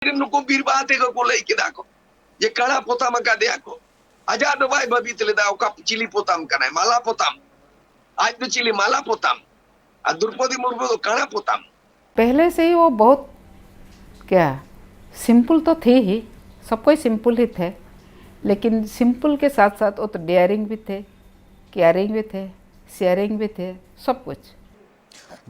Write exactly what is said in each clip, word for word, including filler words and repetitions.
ᱨᱮᱱ ᱱᱩᱠᱩ ᱵᱤᱨ ᱵᱟᱦᱟ ᱛᱮᱜᱮ ᱠᱚ ᱞᱟᱹᱭ ᱠᱮᱫᱟ ᱠᱚ ᱡᱮ ᱠᱟᱬᱟ ᱯᱚᱛᱟᱢ ᱟᱠᱟᱫᱮᱭᱟ ᱠᱚ᱾ ᱟᱡᱟᱜ ᱫᱚ ᱵᱟᱭ ᱵᱷᱟᱹᱵᱤᱛ ᱞᱮᱫᱟ ᱚᱠᱟ ᱪᱤᱞᱤ ᱯᱚᱛᱟᱢ ᱠᱟᱱᱟᱭ, ᱢᱟᱞᱟ ᱯᱚᱛᱟᱢ᱾ ᱟᱡ ᱫᱚ ᱪᱤᱞᱤ ᱢᱟᱞᱟ ᱯᱚᱛᱟᱢ, ᱟᱨ ᱫᱨᱚᱯᱚᱫᱤ ᱢᱩᱨᱢᱩ ᱫᱚ ᱠᱟᱬᱟ ᱯᱚᱛᱟᱢ᱾ पहले से ही वो बहुत क्या, सिंपल तो थे ही, सब कोई सिंपल ही थे, लेकिन सिंपल के साथ साथ वो तो डेयरिंग भी थे, केयरिंग भी थे, शेयरिंग भी थे, सब कुछ।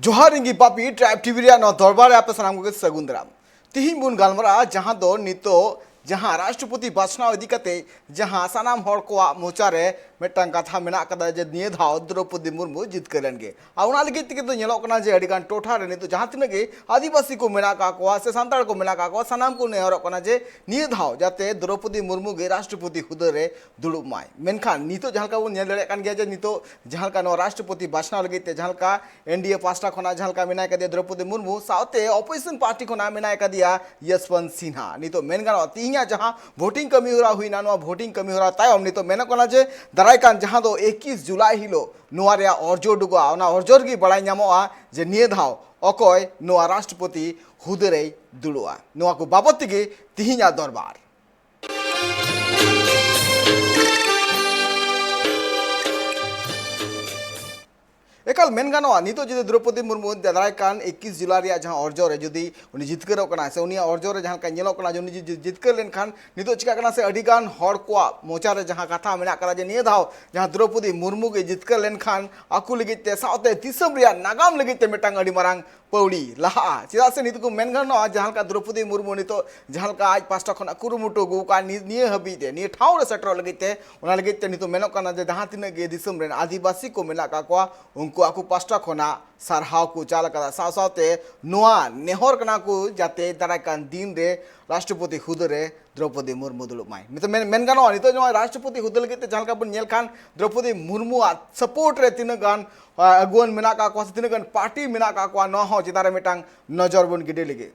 ᱡᱚᱦᱟᱨ, ᱤᱧ ᱜᱮ ᱯᱟᱯᱤ᱾ ᱴᱨᱟᱭᱤᱵᱽ ᱴᱤᱵᱷᱤ ᱨᱮᱭᱟᱜ ᱱᱚᱣᱟ ᱫᱚᱨᱵᱟᱨ ᱨᱮ ᱟᱯᱮ ᱥᱟᱱᱟᱢ ᱠᱚᱜᱮ ᱥᱟᱹᱜᱩᱱ ᱫᱟᱨᱟᱢ᱾ ᱛᱤᱦᱤᱧ ᱵᱚᱱ ᱜᱟᱞᱢᱟᱨᱟᱜᱼᱟ ᱡᱟᱦᱟᱸ ᱫᱚ ᱱᱤᱛᱚᱜ ᱡᱟᱦᱟᱸ ᱨᱟᱥᱴᱨᱚᱯᱚᱛᱤ ᱵᱟᱪᱷᱱᱟᱣ ᱤᱫᱤ ᱠᱟᱛᱮ ᱡᱟᱦᱟᱸ ᱥᱟᱱᱟᱢ ᱦᱚᱲ ᱠᱚᱣᱟᱜ ᱢᱚᱪᱟ ᱨᱮ ᱢᱤᱫᱴᱟᱝ ᱠᱟᱛᱷᱟ ᱢᱮᱱᱟᱜ ᱟᱠᱟᱫᱟ ᱡᱮ ᱱᱤᱭᱟᱹ ᱫᱷᱟᱣ ᱫᱨᱚᱯᱚᱫᱤ ᱢᱩᱨᱢᱩ ᱡᱤᱛᱠᱟᱹᱨ ᱞᱮᱱ ᱜᱮ᱾ ᱟᱨ ᱚᱱᱟ ᱞᱟᱹᱜᱤᱫ ᱛᱮᱜᱮ ᱫᱚ ᱧᱮᱞᱚᱜ ᱠᱟᱱᱟ ᱡᱮ ᱟᱹᱰᱤᱜᱟᱱ ᱴᱚᱴᱷᱟ ᱨᱮ ᱱᱤᱛᱚᱜ ᱡᱟᱦᱟᱸ ᱛᱤᱱᱟᱹᱜ ᱜᱮ ᱟᱹᱫᱤᱵᱟᱹᱥᱤ ᱠᱚ ᱢᱮᱱᱟᱜ ᱟᱠᱟᱫ ᱠᱚᱣᱟ ᱥᱮ ᱥᱟᱱᱛᱟᱲ ᱠᱚ ᱢᱮᱱᱟᱜ ᱟᱠᱟᱫ ᱠᱚᱣᱟ, ᱥᱟᱱᱟᱢ ᱠᱚ ᱱᱮᱦᱚᱨᱚᱜ ᱠᱟᱱᱟ ᱡᱮ ᱱᱤᱭᱟᱹ ᱫᱷᱟᱣ ᱡᱟᱛᱮ ᱫᱨᱚᱯᱚᱫᱤ ᱢᱩᱨᱢᱩ ᱜᱮ ᱨᱟᱥᱴᱨᱚᱯᱚᱛᱤ ᱦᱩᱫᱟᱹ ᱨᱮ ᱫᱩᱲᱩᱵ ᱢᱟᱭ᱾ ᱢᱮᱱᱠᱷᱟᱱ ᱱᱤᱛᱚᱜ ᱡᱟᱦᱟᱸ ᱞᱮᱠᱟ ᱵᱚᱱ ᱧᱮᱞ ᱫᱟᱲᱮᱭᱟᱜ ᱠᱟᱱ ᱜᱮᱭᱟ ᱡᱮ ᱱᱤᱛᱚᱜ ᱡᱟᱦᱟᱸ ᱞᱮᱠᱟ ᱱᱚᱣᱟ ᱨᱟᱥᱴᱨᱚᱯᱚᱛᱤ ᱵᱟᱪᱷᱱᱟᱣ ᱞᱟᱹᱜᱤᱫ ᱛᱮ ᱡᱟᱦᱟᱸ ᱞᱮᱠᱟ ᱮᱱᱰᱤᱮ ᱯᱟᱦᱴᱟ ᱠᱷᱚᱱᱟᱜ ᱡᱟᱦᱟᱸ ᱞᱮᱠᱟ ᱢᱮᱱᱟᱭ ᱠᱟᱫᱮᱭᱟ ᱫᱨᱚᱯᱚᱫᱤ ᱢᱩᱨᱢᱩ, ᱥᱟᱶᱛᱮ ᱚᱯᱳᱡᱤᱥᱚᱱ ᱯᱟᱨᱴᱤ ᱠᱷᱚᱱᱟᱜ ᱢᱮᱱᱟᱭ ᱠᱟᱫᱮᱭᱟ ᱭᱚᱥᱵᱚᱱᱛ ᱥᱤᱱᱦᱟ᱾ ᱱᱤᱛᱚᱜ ᱢᱮᱱ ᱜᱟᱱᱚᱜᱼᱟ, ᱛᱤᱦᱤᱧᱟᱜ ᱡᱟᱦᱟᱸ ᱵᱷᱳᱴᱤᱝ ᱠᱟᱹᱢᱤ ᱦᱚᱨᱟ ᱦᱩᱭᱱᱟ, ᱱᱚᱣᱟ ᱵᱷᱳᱴᱤᱝ ᱠᱟᱹᱢᱤ ᱦᱚᱨᱟ ᱛᱟᱭᱚᱢ ᱱᱤᱛᱚᱜ ᱢᱮᱱᱚᱜ ᱠᱟᱱᱟ ᱡᱮ ᱫᱟᱨᱟᱭ ᱠᱟᱱ ᱡᱟᱦᱟᱸ ᱫᱚ ᱮᱠᱤᱥ ᱡᱩᱞᱟᱭ ᱦᱤᱞᱳᱜ ᱱᱚᱣᱟ ᱨᱮᱭᱟᱜ ᱚᱨᱡᱚ ᱩᱰᱩᱠᱚᱜᱼᱟ᱾ ᱚᱱᱟ ᱚᱨᱡᱚ ᱨᱮᱜᱮ ᱵᱟᱲᱟᱭ ᱧᱟᱢᱚᱜᱼᱟ ᱡᱮ ᱱᱤᱭᱟᱹ ᱫᱷᱟᱣ ᱚᱠᱚᱭ ᱱᱚᱣᱟ ᱨᱟᱥᱴᱨᱚᱯᱚᱛᱤ ᱦᱩᱫᱟᱹ ᱨᱮᱭ ᱫᱩᱲᱩᱵᱼᱟ᱾ ᱱᱚᱣᱟ ᱠᱚ ᱵᱟᱵᱚᱛ ᱛᱮᱜᱮ ᱛᱤᱦᱤᱧᱟᱜ ᱫᱚᱨᱵᱟᱨ᱾ ᱮᱠᱟᱞ ᱢᱮᱱ ᱜᱟᱱᱚᱜᱼᱟ, ᱱᱤᱛᱚᱜ ᱡᱩᱫᱤ ᱫᱨᱚᱯᱚᱫᱤ ᱢᱩᱨᱢᱩ ᱫᱟᱨᱟᱭ ᱠᱟᱱ ᱮᱠᱤᱥ ᱡᱩᱞᱟᱭ ᱨᱮᱭᱟᱜ ᱡᱟᱦᱟᱸ ᱚᱨᱡᱚ ᱨᱮ ᱡᱩᱫᱤ ᱩᱱᱤ ᱡᱤᱛᱠᱟᱹᱨᱚᱜ ᱠᱟᱱᱟᱭ ᱥᱮ ᱩᱱᱤᱭᱟᱜ ᱚᱨᱡᱚ ᱨᱮ ᱡᱟᱦᱟᱸ ᱞᱮᱠᱟ ᱧᱮᱞᱚᱜ ᱠᱟᱱᱟ ᱡᱮ ᱩᱱᱤ ᱡᱩᱫᱤ ᱡᱤᱛᱠᱟᱹᱨ ᱞᱮᱱᱠᱷᱟᱱ ᱱᱤᱛᱚᱜ ᱪᱤᱠᱟᱹᱜ ᱠᱟᱱᱟ ᱥᱮ ᱟᱹᱰᱤ ᱜᱟᱱ ᱦᱚᱲ ᱠᱚᱣᱟᱜ ᱢᱚᱪᱟ ᱨᱮ ᱡᱟᱦᱟᱸ ᱠᱟᱛᱷᱟ ᱢᱮᱱᱟᱜ ᱠᱟᱫᱟ ᱡᱮ ᱱᱤᱭᱟᱹ ᱫᱷᱟᱣ ᱡᱟᱦᱟᱸ ᱫᱨᱚᱯᱚᱫᱤ ᱢᱩᱨᱢᱩ ᱜᱮ ᱡᱤᱛᱠᱟᱹᱨ ᱞᱮᱱᱠᱷᱟᱱ ᱟᱠᱚ ᱞᱟᱹᱜᱤᱫ ᱛᱮ ᱥᱟᱶᱛᱮ ᱫᱤᱥᱚᱢ ᱨᱮᱭᱟᱜ ᱱᱟᱜᱟᱢ ᱞᱟᱹᱜᱤᱫ ᱛᱮ ᱢᱤᱫᱴᱟᱝ ᱟᱹᱰᱤ ᱢᱟᱨᱟᱝ ᱯᱟᱹᱣᱲᱤ ᱞᱟᱦᱟᱜᱼᱟ᱾ ᱪᱮᱫᱟᱜ ᱥᱮ ᱱᱤᱛᱚᱜ ᱠᱚ ᱢᱮᱱ ᱜᱟᱱᱚᱜᱼᱟ, ᱡᱟᱦᱟᱸ ᱞᱮᱠᱟ ᱫᱨᱚᱯᱚᱫᱤ ᱢᱩᱨᱢᱩ ᱱᱤᱛᱚᱜ ᱡᱟᱦᱟᱸ ᱞᱮᱠᱟ ᱟᱡ ᱯᱟᱦᱴᱟ ᱠᱷᱚᱱᱟᱜ ᱠᱩᱨᱩᱢᱩᱴᱩ ᱟᱹᱜᱩ ᱟᱠᱟᱫ ᱱᱤ-, ᱱᱤᱭᱟᱹ ᱦᱟᱹᱵᱤᱡ ᱛᱮ, ᱱᱤᱭᱟᱹ ᱴᱷᱟᱶ ᱨᱮ ᱥᱮᱴᱮᱨᱚᱜ ᱞᱟᱹᱜᱤᱫ ᱛᱮ, ᱚᱱᱟ ᱞᱟᱹᱜᱤᱫ ᱛᱮ ᱱᱤᱛᱚᱜ ᱢᱮᱱᱚᱜ ᱠᱟᱱᱟ ᱡᱮ ᱡᱟᱦᱟᱸ ᱛᱤᱱᱟᱹᱜ ᱜᱮ ᱫᱤᱥᱚᱢ ᱨᱮᱱ ᱟᱹᱫᱤᱵᱟᱹᱥᱤ ᱠᱚ ᱢᱮᱱᱟᱜ ᱟᱠᱟᱫ ᱠᱚᱣᱟ, ᱩᱱᱠᱩ ᱟᱠᱚ ᱯᱟᱦᱴᱟ ᱠᱷᱚᱱᱟᱜ ᱥᱟᱨᱦᱟᱣ ᱠᱚ ᱪᱟᱞ ᱟᱠᱟᱫᱟ᱾ ᱥᱟᱶ ᱥᱟᱶᱛᱮ ᱱᱚᱣᱟ ᱱᱮᱦᱚᱨ ᱠᱟᱱᱟ ᱠᱚ ᱡᱟᱛᱮ ᱫᱟᱨᱟᱭ ᱠᱟᱱ ᱫᱤᱱ ᱨᱮ ᱨᱟᱥᱴᱨᱚᱯᱚᱛᱤ ᱦᱩᱫᱟᱹ ᱨᱮ ᱫᱨᱚᱯᱚᱫᱤ ᱢᱩᱨᱢᱩ ᱫᱩᱲᱩᱵ ᱢᱟᱭ᱾ ᱱᱤᱛᱚᱜ ᱢᱮᱱ, ᱢᱮᱱ ᱜᱟᱱᱚᱜᱼᱟ, ᱱᱤᱛᱚᱜ ᱱᱚᱣᱟ ᱨᱟᱥᱴᱨᱚᱯᱚᱛᱤ ᱦᱩᱫᱟᱹ ᱞᱟᱹᱜᱤᱫ ᱛᱮ ᱡᱟᱦᱟᱸ ᱞᱮᱠᱟ ᱵᱚᱱ ᱧᱮᱞ ᱠᱷᱟᱱ ᱫᱨᱚᱯᱚᱫᱤ ᱢᱩᱨᱢᱩᱣᱟᱜ ᱥᱟᱯᱳᱨᱴ ᱨᱮ ᱛᱤᱱᱟᱹᱜ ᱜᱟᱱ, ᱟ, ᱟᱹᱜᱩᱣᱟᱹᱱ ᱢᱮᱱᱟᱜ ᱟᱠᱟᱫ ᱠᱚᱣᱟ ᱥᱮ ᱛᱤᱱᱟᱹᱜ ᱜᱟᱱ ᱯᱟᱨᱴᱤ ᱢᱮᱱᱟᱜ ᱟᱠᱟᱫ ᱠᱚᱣᱟ, ᱱᱚᱣᱟ ᱦᱚᱸ ᱪᱮᱛᱟᱱ ᱨᱮ ᱢᱤᱫᱴᱟᱝ ᱱᱚᱡᱚᱨ ᱵᱚᱱ ᱜᱤᱰᱤ ᱞᱟᱹᱜᱤᱫ᱾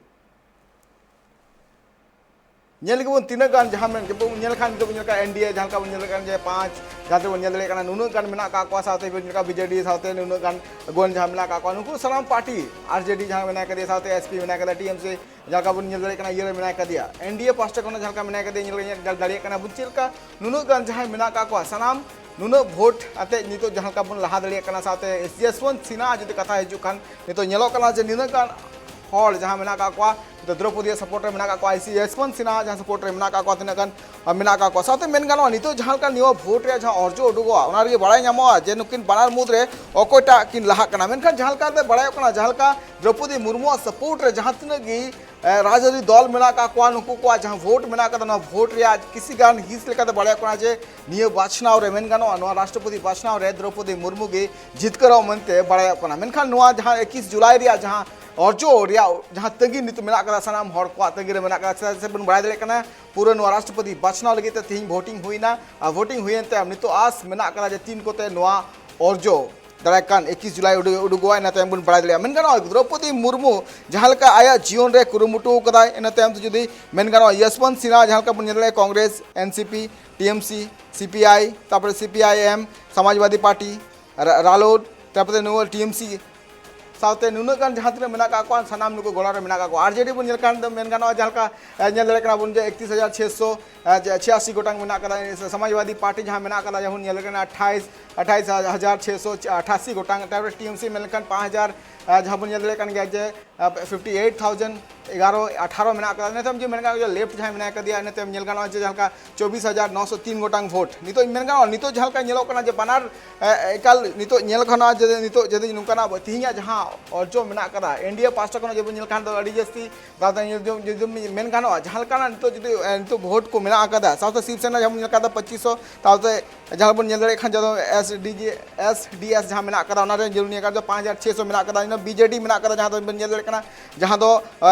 ᱧᱮᱞ ᱜᱮᱵᱚᱱ ᱛᱤᱱᱟᱹᱜ ᱜᱟᱱ ᱡᱟᱦᱟᱸ ᱢᱮᱱ ᱜᱮᱵᱚᱱ ᱧᱮᱞ ᱠᱷᱟᱱ, ᱱᱤᱛᱚᱜ ᱵᱚᱱ ᱧᱮᱞ ᱠᱟᱜ ᱮᱱᱰᱤᱮ, ᱡᱟᱦᱟᱸ ᱞᱮᱠᱟ ᱵᱚᱱ ᱧᱮᱞ ᱠᱟᱱ ᱡᱮ ᱯᱟᱸᱪ, ᱡᱟᱦᱟᱸ ᱛᱮᱵᱚᱱ ᱧᱮᱞ ᱫᱟᱲᱮᱭᱟᱜ ᱠᱟᱱᱟ ᱱᱩᱱᱟᱹᱜ ᱜᱟᱱ ᱢᱮᱱᱟᱜ ᱠᱟᱜ ᱠᱚᱣᱟ, ᱥᱟᱶᱛᱮ ᱵᱚᱱ ᱧᱮᱞ ᱠᱟᱜ ᱵᱤᱡᱮᱰᱤ ᱥᱟᱶᱛᱮ ᱱᱩᱱᱟᱹᱜ ᱜᱟᱱ ᱜᱚᱱ ᱡᱟᱦᱟᱸ ᱢᱮᱱᱟᱜ ᱠᱟᱜ ᱠᱚᱣᱟ, ᱱᱩᱠᱩ ᱥᱟᱱᱟᱢ ᱯᱟᱨᱴᱤ, ᱟᱨᱡᱮᱰᱤ ᱡᱟᱦᱟᱸ ᱢᱮᱱᱟᱜ ᱠᱟᱫᱮᱭᱟ, ᱥᱟᱶᱛᱮ ᱮᱥᱯᱤ ᱢᱮᱱᱟᱜ ᱠᱟᱫᱟ, ᱴᱤᱮᱢᱥᱤ, ᱡᱟᱦᱟᱸ ᱞᱮᱠᱟ ᱵᱚᱱ ᱧᱮᱞ ᱫᱟᱲᱮᱭᱟᱜ ᱠᱟᱱᱟ ᱤᱭᱟᱹ ᱨᱮ ᱢᱮᱱᱟᱜ ᱠᱟᱫᱮᱭᱟ, ᱮᱱᱰᱤᱮ ᱯᱟᱦᱴᱟ ᱠᱷᱚᱱ ᱡᱟᱦᱟᱸ ᱞᱮᱠᱟ ᱢᱮᱱᱟᱜ ᱠᱟᱫᱮᱭᱟ, ᱧᱮᱞ ᱧᱮᱞ ᱫᱟᱲᱮᱭᱟᱜ ᱠᱟᱱᱟ ᱵᱚᱱ ᱪᱮᱫ ᱞᱮᱠᱟ ᱱᱩᱱᱟᱹᱜ ᱜᱟᱱ ᱡᱟᱦᱟᱸᱭ ᱢᱮᱱᱟᱜ ᱠᱟᱜ ᱠᱚᱣᱟ, ᱥᱟᱱᱟᱢ ᱱᱩᱱᱟᱹᱜ ᱵᱷᱳᱴ ᱟᱛᱮ ᱱᱤᱛᱚᱜ ᱡᱟᱦᱟᱸ ᱞᱮᱠᱟ ᱵᱚᱱ ᱞᱟᱦᱟ ᱫᱟᱲᱮᱭᱟᱜ ᱠᱟᱱᱟ, ᱥᱟᱶᱛᱮ ᱡᱚᱥᱣᱚᱱᱛ ᱥᱤᱱᱦᱟ ᱡᱩᱫᱤ ᱠᱟᱛᱷᱟ ᱦᱤᱡᱩᱜ ᱠᱷᱟᱱ, ᱱᱤᱛᱚᱜ ᱧᱮᱞᱚᱜ ᱠᱟᱱᱟ ᱡᱮ ᱱᱤᱱᱟᱹᱜ ᱜᱟᱱ ᱦᱚᱲ ᱡᱟᱦᱟᱸ ᱢᱮᱱᱟᱜ ᱠᱟᱜ ᱠᱚᱣᱟ, ᱱᱤᱛᱚᱜ ᱫᱨᱚᱯᱚᱫᱤᱭᱟᱜ ᱥᱟᱯᱳᱨᱴ ᱨᱮ ᱢᱮᱱᱟᱜ ᱠᱟᱜ ᱠᱚᱣᱟ, ᱟᱭᱥᱤ ᱡᱚᱥᱣᱚᱱᱛ ᱥᱤᱱᱦᱟ ᱡᱟᱦᱟᱸ ᱥᱟᱯᱳᱨᱴ ᱨᱮ ᱢᱮᱱᱟᱜ ᱠᱟᱜ ᱠᱚᱣᱟ, ᱛᱤᱱᱟᱹᱜ ᱜᱟᱱ ᱢᱮᱱᱟᱜ ᱠᱟᱜ ᱠᱚᱣᱟ᱾ ᱥᱟᱶᱛᱮ ᱢᱮᱱ ᱜᱟᱱᱚᱜᱼᱟ, ᱱᱤᱛᱚᱜ ᱡᱟᱦᱟᱸ ᱞᱮᱠᱟ ᱱᱤᱭᱟᱹ ᱵᱷᱳᱴ ᱨᱮᱭᱟᱜ ᱡᱟᱦᱟᱸ ᱚᱨᱡᱚ ᱩᱰᱩᱠᱚᱜᱼᱟ, ᱚᱱᱟ ᱨᱮᱜᱮ ᱵᱟᱲᱟᱭ ᱧᱟᱢᱚᱜᱼᱟ ᱡᱮ ᱱᱩᱠᱤᱱ ᱵᱟᱱᱟᱨ ᱢᱩᱫᱽ ᱨᱮ ᱚᱠᱚᱭᱴᱟᱜ ᱠᱤᱱ ᱞᱟᱦᱟᱜ ᱠᱟᱱᱟ᱾ ᱢᱮᱱᱠᱷᱟᱱ ᱡᱟᱦᱟᱸ ᱞᱮᱠᱟ ᱵᱟᱲᱟᱭᱚᱜ ᱠᱟᱱᱟ, ᱡᱟᱦᱟᱸ ᱞᱮᱠᱟ ᱫᱨᱚᱯᱚᱫᱤ ᱢᱩᱨᱢᱩᱣᱟᱜ ᱥᱟᱯᱳᱨᱴ ᱨᱮ ᱡᱟᱦᱟᱸ ᱛᱤᱱᱟᱹᱜ ᱜᱮ ᱮ, ᱨᱟᱡᱽᱟᱹᱨᱤ ᱫᱚᱞ ᱢᱮᱱᱟᱜ ᱟᱠᱟᱫ ᱠᱚᱣᱟ, ᱱᱩᱠᱩ ᱠᱚᱣᱟᱜ ᱡᱟᱦᱟᱸ ᱵᱷᱳᱴ ᱢᱮᱱᱟᱜ ᱟᱠᱟᱫᱟ, ᱱᱚᱣᱟ ᱵᱷᱳᱴ ᱨᱮᱭᱟᱜ ᱠᱤᱪᱷᱤ ᱜᱟᱱ ᱦᱤᱸᱥ ᱞᱮᱠᱟᱛᱮ ᱵᱟᱲᱟᱭᱚᱜ ᱠᱟᱱᱟ ᱡᱮ ᱱᱤᱭᱟᱹ ᱵᱟᱪᱷᱱᱟᱣ ᱨᱮ ᱢᱮᱱ ᱜᱟᱱᱚᱜᱼᱟ, ᱱᱚᱣᱟ ᱨᱟᱥᱴᱨᱚᱯᱚᱛᱤ ᱵᱟᱪᱷᱱᱟᱣ ᱨᱮ ᱫᱨᱚᱯᱚᱫᱤ ᱢᱩᱨᱢᱩ ᱜᱮ ᱡᱤᱛᱠᱟᱹᱨᱚᱜ ᱢᱮᱱᱛᱮ ᱵᱟᱲᱟᱭᱚᱜ ᱠᱟᱱᱟ᱾ ᱢᱮᱱᱠᱷᱟᱱ ᱱᱚᱣᱟ ᱡᱟᱦᱟᱸ ᱮᱠᱤᱥ ᱡᱩᱞᱟᱭ ᱨᱮᱭᱟᱜ ᱡᱟᱦᱟᱸ ᱚᱨᱡᱚ ᱨᱮᱭᱟᱜ ᱡᱟᱦᱟᱸ ᱛᱟᱹᱜᱤ ᱱᱤᱛᱚᱜ ᱢᱮᱱᱟᱜ ᱟᱠᱟᱫᱟ, ᱥᱟᱱᱟᱢ ᱦᱚᱲ ᱠᱚᱣᱟᱜ ᱛᱟᱹᱜᱤ ᱨᱮ ᱢᱮᱱᱟᱜ ᱟᱠᱟᱫᱟ, ᱪᱮᱫᱟᱜ ᱥᱮ ᱵᱚᱱ ᱵᱟᱲᱟᱭ ᱫᱟᱲᱮᱭᱟᱜ ᱠᱟᱱᱟ, ᱯᱩᱨᱟᱹ ᱱᱚᱣᱟ ᱨᱟᱥᱴᱨᱚᱯᱚᱛᱤ ᱵᱟᱪᱷᱱᱟᱣ ᱞᱟᱹᱜᱤᱫ ᱛᱮ ᱛᱮᱦᱮᱧ ᱵᱷᱳᱴᱤᱝ ᱦᱩᱭᱱᱟ᱾ ᱟᱨ ᱵᱷᱳᱴᱤᱝ ᱦᱩᱭᱮᱱ ᱛᱟᱭᱚᱢ ᱱᱤᱛᱚᱜ ᱟᱥ ᱢᱮᱱᱟᱜ ᱟᱠᱟᱫᱟ ᱡᱮ ᱛᱤᱱ ᱠᱚᱛᱮ ᱱᱚᱣᱟ ᱚᱨᱡᱚ ᱫᱟᱨᱟᱭ ᱠᱟᱱ ᱮᱠᱤᱥ ᱡᱩᱞᱟᱭ ᱩᱰᱩ-, ᱩᱰᱩᱠᱚᱜᱼᱟ, ᱤᱱᱟᱹ ᱛᱟᱭᱚᱢ ᱵᱚᱱ ᱵᱟᱲᱟᱭ ᱫᱟᱲᱮᱭᱟᱜᱼᱟ᱾ ᱢᱮᱱ ᱜᱟᱱᱚᱜᱼᱟ, ᱫᱨᱚᱯᱚᱫᱤ ᱢᱩᱨᱢᱩ ᱡᱟᱦᱟᱸ ᱞᱮᱠᱟ ᱟᱭᱟᱜ ᱡᱤᱭᱚᱱ ᱨᱮ ᱠᱩᱨᱩᱢᱩᱴᱩ ᱠᱟᱫᱟᱭ, ᱤᱱᱟᱹ ᱛᱟᱭᱚᱢ ᱛᱮ ᱡᱩᱫᱤ ᱢᱮᱱ ᱜᱟᱱᱚᱜᱼᱟ, ᱭᱚᱥᱵᱚᱱᱛ ᱥᱤᱱᱦᱟ ᱡᱟᱦᱟᱸ ᱞᱮᱠᱟ ᱵᱚᱱ ᱧᱮᱞ ᱫᱟᱲᱮᱭᱟᱜᱼᱟ, ᱠᱚᱝᱜᱨᱮᱥ, ᱮᱱᱥᱤᱯᱤ, ᱴᱤᱮᱢᱥᱤ, ᱥᱤᱯᱤᱟᱭ, ᱛᱟᱨᱯᱚᱨᱮ ᱥᱤᱯᱤᱟᱭ ᱮᱢ, ᱥᱚᱢᱟᱡᱽᱵᱟᱫᱤ ᱯᱟᱨᱴᱤ, ᱨᱟ-, ᱨᱟᱞᱳᱰ, ᱛᱟᱨᱯᱚᱨᱮ ᱱᱚᱣᱟ ᱴᱤᱮᱢᱥᱤ ᱥᱟᱶᱛᱮ ᱱᱩᱱᱟᱹᱜ ᱜᱟᱱ ᱡᱟᱦᱟᱸ ᱛᱤᱱᱟᱹᱜ ᱢᱮᱱᱟᱜ ᱠᱟᱜ ᱠᱚᱣᱟ, ᱥᱟᱱᱟᱢ ᱱᱩᱠᱩ ᱜᱚᱲᱚ ᱨᱮ ᱢᱮᱱᱟᱜ ᱠᱟᱜ ᱠᱚᱣᱟ᱾ ᱟᱨᱡᱮᱰᱤ ᱵᱚᱱ ᱧᱮᱞ ᱠᱷᱟᱱ ᱫᱚ ᱢᱮᱱ ᱜᱟᱱᱚᱜᱼᱟ, ᱡᱟᱦᱟᱸ ᱞᱮᱠᱟ, ᱮ, ᱧᱮᱞ ᱫᱟᱲᱮᱭᱟᱜ ᱠᱟᱱᱟ ᱵᱚᱱ ᱡᱮ ᱮᱠᱛᱨᱤᱥ ᱦᱟᱡᱟᱨ ᱪᱷᱮᱥᱚ ᱟᱨ ᱡᱮ ᱪᱷᱤᱭᱟᱥᱤ ᱜᱚᱴᱟᱝ ᱢᱮᱱᱟᱜ ᱠᱟᱫᱟ᱾ ᱥᱚᱢᱟᱡᱽᱵᱟᱫᱤ ᱯᱟᱨᱴᱤ ᱡᱟᱦᱟᱸ ᱢᱮᱱᱟᱜ ᱠᱟᱫᱟ, ᱡᱮᱢᱚᱱ ᱧᱮᱞ ᱠᱟᱱᱟ ᱟᱴᱷᱟᱥ, ᱟᱴᱷᱟᱥ ᱦᱟᱡᱟᱨ ᱪᱷᱚᱭᱥᱚ ᱟᱴᱷᱟᱥᱤ ᱜᱚᱴᱟᱝ, ᱛᱟᱨᱯᱚᱨᱮ ᱴᱤᱮᱢᱥᱤ ᱢᱮᱱ ᱞᱮᱠᱷᱟᱱ ᱯᱟᱸᱪ ᱦᱟᱡᱟᱨ, ᱟᱨ ᱡᱟᱦᱟᱸ ᱵᱚᱱ ᱧᱮᱞ ᱫᱟᱲᱮᱭᱟᱜ ᱠᱟᱱ ᱜᱮᱭᱟ ᱡᱮ, ᱟᱨ, ᱯᱷᱤᱯᱴᱤ ᱮᱭᱤᱴ ᱛᱷᱟᱣᱡᱮᱱᱰ ᱮᱜᱟᱨᱚ ᱟᱴᱷᱟᱨᱚ ᱢᱮᱱᱟᱜ ᱠᱟᱫᱟ᱾ ᱤᱱᱟᱹ ᱛᱟᱭᱚᱢ ᱡᱩᱫᱤ ᱢᱮᱱ ᱜᱟᱱᱚᱜᱼᱟ ᱡᱮ ᱞᱮᱯᱷᱴ ᱡᱟᱦᱟᱸᱭ ᱢᱮᱱᱟᱭ ᱠᱟᱫᱮᱭᱟ, ᱤᱱᱟᱹ ᱛᱟᱭᱚᱢ ᱧᱮᱞ ᱜᱟᱱᱚᱜᱼᱟ ᱡᱮ ᱡᱟᱦᱟᱸ ᱞᱮᱠᱟ ᱪᱚᱵᱵᱤᱥ ᱦᱟᱡᱟᱨ ᱱᱚᱥᱚ ᱛᱤᱱ ᱜᱚᱴᱟᱝ ᱵᱷᱳᱴ᱾ ᱱᱤᱛᱚᱜ ᱢᱮᱱ ᱜᱟᱱᱚᱜᱼᱟ, ᱱᱤᱛᱚᱜ ᱡᱟᱦᱟᱸ ᱞᱮᱠᱟ ᱧᱮᱞᱚᱜ ᱠᱟᱱᱟ ᱡᱮ ᱵᱟᱱᱟᱨ, ᱮ, ᱮᱠᱟᱞ ᱱᱤᱛᱚᱜ ᱧᱮᱞ ᱜᱟᱱᱚᱜᱼᱟ ᱡᱮ ᱱᱤᱛᱚᱜ ᱡᱩᱫᱤ ᱱᱚᱝᱠᱟᱱᱟᱜ ᱛᱮᱦᱮᱧᱟᱜ ᱡᱟᱦᱟᱸ ᱚᱨᱡᱚ ᱢᱮᱱᱟᱜ ᱠᱟᱫᱟ, ᱮᱱᱰᱤᱮ ᱯᱟᱦᱴᱟ ᱠᱷᱚᱱ ᱡᱩᱫᱤ ᱵᱚᱱ ᱧᱮᱞ ᱠᱷᱟᱱ ᱫᱚ ᱟᱹᱰᱤ ᱡᱟᱹᱥᱛᱤ ᱛᱟᱦᱚᱞᱮ ᱡᱩᱫᱤ, ᱡᱩᱫᱤ ᱢᱮᱱ ᱜᱟᱱᱚᱜᱼᱟ, ᱡᱟᱦᱟᱸ ᱞᱮᱠᱟᱱᱟᱜ ᱱᱤᱛᱚᱜ ᱡᱩᱫᱤ, ᱮ, ᱱᱤᱛᱚᱜ ᱵᱷᱳᱴ ᱠᱚ ᱢᱮᱱᱟᱜ ᱟᱠᱟᱫᱟ, ᱥᱟᱶᱛᱮ ᱥᱤᱵ ᱥᱮᱱᱟ ᱡᱟᱦᱟᱸ ᱵᱚᱱ ᱧᱮᱞ ᱟᱠᱟᱫᱟ ᱯᱚᱸᱪᱤᱥ ᱥᱚ, ᱥᱟᱶᱛᱮ ᱡᱟᱦᱟᱸ ᱵᱚᱱ ᱧᱮᱞ ᱫᱟᱲᱮᱭᱟᱜ ᱠᱷᱟᱱ ᱡᱟᱦᱟᱸ ᱫᱚ ᱮᱥ ᱰᱤ ᱡᱮ, ᱮᱥ ᱰᱤ ᱮᱥ ᱡᱟᱦᱟᱸ ᱢᱮᱱᱟᱜ ᱟᱠᱟᱫᱟ, ᱚᱱᱟ ᱨᱮ ᱡᱩᱫᱤ ᱧᱮᱞ ᱠᱷᱟᱱ ᱫᱚ ᱯᱟᱸᱪ ᱦᱟᱡᱟᱨ ᱪᱷᱚᱭᱥᱚ ᱢᱮᱱᱟᱜ ᱟᱠᱟᱫᱟ᱾ ᱵᱤ ᱡᱮ ᱰᱤ ᱢᱮᱱᱟᱜ ᱠᱟᱫᱟ, ᱡᱟᱦᱟᱸ ᱫᱚ ᱵᱮᱱ ᱧᱮᱞ ᱫᱟᱲᱮᱭᱟᱜ ᱠᱟᱱᱟ, ᱡᱟᱦᱟᱸ ᱫᱚ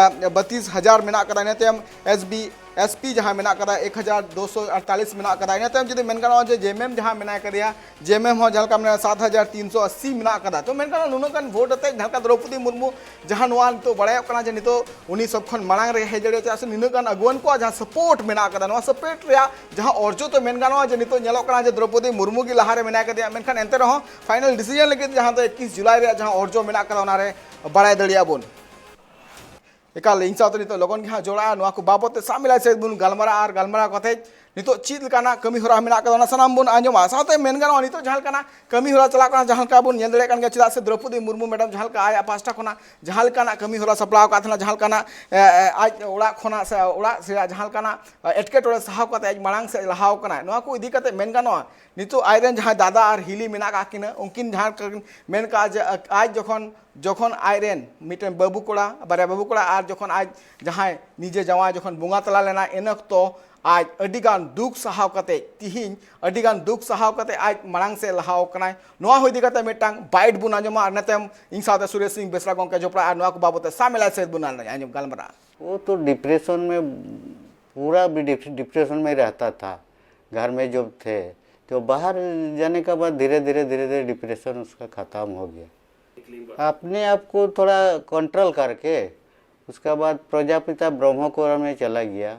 ᱵᱟᱛᱤᱥ ᱦᱟᱡᱟᱨ ᱢᱮᱱᱟᱜ ᱠᱟᱫᱟ᱾ ᱤᱱᱟᱹ ᱛᱟᱭᱚᱢ ᱮᱥ ᱵᱤ ᱮᱥ ᱯᱤ ᱡᱟᱦᱟᱸ ᱢᱮᱱᱟᱜ ᱠᱟᱫᱟ, ᱮᱠ ᱦᱟᱡᱟᱨ ᱫᱩᱥᱚ ᱟᱴᱛᱟᱞᱤᱥ ᱢᱮᱱᱟᱜ ᱠᱟᱫᱟ᱾ ᱤᱱᱟᱹ ᱛᱟᱭᱚᱢ ᱡᱩᱫᱤ ᱢᱮᱱ ᱜᱟᱱᱚᱜᱼᱟ ᱡᱮ ᱡᱮ ᱮᱢ ᱮᱢ ᱡᱟᱦᱟᱸ ᱢᱮᱱᱟᱭ ᱠᱟᱫᱮᱭᱟ, ᱡᱮ ᱮᱢ ᱮᱢ ᱦᱚᱸ ᱡᱟᱦᱟᱸ ᱞᱮᱠᱟ ᱢᱮᱱᱟᱜᱼᱟ, ᱥᱟᱛ ᱦᱟᱡᱟᱨ ᱛᱤᱱᱥᱚ ᱟᱥᱤ ᱢᱮᱱᱟᱜ ᱠᱟᱫᱟ᱾ ᱛᱚ ᱢᱮᱱ ᱜᱟᱱᱚᱜᱼᱟ, ᱱᱩᱱᱟᱹᱜ ᱜᱟᱱ ᱵᱷᱳᱴ ᱟᱛᱮ ᱡᱟᱦᱟᱸ ᱞᱮᱠᱟ ᱫᱨᱚᱯᱚᱫᱤ ᱢᱩᱨᱢᱩ, ᱡᱟᱦᱟᱸ ᱱᱚᱣᱟ ᱱᱤᱛᱚᱜ ᱵᱟᱲᱟᱭᱚᱜ ᱠᱟᱱᱟ ᱡᱮ ᱱᱤᱛᱚᱜ ᱩᱱᱤ ᱥᱚᱵ ᱠᱷᱚᱱ ᱢᱟᱲᱟᱝ ᱨᱮ ᱦᱮᱡ ᱫᱟᱲᱮᱭᱟᱜᱼᱟ, ᱪᱮᱫᱟᱜ ᱥᱮ ᱱᱤᱱᱟᱹᱜ ᱜᱟᱱ ᱟᱹᱜᱩᱣᱟᱹᱱ ᱠᱚᱣᱟᱜ ᱡᱟᱦᱟᱸ ᱥᱟᱯᱳᱨᱴ ᱢᱮᱱᱟᱜ ᱠᱟᱫᱟ, ᱱᱚᱣᱟ ᱥᱟᱯᱳᱨᱴ ᱨᱮᱭᱟᱜ ᱡᱟᱦᱟᱸ ᱚᱨᱡᱚ ᱛᱚ ᱢᱮᱱ ᱜᱟᱱᱚᱜᱼᱟ ᱡᱮ ᱱᱤᱛᱚᱜ ᱧᱮᱞᱚᱜ ᱠᱟᱱᱟ ᱡᱮ ᱫᱨᱚᱯᱚᱫᱤ ᱢᱩᱨᱢᱩ ᱜᱮ ᱞᱟᱦᱟᱨᱮ ᱢᱮᱱᱟᱭ ᱠᱟᱫᱮᱭᱟ, ᱢᱮᱱᱠᱷᱟᱱ ᱮᱱᱛᱮ ᱨᱮᱦᱚᱸ ᱯᱷᱟᱭᱱᱟᱞ ᱰᱤᱥᱤᱡᱚᱱ ᱞᱟᱹᱜᱤᱫ ᱡᱟᱦᱟᱸ ᱫᱚ ᱮᱠᱤᱥ ᱡᱩᱞᱟᱭ ᱨᱮᱭᱟᱜ ᱡᱟᱦᱟᱸ ᱚᱨᱡᱚ ᱢᱮᱱᱟᱜ ᱠᱟᱫᱟ, ᱚᱱᱟᱨᱮ ᱵᱟᱲᱟᱭ ᱫᱟᱲᱮᱭᱟᱜᱼᱟ ᱵᱚᱱ᱾ ᱮᱠᱟᱞ, ᱤᱧ ᱥᱟᱶᱛᱮ ᱱᱤᱛᱚᱜ ᱞᱚᱜᱚᱱ ᱜᱮ ᱦᱟᱸᱜ ᱡᱚᱲᱟᱜᱼᱟ᱾ ᱱᱚᱣᱟ ᱠᱚ ᱵᱟᱵᱚᱛ ᱛᱮ ᱥᱟᱵ ᱢᱮᱞᱟᱭ ᱥᱮᱫ ᱵᱚᱱ ᱜᱟᱞᱢᱟᱨᱟᱜᱼᱟ ᱟᱨ ᱜᱟᱞᱢᱟᱨᱟᱣ ᱠᱟᱛᱮ ᱱᱤᱛᱚᱜ ᱪᱮᱫ ᱞᱮᱠᱟᱱᱟᱜ ᱠᱟᱹᱢᱤ ᱦᱚᱨᱟ ᱢᱮᱱᱟᱜ ᱠᱟᱫᱟ, ᱚᱱᱟ ᱥᱟᱱᱟᱢ ᱵᱚᱱ ᱟᱸᱡᱚᱢᱟ᱾ ᱥᱟᱶᱛᱮ ᱢᱮᱱ ᱜᱟᱱᱚᱜᱼᱟ, ᱱᱤᱛᱚᱜ ᱡᱟᱦᱟᱸ ᱞᱮᱠᱟᱱᱟᱜ ᱠᱟᱹᱢᱤ ᱦᱚᱨᱟ ᱪᱟᱞᱟᱜ ᱠᱟᱱᱟ, ᱡᱟᱦᱟᱸ ᱞᱮᱠᱟ ᱵᱚᱱ ᱧᱮᱞ ᱫᱟᱲᱮᱭᱟᱜ ᱠᱟᱱ ᱜᱮᱭᱟ, ᱪᱮᱫᱟᱜ ᱥᱮ ᱫᱨᱚᱯᱚᱫᱤ ᱢᱩᱨᱢᱩ ᱢᱮᱰᱟᱢ ᱡᱟᱦᱟᱸ ᱞᱮᱠᱟ ᱟᱭᱟᱜ ᱯᱟᱦᱴᱟ ᱠᱷᱚᱱᱟᱜ ᱡᱟᱦᱟᱸ ᱞᱮᱠᱟᱱᱟᱜ ᱠᱟᱹᱢᱤ ᱦᱚᱨᱟ ᱥᱟᱯᱲᱟᱣ ᱟᱠᱟᱫ ᱛᱟᱦᱮᱱᱟ, ᱡᱟᱦᱟᱸ ᱞᱮᱠᱟᱱᱟᱜ, ᱮ, ᱮ, ᱟᱡ ᱚᱲᱟᱜ ᱠᱷᱚᱱᱟᱜ ᱥᱮ ᱚᱲᱟᱜ ᱥᱮᱭᱟᱜ ᱡᱟᱦᱟᱸ ᱞᱮᱠᱟᱱᱟᱜ, ᱮ, ᱮᱴᱠᱮᱴᱚᱬᱮ ᱥᱟᱦᱟᱣ ᱠᱟᱛᱮ ᱟᱡ ᱢᱟᱲᱟᱝ ᱥᱮᱫ ᱞᱟᱦᱟᱣ ᱠᱟᱱᱟᱭ, ᱱᱚᱣᱟ ᱠᱚ ᱤᱫᱤ ᱠᱟᱛᱮ ᱢᱮᱱ ᱜᱟᱱᱚᱜᱼᱟ, ᱱᱤᱛᱚᱜ ᱟᱡᱨᱮᱱ ᱡᱟᱦᱟᱸᱭ ᱫᱟᱫᱟ ᱟᱨ ᱦᱤᱞᱤ ᱢᱮᱱᱟᱜ ᱟᱠᱟᱫ ᱠᱤᱱᱟ, ᱩᱱᱠᱤᱱ ᱡᱟᱦᱟᱸ ᱞᱮᱠᱟ ᱠᱤᱱ ᱢᱮᱱ ᱠᱟᱜᱼᱟ ᱡᱮ, ᱟᱡ ᱡᱚᱠᱷᱚᱱ, ᱡᱚᱠᱷᱚᱱ ᱟᱡᱨᱮᱱ ᱢᱤᱫᱴᱮᱱ ᱵᱟᱹᱵᱩ ᱠᱚᱲᱟ, ᱵᱟᱨᱭᱟ ᱵᱟᱹᱵᱩ ᱠᱚᱲᱟ ᱟᱨ ᱡᱚᱠᱷᱚᱱ ᱟᱡ ᱡᱟᱦᱟᱸᱭ ᱱᱤᱡᱮ ᱡᱟᱶᱟᱭ ᱡᱚᱠᱷᱚᱱ ᱵᱚᱸᱜᱟ ᱛᱟᱞᱟ ᱞᱮᱱᱟ, ᱤᱱ ᱚᱠᱛᱚ ᱟᱡ ᱟᱹᱰᱤᱜᱟᱱ ᱫᱩᱠ ᱥᱟᱦᱟᱣ ᱠᱟᱛᱮ, ᱛᱤᱦᱤᱧ ᱟᱹᱰᱤᱜᱟᱱ ᱫᱩᱠ ᱥᱟᱦᱟᱣ ᱠᱟᱛᱮ ᱟᱡ ᱢᱟᱲᱟᱝ ᱥᱮᱫ ᱞᱟᱦᱟᱣ ᱠᱟᱱᱟᱭ᱾ ᱱᱚᱣᱟ ᱦᱚᱸ ᱤᱫᱤ ᱠᱟᱛᱮ ᱢᱤᱫᱴᱟᱝ ᱵᱟᱭᱤᱴ ᱵᱚᱱ ᱟᱸᱡᱚᱢᱟ ᱟᱨ ᱤᱱᱟᱹ ᱛᱟᱭᱚᱢ ᱤᱧ ᱥᱟᱶᱛᱮ ᱥᱩᱨᱮᱥ ᱥᱤᱝ ᱵᱮᱥᱨᱟ ᱜᱚᱢᱠᱮ ᱡᱚᱯᱲᱟᱜᱼᱟ ᱟᱨ ᱱᱚᱣᱟ ᱠᱚ ᱵᱟᱵᱚᱛ ᱛᱮ ᱥᱟᱢᱮᱞᱟᱭ ᱥᱮᱫ ᱵᱚᱱ ᱟᱸᱡᱚᱢ ᱜᱟᱞᱢᱟᱨᱟᱜᱼᱟ᱾ वो तो डिप्रेशन में, पूरा भी डिप-, डिप्रेशन में रहता था। घर में जब थे, तो बाहर जाने के बाद धीरे धीरे धीरे धीरे डिप्रेशन उसका खत्म हो गया। अपने आप को थोड़ा कंट्रोल करके उसके बाद प्रजापिता ब्रह्म कुमारी में चला गया।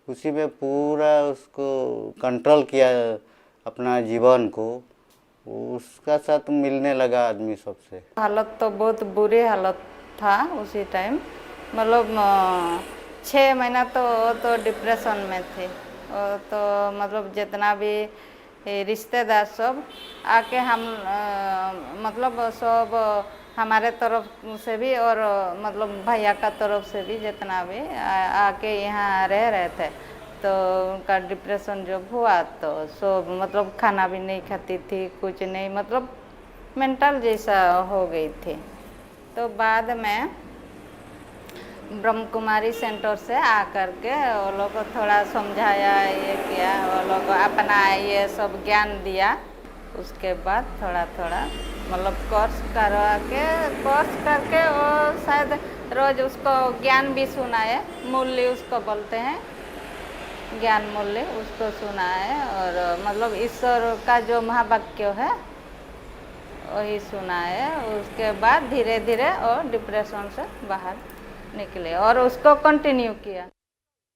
उसी में पूरा उसको कंट्रोल किया अपना जीवन को। उसका साथ मिलने लगा आदमी सबसे। हालत तो बहुत बुरी हालत था उसी टाइम। मतलब, अ, छः महीना तो, तो डिप्रेशन में थे। वो तो, मतलब, जितना भी, ए, रिश्तेदार सब आके हम, अ, मतलब, सब हमारे तरफ से भी और, मतलब, भैया का तरफ से भी जितना भी आ, आके यहाँ रह रहे थे, तो उनका डिप्रेशन जब हुआ तो सब, मतलब, खाना भी नहीं खाती थी, कुछ नहीं, मतलब, मेंटल जैसा हो गई थी। तो बाद में ब्रह्म कुमारी सेंटर से आकर के वो लोग को थोड़ा समझाया, ये किया, वो लोग को अपना ये सब ज्ञान दिया। उसके बाद थोड़ा थोड़ा मतलब कोर्स करवा के, कोर्स करके वो शायद रोज उसको ज्ञान भी सुनाए। मुरली उसको बोलते हैं, ज्ञान मुरली उसको सुनाए। और मतलब ईश्वर का जो महावाक्य है वही सुनाए। उसके बाद धीरे धीरे वो डिप्रेशन से बाहर निकले और उसको कंटिन्यू किया।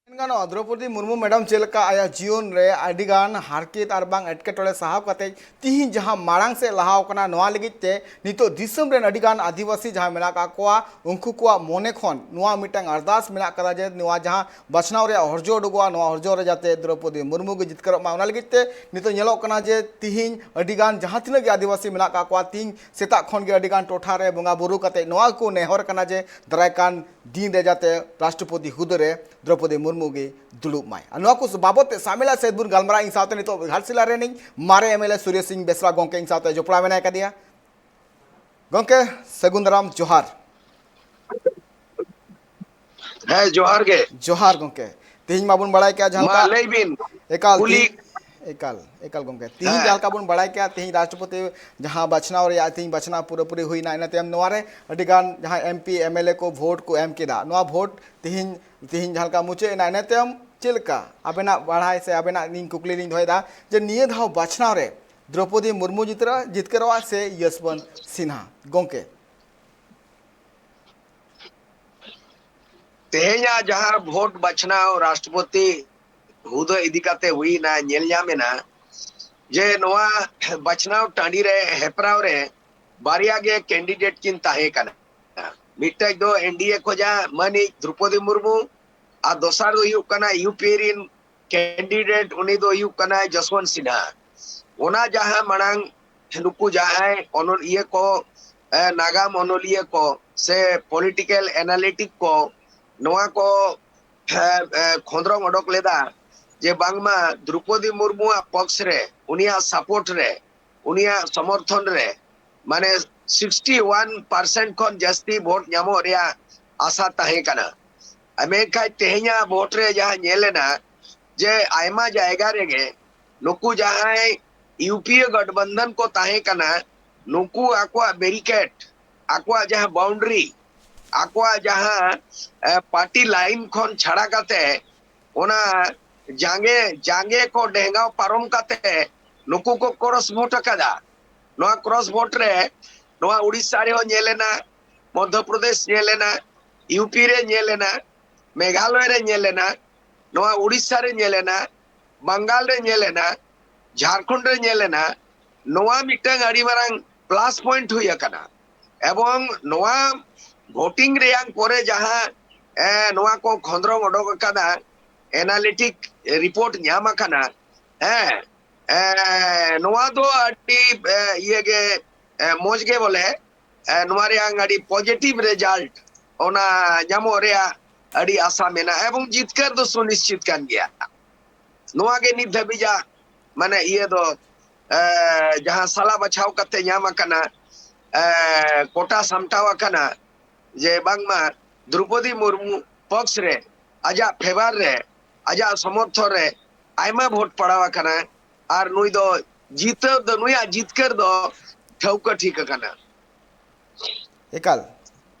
ᱢᱮᱱ ᱜᱟᱱᱚᱜᱼᱟ, ᱫᱨᱚᱯᱚᱫᱤ ᱢᱩᱨᱢᱩ ᱢᱮᱰᱟᱢ ᱪᱮᱫ ᱞᱮᱠᱟ ᱟᱭᱟᱜ ᱡᱤᱭᱚᱱ ᱨᱮ ᱟᱹᱰᱤ ᱜᱟᱱ ᱦᱟᱨᱠᱮᱛ ᱟᱨ ᱵᱟᱝ ᱮᱴᱠᱮᱴᱚᱬᱮ ᱥᱟᱦᱟᱣ ᱠᱟᱛᱮ ᱛᱤᱦᱤᱧ ᱡᱟᱦᱟᱸ ᱢᱟᱲᱟᱝ ᱥᱮᱫ ᱞᱟᱦᱟᱣ ᱠᱟᱱᱟ, ᱱᱚᱣᱟ ᱞᱟᱹᱜᱤᱫ ᱛᱮ ᱱᱤᱛᱚᱜ ᱫᱤᱥᱚᱢ ᱨᱮᱱ ᱟᱹᱰᱤ ᱜᱟᱱ ᱟᱹᱫᱤᱵᱟᱹᱥᱤ ᱡᱟᱦᱟᱸ ᱢᱮᱱᱟᱜ ᱟᱠᱟᱫ ᱠᱚᱣᱟ, ᱩᱱᱠᱩ ᱠᱚᱣᱟᱜ ᱢᱚᱱᱮ ᱠᱷᱚᱱ ᱱᱚᱣᱟ ᱢᱤᱫᱴᱟᱝ ᱟᱨᱫᱟᱥ ᱢᱮᱱᱟᱜ ᱟᱠᱟᱫᱟ ᱡᱮ ᱱᱚᱣᱟ ᱡᱟᱦᱟᱸ ᱵᱟᱪᱷᱱᱟᱣ ᱨᱮᱭᱟᱜ ᱦᱚᱨᱡᱚ ᱩᱰᱩᱠᱚᱜᱼᱟ, ᱱᱚᱣᱟ ᱦᱚᱨᱡᱚ ᱨᱮ ᱡᱟᱛᱮ ᱫᱨᱚᱯᱚᱫᱤ ᱢᱩᱨᱢᱩ ᱜᱮ ᱡᱤᱛᱠᱟᱹᱨᱚᱜ ᱢᱟ᱾ ᱚᱱᱟ ᱞᱟᱹᱜᱤᱫ ᱛᱮ ᱱᱤᱛᱚᱜ ᱧᱮᱞᱚᱜ ᱠᱟᱱᱟ ᱡᱮ ᱛᱤᱦᱤᱧ ᱟᱹᱰᱤ ᱜᱟᱱ ᱡᱟᱦᱟᱸ ᱛᱤᱱᱟᱹᱜ ᱜᱮ ᱟᱹᱫᱤᱵᱟᱹᱥᱤ ᱢᱮᱱᱟᱜ ᱟᱠᱟᱫ ᱠᱚᱣᱟ, ᱛᱤᱦᱤᱧ ᱥᱮᱛᱟᱜ ᱠᱷᱚᱱ ᱜᱮ ᱟᱹᱰᱤ ᱜᱟᱱ ᱴᱚᱴᱷᱟ ᱨᱮ ᱵᱚᱸᱜᱟ ᱵᱩᱨᱩ ᱠᱟᱛᱮ ᱱᱚᱣᱟ ᱜᱮᱠᱚ ᱱᱮᱦᱚᱨ ᱠᱟᱱᱟ ᱡᱮ ᱫᱟᱨᱟᱭ ᱠᱟᱱ ᱫᱤᱱ ᱨᱮ ᱡᱟᱛᱮ ᱨᱟᱥᱴᱨᱚᱯᱚᱛᱤ ᱦᱩᱫᱟᱹ ᱨᱮ ᱫᱨᱚᱯᱚᱫᱤ ᱢᱩᱨᱢᱩ ᱜᱮ ᱫᱩᱲᱩᱵ ᱢᱟᱭ᱾ ᱟᱨ ᱱᱚᱣᱟ ᱠᱚ ᱵᱟᱵᱚᱛ ᱛᱮ ᱥᱟᱢᱮᱞᱟ ᱥᱮᱫ ᱵᱚᱱ ᱜᱟᱞᱢᱟᱨᱟᱣ᱾ ᱤᱧ ᱥᱟᱶᱛᱮ ᱱᱤᱛᱚᱜ ᱜᱷᱟᱴᱥᱤᱞᱟ ᱨᱮᱱᱤᱧ ᱢᱟᱨᱮ ᱮᱢ ᱮᱞ ᱮ ᱥᱩᱨᱮᱥ ᱥᱤᱝ ᱵᱮᱥᱨᱟ ᱜᱚᱢᱠᱮ ᱤᱧ ᱥᱟᱶᱛᱮ ᱡᱚᱯᱲᱟᱣ ᱢᱮᱱᱟᱭ ᱠᱟᱫᱮᱭᱟ᱾ ᱜᱚᱢᱠᱮ, ᱥᱟᱹᱜᱩᱱ ᱫᱟᱨᱟᱢ, ᱡᱚᱦᱟᱨ᱾ ᱦᱮᱸ, ᱡᱚᱦᱟᱨ ᱜᱮ᱾ ᱡᱚᱦᱟᱨ ᱜᱚᱢᱠᱮ᱾ ᱛᱮᱦᱮᱧ ᱢᱟᱵᱚᱱ ᱵᱟᱲᱟᱭ ᱠᱮᱫᱟ ᱡᱟᱦᱟᱸ ᱢᱟ ᱞᱮᱠᱟ ᱞᱟᱹᱭ ᱵᱤᱱ, ᱮᱠᱟᱞ ᱠᱩᱞᱤ᱾ ᱛᱮᱦᱮᱧ, ᱮᱠᱟᱞ, ᱮᱠᱟᱞ ᱜᱚᱢᱠᱮ, ᱛᱮᱦᱮᱧ ᱦᱮᱸ᱾ ᱡᱟᱦᱟᱸ ᱞᱮᱠᱟ ᱵᱚᱱ ᱵᱟᱲᱟᱭ ᱠᱮᱫᱟ, ᱛᱮᱦᱮᱧ ᱨᱟᱥᱴᱨᱚᱯᱚᱛᱤ ᱡᱟᱦᱟᱸ ᱵᱟᱪᱷᱱᱟᱣ ᱨᱮᱭᱟᱜ ᱛᱮᱦᱮᱧ ᱵᱟᱪᱷᱱᱟᱣ ᱯᱩᱨᱟᱹᱯᱩᱨᱤ ᱦᱩᱭᱱᱟ, ᱤᱱᱟᱹ ᱛᱟᱭᱚᱢ ᱱᱚᱣᱟ ᱨᱮ ᱟᱹᱰᱤ ᱜᱟᱱ ᱡᱟᱦᱟᱸ M P M L A ᱠᱚ ᱵᱷᱳᱴ ᱠᱚ ᱮᱢ ᱠᱮᱫᱟ᱾ ᱱᱚᱣᱟ ᱵᱷᱳᱴ ᱛᱮᱦᱮᱧ, ᱛᱮᱦᱮᱧ ᱡᱟᱦᱟᱸ ᱞᱮᱠᱟ ᱢᱩᱪᱟᱹᱫ ᱮᱱᱟ, ᱤᱱᱟᱹ ᱛᱟᱭᱚᱢ ᱪᱮᱫ ᱞᱮᱠᱟ ᱟᱵᱮᱱᱟᱜ ᱵᱟᱲᱟᱭ ᱥᱮ ᱟᱵᱮᱱᱟᱜ ᱤᱧ ᱠᱩᱠᱞᱤ ᱞᱤᱧ ᱫᱚᱦᱚᱭᱮᱫᱟ ᱡᱮ ᱱᱤᱭᱟᱹ ᱫᱷᱟᱣ ᱵᱟᱪᱷᱱᱟᱣ ᱨᱮ ᱫᱨᱚᱯᱚᱫᱤ ᱢᱩᱨᱢᱩ ᱡᱤᱛᱨᱟ-, ᱡᱤᱛᱠᱟᱹᱨᱚᱜᱼᱟ ᱥᱮ ᱭᱚᱥᱵᱚᱱᱛ ᱥᱤᱱᱦᱟ? ᱜᱚᱢᱠᱮ᱾ ᱛᱮᱦᱮᱧᱟᱜ ᱡᱟᱦᱟᱸ ᱵᱷᱳᱴ ᱵᱟᱪᱷᱱᱟᱣ ᱨᱟᱥᱴᱨᱚᱯᱚᱛᱤ ᱦᱩᱫᱟᱹ ᱤᱫᱤ ᱠᱟᱛᱮ ᱦᱩᱭᱱᱟ, ᱧᱮᱞ ᱧᱟᱢ ᱮᱱᱟ ᱡᱮ ᱱᱚᱣᱟ ᱵᱟᱪᱷᱱᱟᱣ ᱴᱟᱺᱰᱤ ᱨᱮ ᱦᱮᱯᱨᱟᱣ ᱨᱮ ᱵᱟᱨᱭᱟ ᱜᱮ ᱠᱮᱱᱰᱤᱰᱮᱴ ᱠᱤᱱ ᱛᱟᱦᱮᱸ ᱠᱟᱱᱟ᱾ ᱢᱤᱫᱴᱮᱡ ᱫᱚ ᱮᱱ ᱰᱤ ᱮ ᱠᱷᱚᱡᱟᱜ ᱢᱟᱹᱱᱤᱡ ᱫᱨᱚᱯᱚᱫᱤ ᱢᱩᱨᱢᱩ, ᱟᱨ ᱫᱚᱥᱟᱨ ᱫᱚ ᱦᱩᱭᱩᱜ ᱠᱟᱱᱟ ᱭᱩ ᱯᱤ ᱮ ᱨᱤᱱ ᱠᱮᱱᱰᱤᱰᱮᱴ, ᱩᱱᱤ ᱫᱚ ᱦᱩᱭᱩᱜ ᱠᱟᱱᱟᱭ ᱡᱚᱥᱣᱚᱱᱛ ᱥᱤᱱᱦᱟ᱾ ᱚᱱᱟ ᱡᱟᱦᱟᱸ ᱢᱟᱲᱟᱝ ᱱᱩᱠᱩ ᱡᱟᱦᱟᱸᱭ ᱚᱱᱚᱞᱤᱭᱟᱹ ᱠᱚ, ᱮ, ᱱᱟᱜᱟᱢ ᱚᱱᱚᱞᱤᱭᱟᱹ ᱠᱚ ᱥᱮ ᱯᱚᱞᱤᱴᱤᱠᱮᱞ ᱮᱱᱟᱞᱤᱴᱤᱠ ᱠᱚ ᱱᱚᱣᱟ ᱠᱚ, ᱮ, ᱮ, ᱠᱷᱚᱸᱫᱽᱨᱚᱝ ᱚᱰᱚᱠ ᱞᱮᱫᱟ ᱡᱮ ᱵᱟᱝᱢᱟ ᱫᱨᱩᱯᱚᱫᱤ ᱢᱩᱨᱢᱩᱣᱟᱜ ᱯᱚᱠᱥ ᱨᱮ, ᱩᱱᱤᱭᱟᱜ ᱥᱟᱯᱳᱨᱴ ᱨᱮ, ᱩᱱᱤᱭᱟᱜ ᱥᱚᱢᱚᱨᱛᱷᱚᱱ ᱨᱮ ᱢᱟᱱᱮ ᱥᱤᱠᱥᱴᱤ ᱳᱣᱟᱱ ᱯᱟᱨᱥᱮᱱᱴ ᱠᱷᱚᱱ ᱡᱟᱹᱥᱛᱤ ᱵᱷᱳᱴ ᱧᱟᱢᱚᱜ ᱨᱮᱭᱟᱜ ᱟᱥᱟ ᱛᱟᱦᱮᱸ ᱠᱟᱱᱟ᱾ ᱢᱮᱱᱠᱷᱟᱱ ᱛᱮᱦᱮᱧᱟᱜ ᱵᱷᱳᱴ ᱨᱮ ᱡᱟᱦᱟᱸ ᱧᱮᱞ ᱮᱱᱟ ᱡᱮ ᱟᱭᱢᱟ ᱡᱟᱭᱜᱟ ᱨᱮᱜᱮ ᱱᱩᱠᱩ ᱡᱟᱦᱟᱸᱭ ᱭᱩ ᱯᱤ ᱮ ᱜᱚᱴᱵᱚᱱᱫᱷᱚᱱ ᱠᱚ ᱛᱟᱦᱮᱸ ᱠᱟᱱᱟ, ᱱᱩᱠᱩ ᱟᱠᱚᱣᱟᱜ ᱵᱮᱨᱤᱠᱮᱰ, ᱟᱠᱚᱣᱟᱜ ᱡᱟᱦᱟᱸ ᱵᱟᱣᱩᱱᱰᱟᱨᱤ, ᱟᱠᱚᱣᱟᱜ ᱡᱟᱦᱟᱸ ᱯᱟᱨᱴᱤ ᱞᱟᱭᱤᱱ ᱠᱷᱚᱱ ᱪᱷᱟᱲᱟ ᱠᱟᱛᱮ ᱚᱱᱟ ᱡᱟᱸᱜᱮ ᱡᱟᱸᱜᱮ ᱠᱚ ᱰᱮᱸᱜᱟᱣ ᱯᱟᱨᱚᱢ ᱠᱟᱛᱮ ᱱᱩᱠᱩ ᱠᱚ ᱠᱨᱚᱥ ᱵᱷᱳᱴ ᱟᱠᱟᱫᱟ᱾ ᱱᱚᱣᱟ ᱠᱨᱚᱥ ᱵᱷᱳᱴ ᱨᱮ ᱱᱚᱣᱟ ᱩᱲᱤᱥᱥᱟ ᱨᱮᱦᱚᱸ ᱧᱮᱞ ᱮᱱᱟ, ᱢᱚᱫᱽᱫᱷᱚ ᱯᱨᱚᱫᱮᱥ ᱧᱮᱞ ᱮᱱᱟ, ᱤᱭᱩᱯᱤ ᱨᱮ ᱧᱮᱞ ᱮᱱᱟ, ᱢᱮᱜᱷᱟᱞᱚᱭ ᱨᱮ ᱧᱮᱞ ᱮᱱᱟ, ᱱᱚᱣᱟ ᱩᱲᱤᱥᱥᱟ ᱨᱮ ᱧᱮᱞ ᱮᱱᱟ, ᱵᱟᱝᱜᱟᱞ ᱨᱮ ᱧᱮᱞ ᱮᱱᱟ, ᱡᱷᱟᱲᱠᱷᱚᱸᱰ ᱨᱮ ᱧᱮᱞ ᱮᱱᱟ᱾ ᱱᱚᱣᱟ ᱢᱤᱫᱴᱟᱝ ᱟᱹᱰᱤ ᱢᱟᱨᱟᱝ ᱯᱞᱟᱥ ᱯᱚᱭᱮᱱᱴ ᱦᱩᱭ ᱟᱠᱟᱱᱟ᱾ ᱮᱵᱚᱝ ᱱᱚᱣᱟ ᱵᱷᱳᱴᱤᱝ ᱨᱮᱭᱟᱜ ᱯᱚᱨᱮ ᱡᱟᱦᱟᱸ ᱮ, ᱱᱚᱣᱟ ᱠᱚ ᱠᱷᱚᱸᱫᱽᱨᱚᱝ ᱚᱰᱚᱠ ᱟᱠᱟᱫᱟ, ᱮᱱᱟᱞᱤᱴᱤᱠ ᱨᱤᱯᱳᱨᱴ ᱧᱟᱢ ᱟᱠᱟᱱᱟ, ᱦᱮᱸ, ᱮ, ᱱᱚᱣᱟ ᱫᱚ ᱟᱹᱰᱤ ᱮ, ᱤᱭᱟᱹ ᱜᱮ ᱮ, ᱢᱚᱡᱽ ᱜᱮ ᱵᱚᱞᱮ ᱮ, ᱱᱚᱣᱟ ᱨᱮᱭᱟᱜ ᱟᱹᱰᱤ ᱯᱚᱡᱤᱴᱤᱵᱷ ᱨᱮᱡᱟᱞᱴ ᱚᱱᱟ ᱧᱟᱢᱚᱜ ᱨᱮᱭᱟᱜ ᱟᱹᱰᱤ ᱟᱥᱟ ᱢᱮᱱᱟᱜᱼᱟ ᱮᱵᱚᱝ ᱡᱤᱛᱠᱟᱹᱨ ᱫᱚ ᱥᱩᱱᱤᱥᱪᱤᱛ ᱠᱟᱱ ᱜᱮᱭᱟ᱾ ᱱᱚᱣᱟ ᱜᱮ ᱱᱤᱛ ᱫᱷᱟᱹᱵᱤᱡᱟᱜ ᱢᱟᱱᱮ ᱤᱭᱟᱹ ᱫᱚ ᱮ, ᱡᱟᱦᱟᱸ ᱥᱟᱞᱟ ᱵᱟᱪᱷᱟᱣ ᱠᱟᱛᱮ ᱧᱟᱢ ᱟᱠᱟᱱᱟ, ᱮ, ᱠᱳᱴᱟ ᱥᱟᱢᱴᱟᱣ ᱟᱠᱟᱱᱟ ᱡᱮ ᱵᱟᱝᱢᱟ ᱫᱨᱚᱯᱚᱫᱤ ᱢᱩᱨᱢᱩ ᱯᱚᱠᱥ ᱨᱮ ᱟᱡᱟᱜ ᱯᱷᱮᱵᱟᱨ ᱨᱮ ᱟᱡᱟᱜ ᱥᱚᱢᱚᱨᱛᱷᱚᱱ ᱨᱮ ᱟᱭᱢᱟ ᱵᱷᱳᱴ ᱯᱟᱲᱟᱣ ᱟᱠᱟᱱᱟ ᱟᱨ ᱱᱩᱭ ᱫᱚ ᱡᱤᱛᱟᱹᱣ ᱫᱚ ᱱᱩᱭᱟᱜ ᱡᱤᱛᱠᱟᱹᱨ ᱫᱚ ᱴᱷᱟᱹᱣᱠᱟᱹ ᱴᱷᱤᱠ ᱟᱠᱟᱱᱟ᱾ ᱮᱠᱟᱞ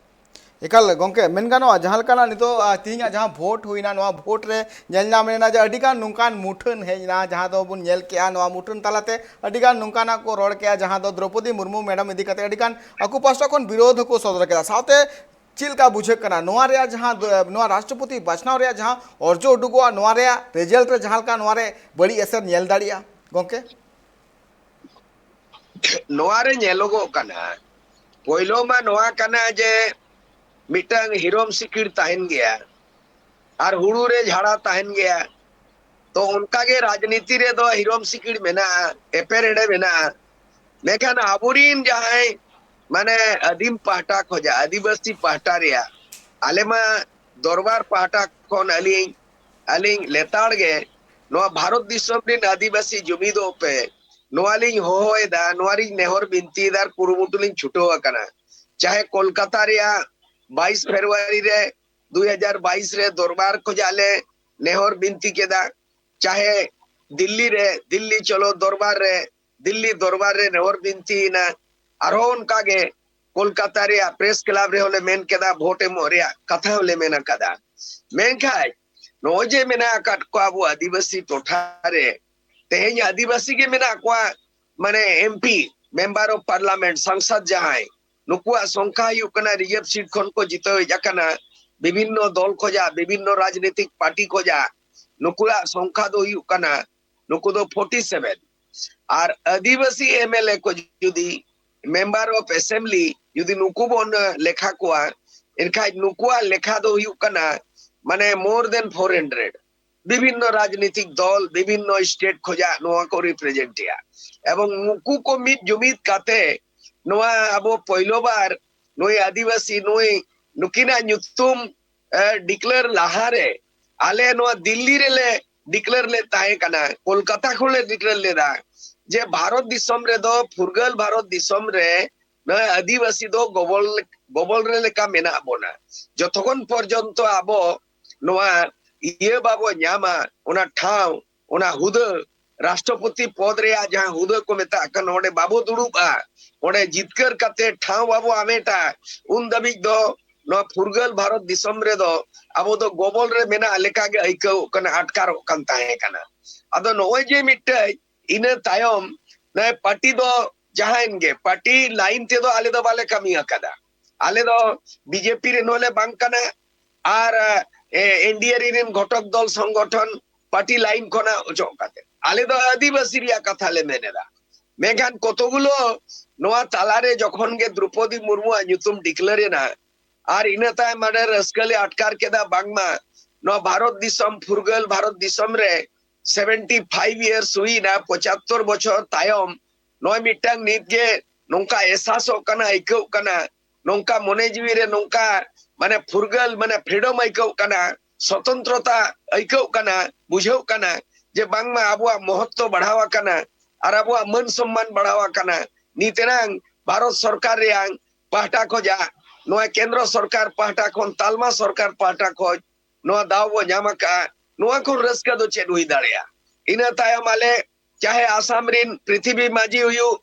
ᱮᱠᱟᱞ ᱜᱚᱢᱠᱮ, ᱢᱮᱱ ᱜᱟᱱᱚᱜᱼᱟ ᱡᱟᱦᱟᱸ ᱞᱮᱠᱟᱱᱟᱜ ᱱᱤᱛᱚᱜ ᱛᱮᱦᱮᱧᱟᱜ ᱡᱟᱦᱟᱸ ᱵᱷᱳᱴ ᱦᱩᱭᱱᱟ, ᱱᱚᱣᱟ ᱵᱷᱳᱴ ᱨᱮ ᱧᱮᱞ ᱧᱟᱢ ᱞᱮᱱᱟ ᱡᱮ ᱟᱹᱰᱤᱜᱟᱱ ᱱᱚᱝᱠᱟᱱ ᱢᱩᱴᱷᱟᱹᱱ ᱦᱮᱡ ᱮᱱᱟ ᱡᱟᱦᱟᱸ ᱫᱚᱵᱚᱱ ᱧᱮᱞ ᱠᱮᱜᱼᱟ᱾ ᱱᱚᱣᱟ ᱢᱩᱴᱷᱟᱹᱱ ᱛᱟᱞᱟᱛᱮ ᱟᱹᱰᱤᱜᱟᱱ ᱱᱚᱝᱠᱟᱱᱟᱜ ᱠᱚ ᱨᱚᱲ ᱠᱮᱜᱼᱟ ᱡᱟᱦᱟᱸ ᱫᱚ ᱫᱨᱚᱯᱚᱫᱤ ᱢᱩᱨᱢᱩ ᱢᱮᱰᱟᱢ ᱤᱫᱤ ᱠᱟᱛᱮ ᱟᱹᱰᱤᱜᱟᱱ ᱟᱠᱚ ᱯᱟᱥᱴᱟ ᱠᱷᱚᱱ ᱵᱤᱨᱳᱫᱷ ᱦᱚᱸᱠᱚ ᱥᱚᱫᱚᱨ ᱠᱮᱫᱟ᱾ ᱥᱟᱶᱛᱮ ᱪᱮᱫ ᱞᱮᱠᱟ ᱵᱩᱡᱷᱟᱹᱜ ᱠᱟᱱᱟ ᱱᱚᱣᱟ ᱨᱮᱭᱟᱜ ᱡᱟᱦᱟᱸ ᱱᱚᱣᱟ ᱨᱟᱥᱴᱨᱚᱯᱚᱛᱤ ᱵᱟᱪᱷᱱᱟᱣ ᱨᱮᱭᱟᱜ ᱡᱟᱦᱟᱸ ᱚᱨᱡᱚ ᱩᱰᱩᱠᱚᱜᱼᱟ, ᱱᱚᱣᱟ ᱨᱮᱭᱟᱜ ᱨᱮᱡᱟᱞᱴ ᱨᱮ ᱡᱟᱦᱟᱸ ᱞᱮᱠᱟ ᱱᱚᱣᱟ ᱨᱮ ᱵᱟᱹᱲᱤᱡ ᱮᱥᱮᱨ ᱧᱮᱞ ᱫᱟᱲᱮᱭᱟᱜᱼᱟ ᱜᱚᱢᱠᱮ? ᱱᱚᱣᱟ ᱨᱮ ᱧᱮᱞᱚᱜᱚᱜ ᱠᱟᱱᱟ, ᱯᱳᱭᱞᱳ ᱢᱟ ᱱᱚᱣᱟ ᱠᱟᱱᱟ ᱡᱮ ᱢᱤᱫᱴᱟᱝ ᱦᱤᱨᱚᱢ ᱥᱤᱠᱤᱲ ᱛᱟᱦᱮᱱ ᱜᱮᱭᱟ ᱟᱨ ᱦᱩᱲᱩ ᱨᱮ ᱡᱷᱟᱲᱟ ᱛᱟᱦᱮᱱ ᱜᱮᱭᱟ᱾ ᱛᱚ ᱚᱱᱠᱟ ᱜᱮ ᱨᱟᱡᱽᱱᱤᱛᱤ ᱨᱮᱫᱚ ᱦᱤᱨᱚᱢ ᱥᱤᱠᱤᱲ ᱢᱮᱱᱟᱜᱼᱟ, ᱮᱯᱮᱨ ᱦᱮᱸᱰᱮ ᱢᱮᱱᱟᱜᱼᱟ᱾ ᱢᱮᱱᱠᱷᱟᱱ ᱟᱵᱚᱨᱤᱱ ᱡᱟᱦᱟᱸᱭ ᱢᱟᱱᱮ ᱟᱹᱫᱤᱢ ᱯᱟᱦᱴᱟ ᱠᱷᱚᱱᱟᱜ ᱟᱹᱫᱤᱵᱟᱹᱥᱤ ᱯᱟᱦᱴᱟ ᱨᱮᱭᱟᱜ ᱟᱞᱮ ᱢᱟ ᱫᱚᱨᱵᱟᱨ ᱯᱟᱦᱴᱟ ᱠᱷᱚᱱ ᱟᱹᱞᱤᱧ ᱟᱹᱞᱤᱧ ᱞᱮᱛᱟᱲ ᱜᱮ ᱱᱚᱣᱟ ᱵᱷᱟᱨᱚᱛ ᱫᱤᱥᱚᱢ ᱨᱤᱱ ᱟᱹᱫᱤᱵᱟᱹᱥᱤ ᱡᱩᱢᱤᱫᱚᱜ ᱯᱮ, ᱱᱚᱣᱟ ᱞᱤᱧ ᱦᱚᱦᱚᱭᱮᱫᱟ, ᱱᱚᱣᱟ ᱞᱤᱧ ᱱᱮᱦᱚᱨ ᱵᱤᱱᱛᱤᱭᱮᱫᱟ ᱟᱨ ᱠᱩᱨᱩᱢᱩᱴᱩ ᱞᱤᱧ ᱪᱷᱩᱴᱟᱹᱣ ᱟᱠᱟᱱᱟ᱾ ᱪᱟᱦᱮ ᱠᱳᱞᱠᱟᱛᱟ ᱨᱮᱭᱟᱜ ᱵᱟᱭᱤᱥ ᱯᱷᱮᱵᱽᱨᱩᱣᱟᱨᱤ ᱨᱮ ᱫᱩᱭ ᱦᱟᱡᱟᱨ ᱵᱟᱭᱤᱥ ᱨᱮ ᱫᱚᱨᱵᱟᱨ ᱠᱷᱚᱱᱟᱜ ᱞᱮ ᱱᱮᱦᱚᱨ ᱵᱤᱱᱛᱤ ᱠᱮᱫᱟ, ᱪᱟᱦᱮ ᱫᱤᱞᱞᱤ ᱨᱮ ᱫᱤᱞᱞᱤ ᱪᱚᱞᱚ ᱫᱚᱨᱵᱟᱨ ᱨᱮ ᱫᱤᱞᱞᱤ ᱫᱚᱨᱵᱟᱨ ᱨᱮ ᱱᱮᱦᱚᱨ ᱵᱤᱱᱛᱤᱭᱮᱱᱟ, ᱟᱨᱦᱚᱸ ᱚᱱᱠᱟ ᱜᱮ ᱠᱳᱞᱠᱟᱛᱟ ᱨᱮᱭᱟᱜ ᱯᱨᱮᱥ ᱠᱞᱟᱵ ᱨᱮᱦᱚᱸ ᱞᱮ ᱢᱮᱱ ᱠᱮᱫᱟ, ᱵᱷᱳᱴ ᱮᱢᱚᱜ ᱨᱮᱭᱟᱜ ᱠᱟᱛᱷᱟ ᱦᱚᱸᱞᱮ ᱢᱮᱱ ᱟᱠᱟᱫᱟ᱾ ᱢᱮᱱᱠᱷᱟᱱ ᱱᱚᱜᱼᱚᱭ ᱡᱮ ᱢᱮᱱᱟᱜ ᱟᱠᱟᱫ ᱠᱚᱣᱟ ᱟᱵᱚ ᱟᱹᱫᱤᱵᱟᱹᱥᱤ ᱴᱚᱴᱷᱟ ᱨᱮ, ᱛᱮᱦᱮᱧ ᱟᱹᱫᱤᱵᱟᱹᱥᱤ ᱜᱮ ᱢᱮᱱᱟᱜ ᱠᱚᱣᱟ, ᱢᱟᱱᱮ ᱮᱢᱯᱤ, ᱢᱮᱢᱵᱟᱨ ᱚᱯ ᱯᱟᱨᱞᱟᱢᱮᱱᱴ, ᱥᱟᱝᱥᱟᱫ ᱡᱟᱦᱟᱸᱭ, ᱱᱩᱠᱩᱣᱟᱜ ᱥᱚᱝᱠᱷᱟ ᱦᱩᱭᱩᱜ ᱠᱟᱱᱟ, ᱨᱤᱡᱟᱨᱵᱷ ᱥᱤᱴ ᱠᱷᱚᱱ ᱠᱚ ᱡᱤᱛᱟᱹᱣ ᱦᱮᱡ ᱟᱠᱟᱱᱟ᱾ ᱵᱤᱵᱷᱤᱱᱱᱚ ᱫᱚᱞ ᱠᱷᱚᱡᱟᱜ, ᱵᱤᱵᱷᱤᱱᱱᱚ ᱨᱟᱡᱽᱱᱤᱛᱤᱠ ᱯᱟᱨᱴᱤ ᱠᱷᱚᱡᱟᱜ ᱱᱩᱠᱩᱣᱟᱜ ᱥᱚᱝᱠᱷᱟ ᱫᱚ ᱦᱩᱭᱩᱜ ᱠᱟᱱᱟ, ᱱᱩᱠᱩ ᱫᱚ ᱯᱷᱳᱨᱴᱤ ᱥᱮᱵᱷᱮᱱ᱾ ᱟᱨ ᱟᱹᱫᱤᱵᱟᱹᱥᱤ ᱮᱢᱮᱞᱮ ᱠᱚ ᱡᱩᱫᱤ ᱢᱮᱢᱵᱟᱨ ᱚᱯ ᱮᱥᱮᱢᱵᱞᱤ ᱡᱩᱫᱤ ᱱᱩᱠᱩ ᱵᱚᱱ ᱞᱮᱠᱷᱟ ᱠᱚᱣᱟ, ᱮᱱᱠᱷᱟᱡ ᱱᱩᱠᱩᱣᱟᱜ ᱞᱮᱠᱷᱟ ᱫᱚ ᱦᱩᱭᱩᱜ ᱠᱟᱱᱟ, ᱢᱟᱱᱮ, ᱢᱳᱨ ᱫᱮᱱ ᱯᱷᱳᱨ ᱦᱟᱱᱰᱨᱮᱰ᱾ ᱵᱤᱵᱷᱤᱱᱱᱚ ᱨᱟᱡᱽᱱᱤᱛᱤᱠ ᱫᱚᱞ, ᱵᱤᱵᱷᱤᱱᱱᱚ ᱥᱴᱮᱴ ᱠᱷᱚᱡᱟᱜ ᱱᱚᱣᱟ ᱠᱚ ᱨᱤᱯᱨᱮᱡᱮᱱᱴ ᱮᱜᱼᱟ᱾ ᱮᱵᱚᱝ ᱱᱩᱠᱩ ᱠᱚ ᱢᱤᱫ ᱡᱩᱢᱤᱫ ᱠᱟᱛᱮ ᱱᱚᱣᱟ ᱟᱵᱚ ᱯᱳᱭᱞᱳ ᱵᱟᱨ ᱱᱩᱭ ᱟᱹᱫᱤᱵᱟᱹᱥᱤ, ᱱᱩᱭ, ᱱᱩᱠᱤᱱᱟᱜ ᱧᱩᱛᱩᱢ ᱰᱤᱠᱞᱮᱭᱟᱨ ᱞᱟᱦᱟᱨᱮ ᱟᱞᱮ ᱱᱚᱣᱟ ᱫᱤᱞᱞᱤ ᱨᱮᱞᱮ ᱰᱤᱠᱞᱮᱭᱟᱨ ᱞᱮᱫ ᱛᱟᱦᱮᱸ ᱠᱟᱱᱟ, ᱠᱳᱞᱠᱟᱛᱟ ᱠᱷᱚᱱ ᱞᱮ ᱰᱤᱠᱞᱮᱭᱟᱨ ᱞᱮᱫᱟ ᱡᱮ ᱵᱷᱟᱨᱚᱛ ᱫᱤᱥᱚᱢ ᱨᱮᱫᱚ, ᱯᱷᱩᱨᱜᱟᱹᱞ ᱵᱷᱟᱨᱚᱛ ᱫᱤᱥᱚᱢ ᱨᱮ ᱱᱚᱣᱟ ᱟᱹᱫᱤᱵᱟᱹᱥᱤ ᱫᱚ ᱜᱚᱵᱚᱞ, ᱜᱚᱵᱚᱞ ᱨᱮ ᱞᱮᱠᱟ ᱢᱮᱱᱟᱜ ᱵᱚᱱᱟ᱾ ᱡᱚᱛᱚᱠᱷᱚᱱ ᱯᱚᱨᱡᱚᱱᱛᱚ ᱟᱵᱚ ᱱᱚᱣᱟ ᱤᱭᱟᱹ ᱵᱟᱵᱚ ᱧᱟᱢᱟ, ᱚᱱᱟ ᱴᱷᱟᱶ, ᱚᱱᱟ ᱦᱩᱫᱟᱹ, ᱨᱟᱥᱴᱨᱚᱯᱚᱛᱤ ᱯᱚᱫ ᱨᱮᱭᱟᱜ ᱡᱟᱦᱟᱸ ᱦᱩᱫᱟᱹ ᱠᱚ ᱢᱮᱛᱟᱜ ᱠᱟᱱᱟ, ᱚᱸᱰᱮ ᱵᱟᱵᱚ ᱫᱩᱲᱩᱵᱼᱟ, ᱚᱸᱰᱮ ᱡᱤᱛᱠᱟᱹᱨ ᱠᱟᱛᱮ ᱴᱷᱟᱶ ᱵᱟᱵᱚ ᱟᱢᱮᱴᱟ, ᱩᱱ ᱫᱷᱟᱹᱵᱤᱡ ᱫᱚ ᱱᱚᱣᱟ ᱯᱷᱩᱨᱜᱟᱹᱞ ᱵᱷᱟᱨᱚᱛ ᱫᱤᱥᱚᱢ ᱨᱮᱫᱚ ᱟᱵᱚ ᱫᱚ ᱜᱚᱵᱚᱞ ᱨᱮ ᱢᱮᱱᱟᱜ ᱞᱮᱠᱟ ᱜᱮ ᱟᱹᱭᱠᱟᱹᱣ ᱠᱟᱱᱟ, ᱟᱴᱠᱟᱨᱚᱜ ᱠᱟᱱ ᱛᱟᱦᱮᱸ ᱠᱟᱱᱟ᱾ ᱟᱫᱚ ᱱᱚᱜᱼᱚᱭ ᱡᱮ ᱢᱤᱫᱴᱮᱡ ᱤᱱᱟᱹ ᱛᱟᱭᱚᱢ ᱱᱚᱜᱼᱚᱭ ᱯᱟᱨᱴᱤ ᱫᱚ ᱡᱟᱦᱟᱸᱭᱮᱱ ᱜᱮ, ᱯᱟᱨᱴᱤ ᱞᱟᱭᱤᱱ ᱛᱮᱫᱚ ᱟᱞᱮ ᱫᱚ ᱵᱟᱞᱮ ᱠᱟᱹᱢᱤ ᱟᱠᱟᱫᱟ᱾ ᱟᱞᱮ ᱫᱚ ᱵᱤᱡᱮᱯᱤ ᱨᱮᱱ ᱦᱚᱸᱞᱮ ᱵᱟᱝ ᱠᱟᱱᱟ, ᱟᱨ, ᱮ, ᱮᱱᱰᱤᱮ ᱨᱮᱱ ᱜᱷᱚᱴᱚᱠ ᱫᱚᱞ ᱥᱚᱝᱜᱚᱴᱷᱚᱱ ᱯᱟᱨᱴᱤ ᱞᱟᱭᱤᱱ ᱠᱷᱚᱱᱟᱜ ᱚᱪᱚᱜ ᱠᱟᱛᱮ ᱟᱞᱮ ᱫᱚ ᱟᱹᱫᱤᱵᱟᱹᱥᱤ ᱨᱮᱭᱟᱜ ᱠᱟᱛᱷᱟ ᱞᱮ ᱢᱮᱱ ᱮᱫᱟ᱾ ᱢᱮᱱᱠᱷᱟᱱ ᱠᱚᱛᱚᱜᱩᱞᱳ ᱱᱚᱣᱟ ᱛᱟᱞᱟᱨᱮ ᱡᱚᱠᱷᱚᱱ ᱜᱮ ᱫᱨᱚᱯᱚᱫᱤ ᱢᱩᱨᱢᱩᱣᱟᱜ ᱧᱩᱛᱩᱢ ᱰᱤᱠᱞᱮᱭᱟᱨ ᱮᱱᱟ, ᱟᱨ ᱤᱱᱟᱹ ᱛᱟᱭᱚᱢ ᱟᱹᱰᱤ ᱨᱟᱹᱥᱠᱟᱹ ᱞᱮ ᱟᱴᱠᱟᱨ ᱠᱮᱫᱟ, ᱵᱟᱝᱢᱟ ᱱᱚᱣᱟ ᱵᱷᱟᱨᱚᱛ ᱫᱤᱥᱚᱢ, ᱯᱷᱩᱨᱜᱟᱹᱞ ᱵᱷᱟᱨᱚᱛ ᱫᱤᱥᱚᱢ ᱨᱮ ᱥᱮᱵᱷᱮᱱᱴᱤ ᱯᱷᱟᱭᱤᱵᱷ ᱤᱭᱟᱨᱥ ᱦᱩᱭᱱᱟ, ᱯᱚᱸᱪᱟᱛᱛᱳᱨ ᱵᱚᱪᱷᱚᱨ ᱛᱟᱭᱚᱢ ᱱᱚᱜᱼᱚᱭ ᱢᱤᱫᱴᱟᱝ ᱱᱤᱛ ᱜᱮ ᱱᱚᱝᱠᱟ ᱮᱥᱟᱥᱚᱜ ᱠᱟᱱᱟ, ᱟᱹᱭᱠᱟᱹᱜ ᱠᱟᱱᱟ, ᱱᱚᱝᱠᱟ ᱢᱚᱱᱮ ᱡᱤᱣᱤ ᱨᱮ ᱱᱚᱝᱠᱟ, ᱢᱟᱱᱮ, ᱯᱷᱩᱨᱜᱟᱹᱞ, ᱢᱟᱱᱮ, ᱯᱷᱨᱤᱰᱚᱢ ᱟᱹᱭᱠᱟᱹᱜ ᱠᱟᱱᱟ, ᱥᱚᱛᱚᱱᱛᱨᱚᱛᱟ ᱟᱹᱭᱠᱟᱹᱜ ᱠᱟᱱᱟ, ᱵᱩᱡᱷᱟᱹᱜ ᱠᱟᱱᱟ ᱡᱮ ᱵᱟᱝᱢᱟ ᱟᱵᱚᱣᱟᱜ ᱢᱚᱦᱚᱛᱛᱚ ᱵᱟᱲᱦᱟᱣ ᱟᱠᱟᱱᱟ ᱟᱨ ᱟᱵᱚᱣᱟᱜ ᱢᱟᱹᱱ ᱥᱚᱢᱢᱟᱱ ᱵᱟᱲᱦᱟᱣ ᱟᱠᱟᱱᱟ᱾ ᱱᱤᱛ ᱮᱱᱟᱝ ᱵᱷᱟᱨᱚᱛ ᱥᱚᱨᱠᱟᱨ ᱨᱮᱭᱟᱝ ᱯᱟᱦᱴᱟ ᱠᱷᱚᱱᱟᱜ, ᱱᱚᱣᱟ ᱠᱮᱱᱫᱨᱚ ᱥᱚᱨᱠᱟᱨ ᱯᱟᱦᱴᱟ ᱠᱷᱚᱱ, ᱛᱟᱞᱢᱟ ᱥᱚᱨᱠᱟᱨ ᱯᱟᱦᱴᱟ ᱠᱷᱚᱱ ᱱᱚᱣᱟ ᱫᱟᱣ ᱵᱚ ᱧᱟᱢ ᱟᱠᱟᱫᱼᱟ, ᱱᱚᱣᱟ ᱠᱷᱚᱱ ᱨᱟᱹᱥᱠᱟᱹ ᱫᱚ ᱪᱮᱫ ᱦᱩᱭ ᱫᱟᱲᱮᱭᱟᱜᱼᱟ? ᱤᱱᱟᱹ ᱛᱟᱭᱚᱢ ᱟᱞᱮ ᱪᱟᱦᱮ ᱟᱥᱟᱢ ᱨᱤᱱ ᱯᱨᱤᱛᱷᱤᱵᱤ ᱢᱟᱹᱡᱷᱤ ᱦᱩᱭᱩᱜ,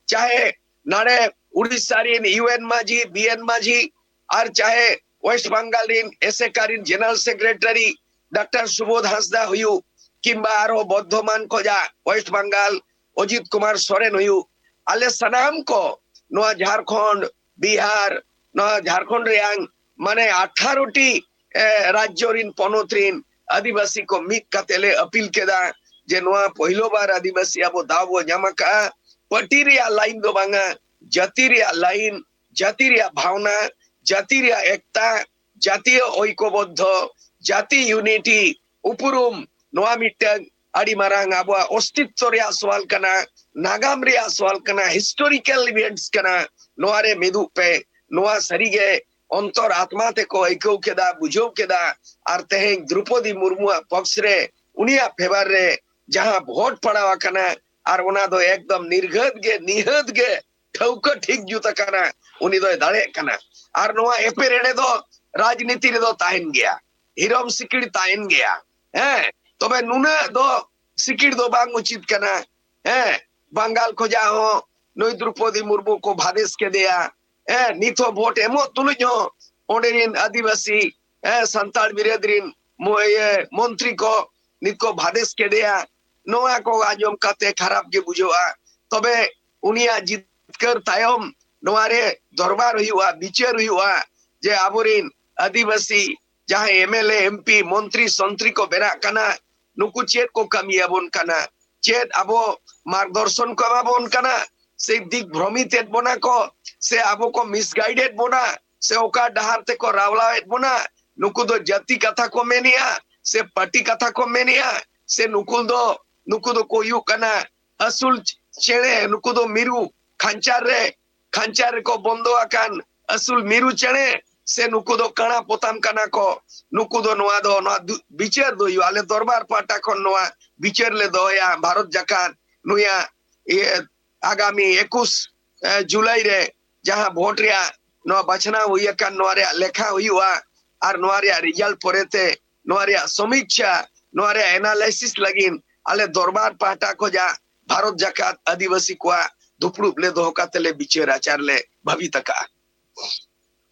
ᱪᱟᱦᱮ ᱱᱟᱲᱮ ᱩᱲᱤᱥᱥᱟ ᱨᱤᱱ ᱭᱩ ᱮᱱ ᱢᱟᱹᱡᱷᱤ, ᱵᱤ ᱮᱱ ᱢᱟᱹᱡᱷᱤ, ᱟᱨ ᱪᱟᱦᱮ ᱣᱮᱥᱴ ᱵᱟᱝᱜᱟᱞ ᱨᱤᱱ ᱮᱥᱮᱠᱟ ᱨᱤᱱ ᱡᱮᱱᱟᱨᱟᱞ ᱥᱮᱠᱨᱮᱴᱟᱨᱤ ᱰᱟᱠᱛᱟᱨ ᱥᱩᱵᱳᱫᱷ ᱦᱟᱸᱥᱫᱟ ᱦᱩᱭᱩᱜ, ᱠᱤᱢᱵᱟ ᱟᱨᱦᱚᱸ ᱵᱚᱨᱫᱷᱚᱢᱟᱱ ᱠᱷᱚᱡᱟᱜ ᱣᱮᱥᱴ ᱵᱟᱝᱜᱟᱞ ᱚᱡᱤᱛ ᱠᱩᱢᱟᱨ ᱥᱚᱨᱮᱱ ᱦᱩᱭᱩᱜ, ᱟᱞᱮ ᱥᱟᱱᱟᱢ ᱠᱚ ᱱᱚᱣᱟ ᱡᱷᱟᱲᱠᱷᱚᱸᱰ, ᱵᱤᱦᱟᱨ, ᱱᱚᱣᱟ ᱡᱷᱟᱲᱠᱷᱚᱸᱰ ᱨᱮᱭᱟᱝ ᱢᱟᱱᱮ ᱟᱴᱷᱟᱨᱚ ᱴᱤ, ᱮ, ᱨᱟᱡᱽᱡᱚ ᱨᱤᱱ ᱯᱚᱱᱚᱛ ᱨᱤᱱ ᱟᱹᱫᱤᱵᱟᱹᱥᱤ ᱠᱚ ᱢᱤᱫ ᱠᱟᱛᱮ ᱞᱮ ᱟᱹᱯᱤᱞ ᱠᱮᱫᱟ ᱡᱮ ᱱᱚᱣᱟ ᱯᱳᱭᱞᱳ ᱵᱟᱨ ᱟᱹᱫᱤᱵᱟᱹᱥᱤ ᱟᱵᱚ ᱫᱟᱣ ᱵᱚ ᱧᱟᱢ ᱟᱠᱟᱫᱼᱟ᱾ ᱯᱟᱨᱴᱤ ᱨᱮᱭᱟᱜ ᱞᱟᱭᱤᱱ ᱫᱚ ᱵᱟᱝᱟ, ᱡᱟᱹᱛᱤ ᱨᱮᱭᱟᱜ ᱞᱟᱭᱤᱱ, ᱡᱟᱹᱛᱤ ᱨᱮᱭᱟᱜ ᱵᱷᱟᱣᱱᱟ, ᱡᱟᱹᱛᱤ ᱨᱮᱭᱟᱜ ᱮᱠᱛᱟ, ᱡᱟᱹᱛᱤᱭᱚ ᱳᱭᱠᱚᱵᱚᱫᱽᱫᱷᱚ, ᱡᱟᱹᱛᱤ ᱭᱩᱱᱤᱴᱤ, ᱩᱯᱨᱩᱢ, ᱱᱚᱣᱟ ᱢᱤᱫᱴᱟᱝ ᱟᱹᱰᱤ ᱢᱟᱨᱟᱝ ᱟᱵᱚᱣᱟᱜ ᱚᱥᱛᱤᱛᱛᱚ ᱨᱮᱭᱟᱜ ᱥᱚᱣᱟᱞ ᱠᱟᱱᱟ, ᱱᱟᱜᱟᱢ ᱨᱮᱭᱟᱜ ᱥᱚᱣᱟᱞ ᱠᱟᱱᱟ, ᱦᱤᱥᱴᱳᱨᱤᱠᱟᱞ ᱤᱵᱷᱮᱱᱴᱥ ᱠᱟᱱᱟ᱾ ᱱᱚᱣᱟ ᱨᱮ ᱢᱤᱫᱩᱜ ᱯᱮ᱾ ᱱᱚᱣᱟ ᱥᱟᱹᱨᱤᱜᱮ ᱚᱱᱛᱚᱨ ᱟᱛᱢᱟ ᱛᱮᱠᱚ ᱟᱹᱭᱠᱟᱹᱣ ᱠᱮᱫᱟ, ᱵᱩᱡᱷᱟᱹᱣ ᱠᱮᱫᱟ᱾ ᱟᱨ ᱛᱮᱦᱮᱧ ᱫᱨᱩᱯᱚᱫᱤ ᱢᱩᱨᱢᱩᱣᱟᱜ ᱯᱚᱠᱥ ᱨᱮ, ᱩᱱᱤᱭᱟᱜ ᱯᱷᱮᱵᱟᱨ ᱨᱮ ᱡᱟᱦᱟᱸ ᱵᱷᱳᱴ ᱯᱟᱲᱟᱣ ᱟᱠᱟᱱᱟ, ᱟᱨ ᱚᱱᱟ ᱫᱚ ᱮᱠᱫᱚᱢ ᱱᱤᱨᱜᱷᱟᱹᱛ ᱜᱮ, ᱱᱤᱦᱟᱹᱛ ᱜᱮ ᱴᱷᱟᱹᱣᱠᱟᱹ ᱴᱷᱤᱠ ᱡᱩᱛ ᱟᱠᱟᱱᱟ, ᱩᱱᱤ ᱫᱚᱭ ᱫᱟᱲᱮᱭᱟᱜ ᱠᱟᱱᱟ᱾ ᱟᱨ ᱱᱚᱣᱟ ᱮᱯᱮᱨᱦᱮᱸᱰᱮ ᱫᱚ ᱨᱟᱡᱽᱱᱤᱛᱤ ᱨᱮᱫᱚ ᱛᱟᱦᱮᱱ ᱜᱮᱭᱟ, ᱦᱤᱨᱚᱢ ᱥᱤᱠᱲ ᱛᱟᱦᱮᱱ ᱜᱮᱭᱟ᱾ ᱦᱮᱸ, ᱛᱚᱵᱮ ᱱᱩᱱᱟᱹᱜ ᱫᱚ ᱥᱤᱠᱲ ᱫᱚ ᱵᱟᱝ ᱩᱪᱤᱛ ᱠᱟᱱᱟ᱾ ᱦᱮᱸ, ᱵᱟᱝᱜᱟᱞ ᱠᱷᱚᱡᱟᱜ ᱦᱚᱸ ᱱᱩᱭ ᱫᱨᱩᱯᱚᱫᱤ ᱢᱩᱨᱢᱩ ᱠᱚ ᱵᱷᱟᱫᱮᱥ ᱠᱮᱫᱮᱭᱟ᱾ ᱦᱮᱸ, ᱱᱤᱛ ᱦᱚᱸ ᱵᱷᱳᱴ ᱮᱢᱚᱜ ᱛᱩᱞᱩᱡ ᱦᱚᱸ ᱚᱸᱰᱮ ᱨᱤᱱ ᱟᱹᱫᱤᱵᱟᱹᱥᱤ, ᱦᱮᱸ, ᱥᱟᱱᱛᱟᱲ ᱵᱤᱨᱟᱹᱫ ᱨᱤᱱ ᱢᱚ-, ᱤᱭᱟᱹ, ᱢᱚᱱᱛᱨᱤ ᱠᱚ ᱱᱤᱛ ᱠᱚ ᱵᱷᱟᱫᱮᱥ ᱠᱮᱫᱮᱭᱟ᱾ ᱱᱚᱣᱟ ᱠᱚ ᱟᱸᱡᱚᱢ ᱠᱟᱛᱮ ᱠᱷᱟᱨᱟᱯ ᱜᱮ ᱵᱩᱡᱷᱟᱹᱜᱼᱟ᱾ ᱛᱚᱵᱮ ᱩᱱᱤᱭᱟᱜ ᱡᱤᱛᱠᱟᱹᱨ ᱛᱟᱭᱚᱢ ᱱᱚᱣᱟ ᱨᱮ ᱫᱚᱨᱵᱟᱨ ᱦᱩᱭᱩᱜᱼᱟ, ᱵᱤᱪᱟᱹᱨ ᱦᱩᱭᱩᱜᱼᱟ ᱡᱮ ᱟᱵᱚᱨᱤᱱ ᱟᱹᱫᱤᱵᱟᱹᱥᱤ ᱡᱟᱦᱟᱸᱭ M L A, M P, ᱢᱚᱱᱛᱨᱤ, ᱥᱚᱱᱛᱨᱤ ᱠᱚ ᱵᱮᱱᱟᱜ ᱠᱟᱱᱟ, ᱱᱩᱠᱩ ᱪᱮᱫ ᱠᱚ ᱠᱟᱹᱢᱤ ᱟᱵᱚᱱ ᱠᱟᱱᱟ, ᱪᱮᱫ ᱟᱵᱚ ᱢᱟᱨᱜᱚᱫᱚᱨᱥᱚᱱ ᱠᱚ ᱮᱢᱟ ᱵᱚᱱ ᱠᱟᱱᱟ, ᱥᱮ ᱫᱤᱠ ᱵᱷᱨᱚᱢᱤᱛ ᱮᱫ ᱵᱚᱱᱟ ᱠᱚ, ᱥᱮ ᱟᱵᱚ ᱠᱚ ᱢᱤᱥᱜᱟᱭᱤᱰ ᱮᱫ ᱵᱚᱱᱟ, ᱥᱮ ᱚᱠᱟ ᱰᱟᱦᱟᱨ ᱛᱮᱠᱚ ᱨᱟᱣᱞᱟᱣᱮᱫ ᱵᱚᱱᱟ, ᱱᱩᱠᱩ ᱫᱚ ᱡᱟᱹᱛᱤ ᱠᱟᱛᱷᱟ ᱠᱚ ᱢᱮᱱᱮᱜᱼᱟ, ᱥᱮ ᱯᱟᱹᱴᱤ ᱠᱟᱛᱷᱟ ᱠᱚ ᱢᱮᱱᱮᱜᱼᱟ, ᱥᱮ ᱱᱩᱠᱩ ᱫᱚ, ᱱᱩᱠᱩ ᱫᱚᱠᱚ ᱦᱩᱭᱩᱜ ᱠᱟᱱᱟ ᱟᱹᱥᱩᱞ ᱪᱮᱬᱮ, ᱱᱩᱠᱩ ᱫᱚ ᱢᱤᱨᱩ ᱠᱷᱟᱧᱪᱟ ᱨᱮ, ᱠᱷᱟᱧᱪᱟ ᱨᱮᱠᱚ ᱵᱚᱱᱫᱚ ᱟᱠᱟᱱ ᱟᱹᱥᱩᱞ ᱢᱤᱨᱩ ᱪᱮᱬᱮ, ᱥᱮ ᱱᱩᱠᱩ ᱫᱚ ᱠᱟᱬᱟ ᱯᱚᱛᱟᱢ ᱠᱟᱱᱟ ᱠᱚ? ᱱᱩᱠᱩ ᱫᱚ ᱱᱚᱣᱟ ᱫᱚ, ᱱᱚᱣᱟ ᱫᱩ-, ᱵᱤᱪᱟᱹᱨ ᱫᱚ ᱦᱩᱭᱩᱜᱼᱟ᱾ ᱟᱞᱮ ᱫᱚᱨᱵᱟᱨ ᱯᱟᱦᱴᱟ ᱠᱷᱚᱱ ᱱᱚᱣᱟ ᱵᱤᱪᱟᱹᱨ ᱞᱮ ᱫᱚᱦᱚᱭᱟ᱾ ᱵᱷᱟᱨᱚᱛ ᱡᱟᱠᱟᱛ ᱱᱩᱭᱟᱜ, ᱤᱭᱟᱹ, ᱟᱜᱟᱢᱤ ᱮᱠᱩᱥ, ᱮ, ᱡᱩᱞᱟᱭ ᱨᱮ ᱡᱟᱦᱟᱸ ᱵᱷᱳᱴ ᱨᱮᱭᱟᱜ ᱱᱚᱣᱟ ᱵᱟᱪᱷᱱᱟᱣ ᱦᱩᱭ ᱟᱠᱟᱱ, ᱱᱚᱣᱟ ᱨᱮᱭᱟᱜ ᱞᱮᱠᱷᱟ ᱦᱩᱭᱩᱜᱼᱟ᱾ ᱟᱨ ᱱᱚᱣᱟ ᱨᱮᱭᱟᱜ ᱨᱮᱡᱟᱞᱴ ᱯᱚᱨᱮᱛᱮ ᱱᱚᱣᱟ ᱨᱮᱭᱟᱜ ᱥᱚᱢᱤᱠᱪᱷᱟ, ᱱᱚᱣᱟ ᱨᱮᱭᱟᱜ ᱮᱱᱟᱞᱟᱭᱥᱤᱥ ᱞᱟᱹᱜᱤᱫ ᱟᱞᱮ ᱫᱚᱨᱵᱟᱨ ᱯᱟᱦᱴᱟ ᱠᱷᱚᱱᱟᱜ ᱵᱷᱟᱨᱚᱛ ᱡᱟᱠᱟᱛ ᱟᱹᱫᱤᱵᱟᱹᱥᱤ ᱠᱚᱣᱟᱜ ᱫᱩᱯᱲᱩᱵ ᱞᱮ ᱫᱚᱦᱚ ᱠᱟᱛᱮ ᱞᱮ ᱵᱤᱪᱟᱹᱨ ᱟᱪᱟᱨ ᱞᱮ ᱵᱷᱟᱹᱵᱤᱛ ᱟᱠᱟᱜᱼᱟ᱾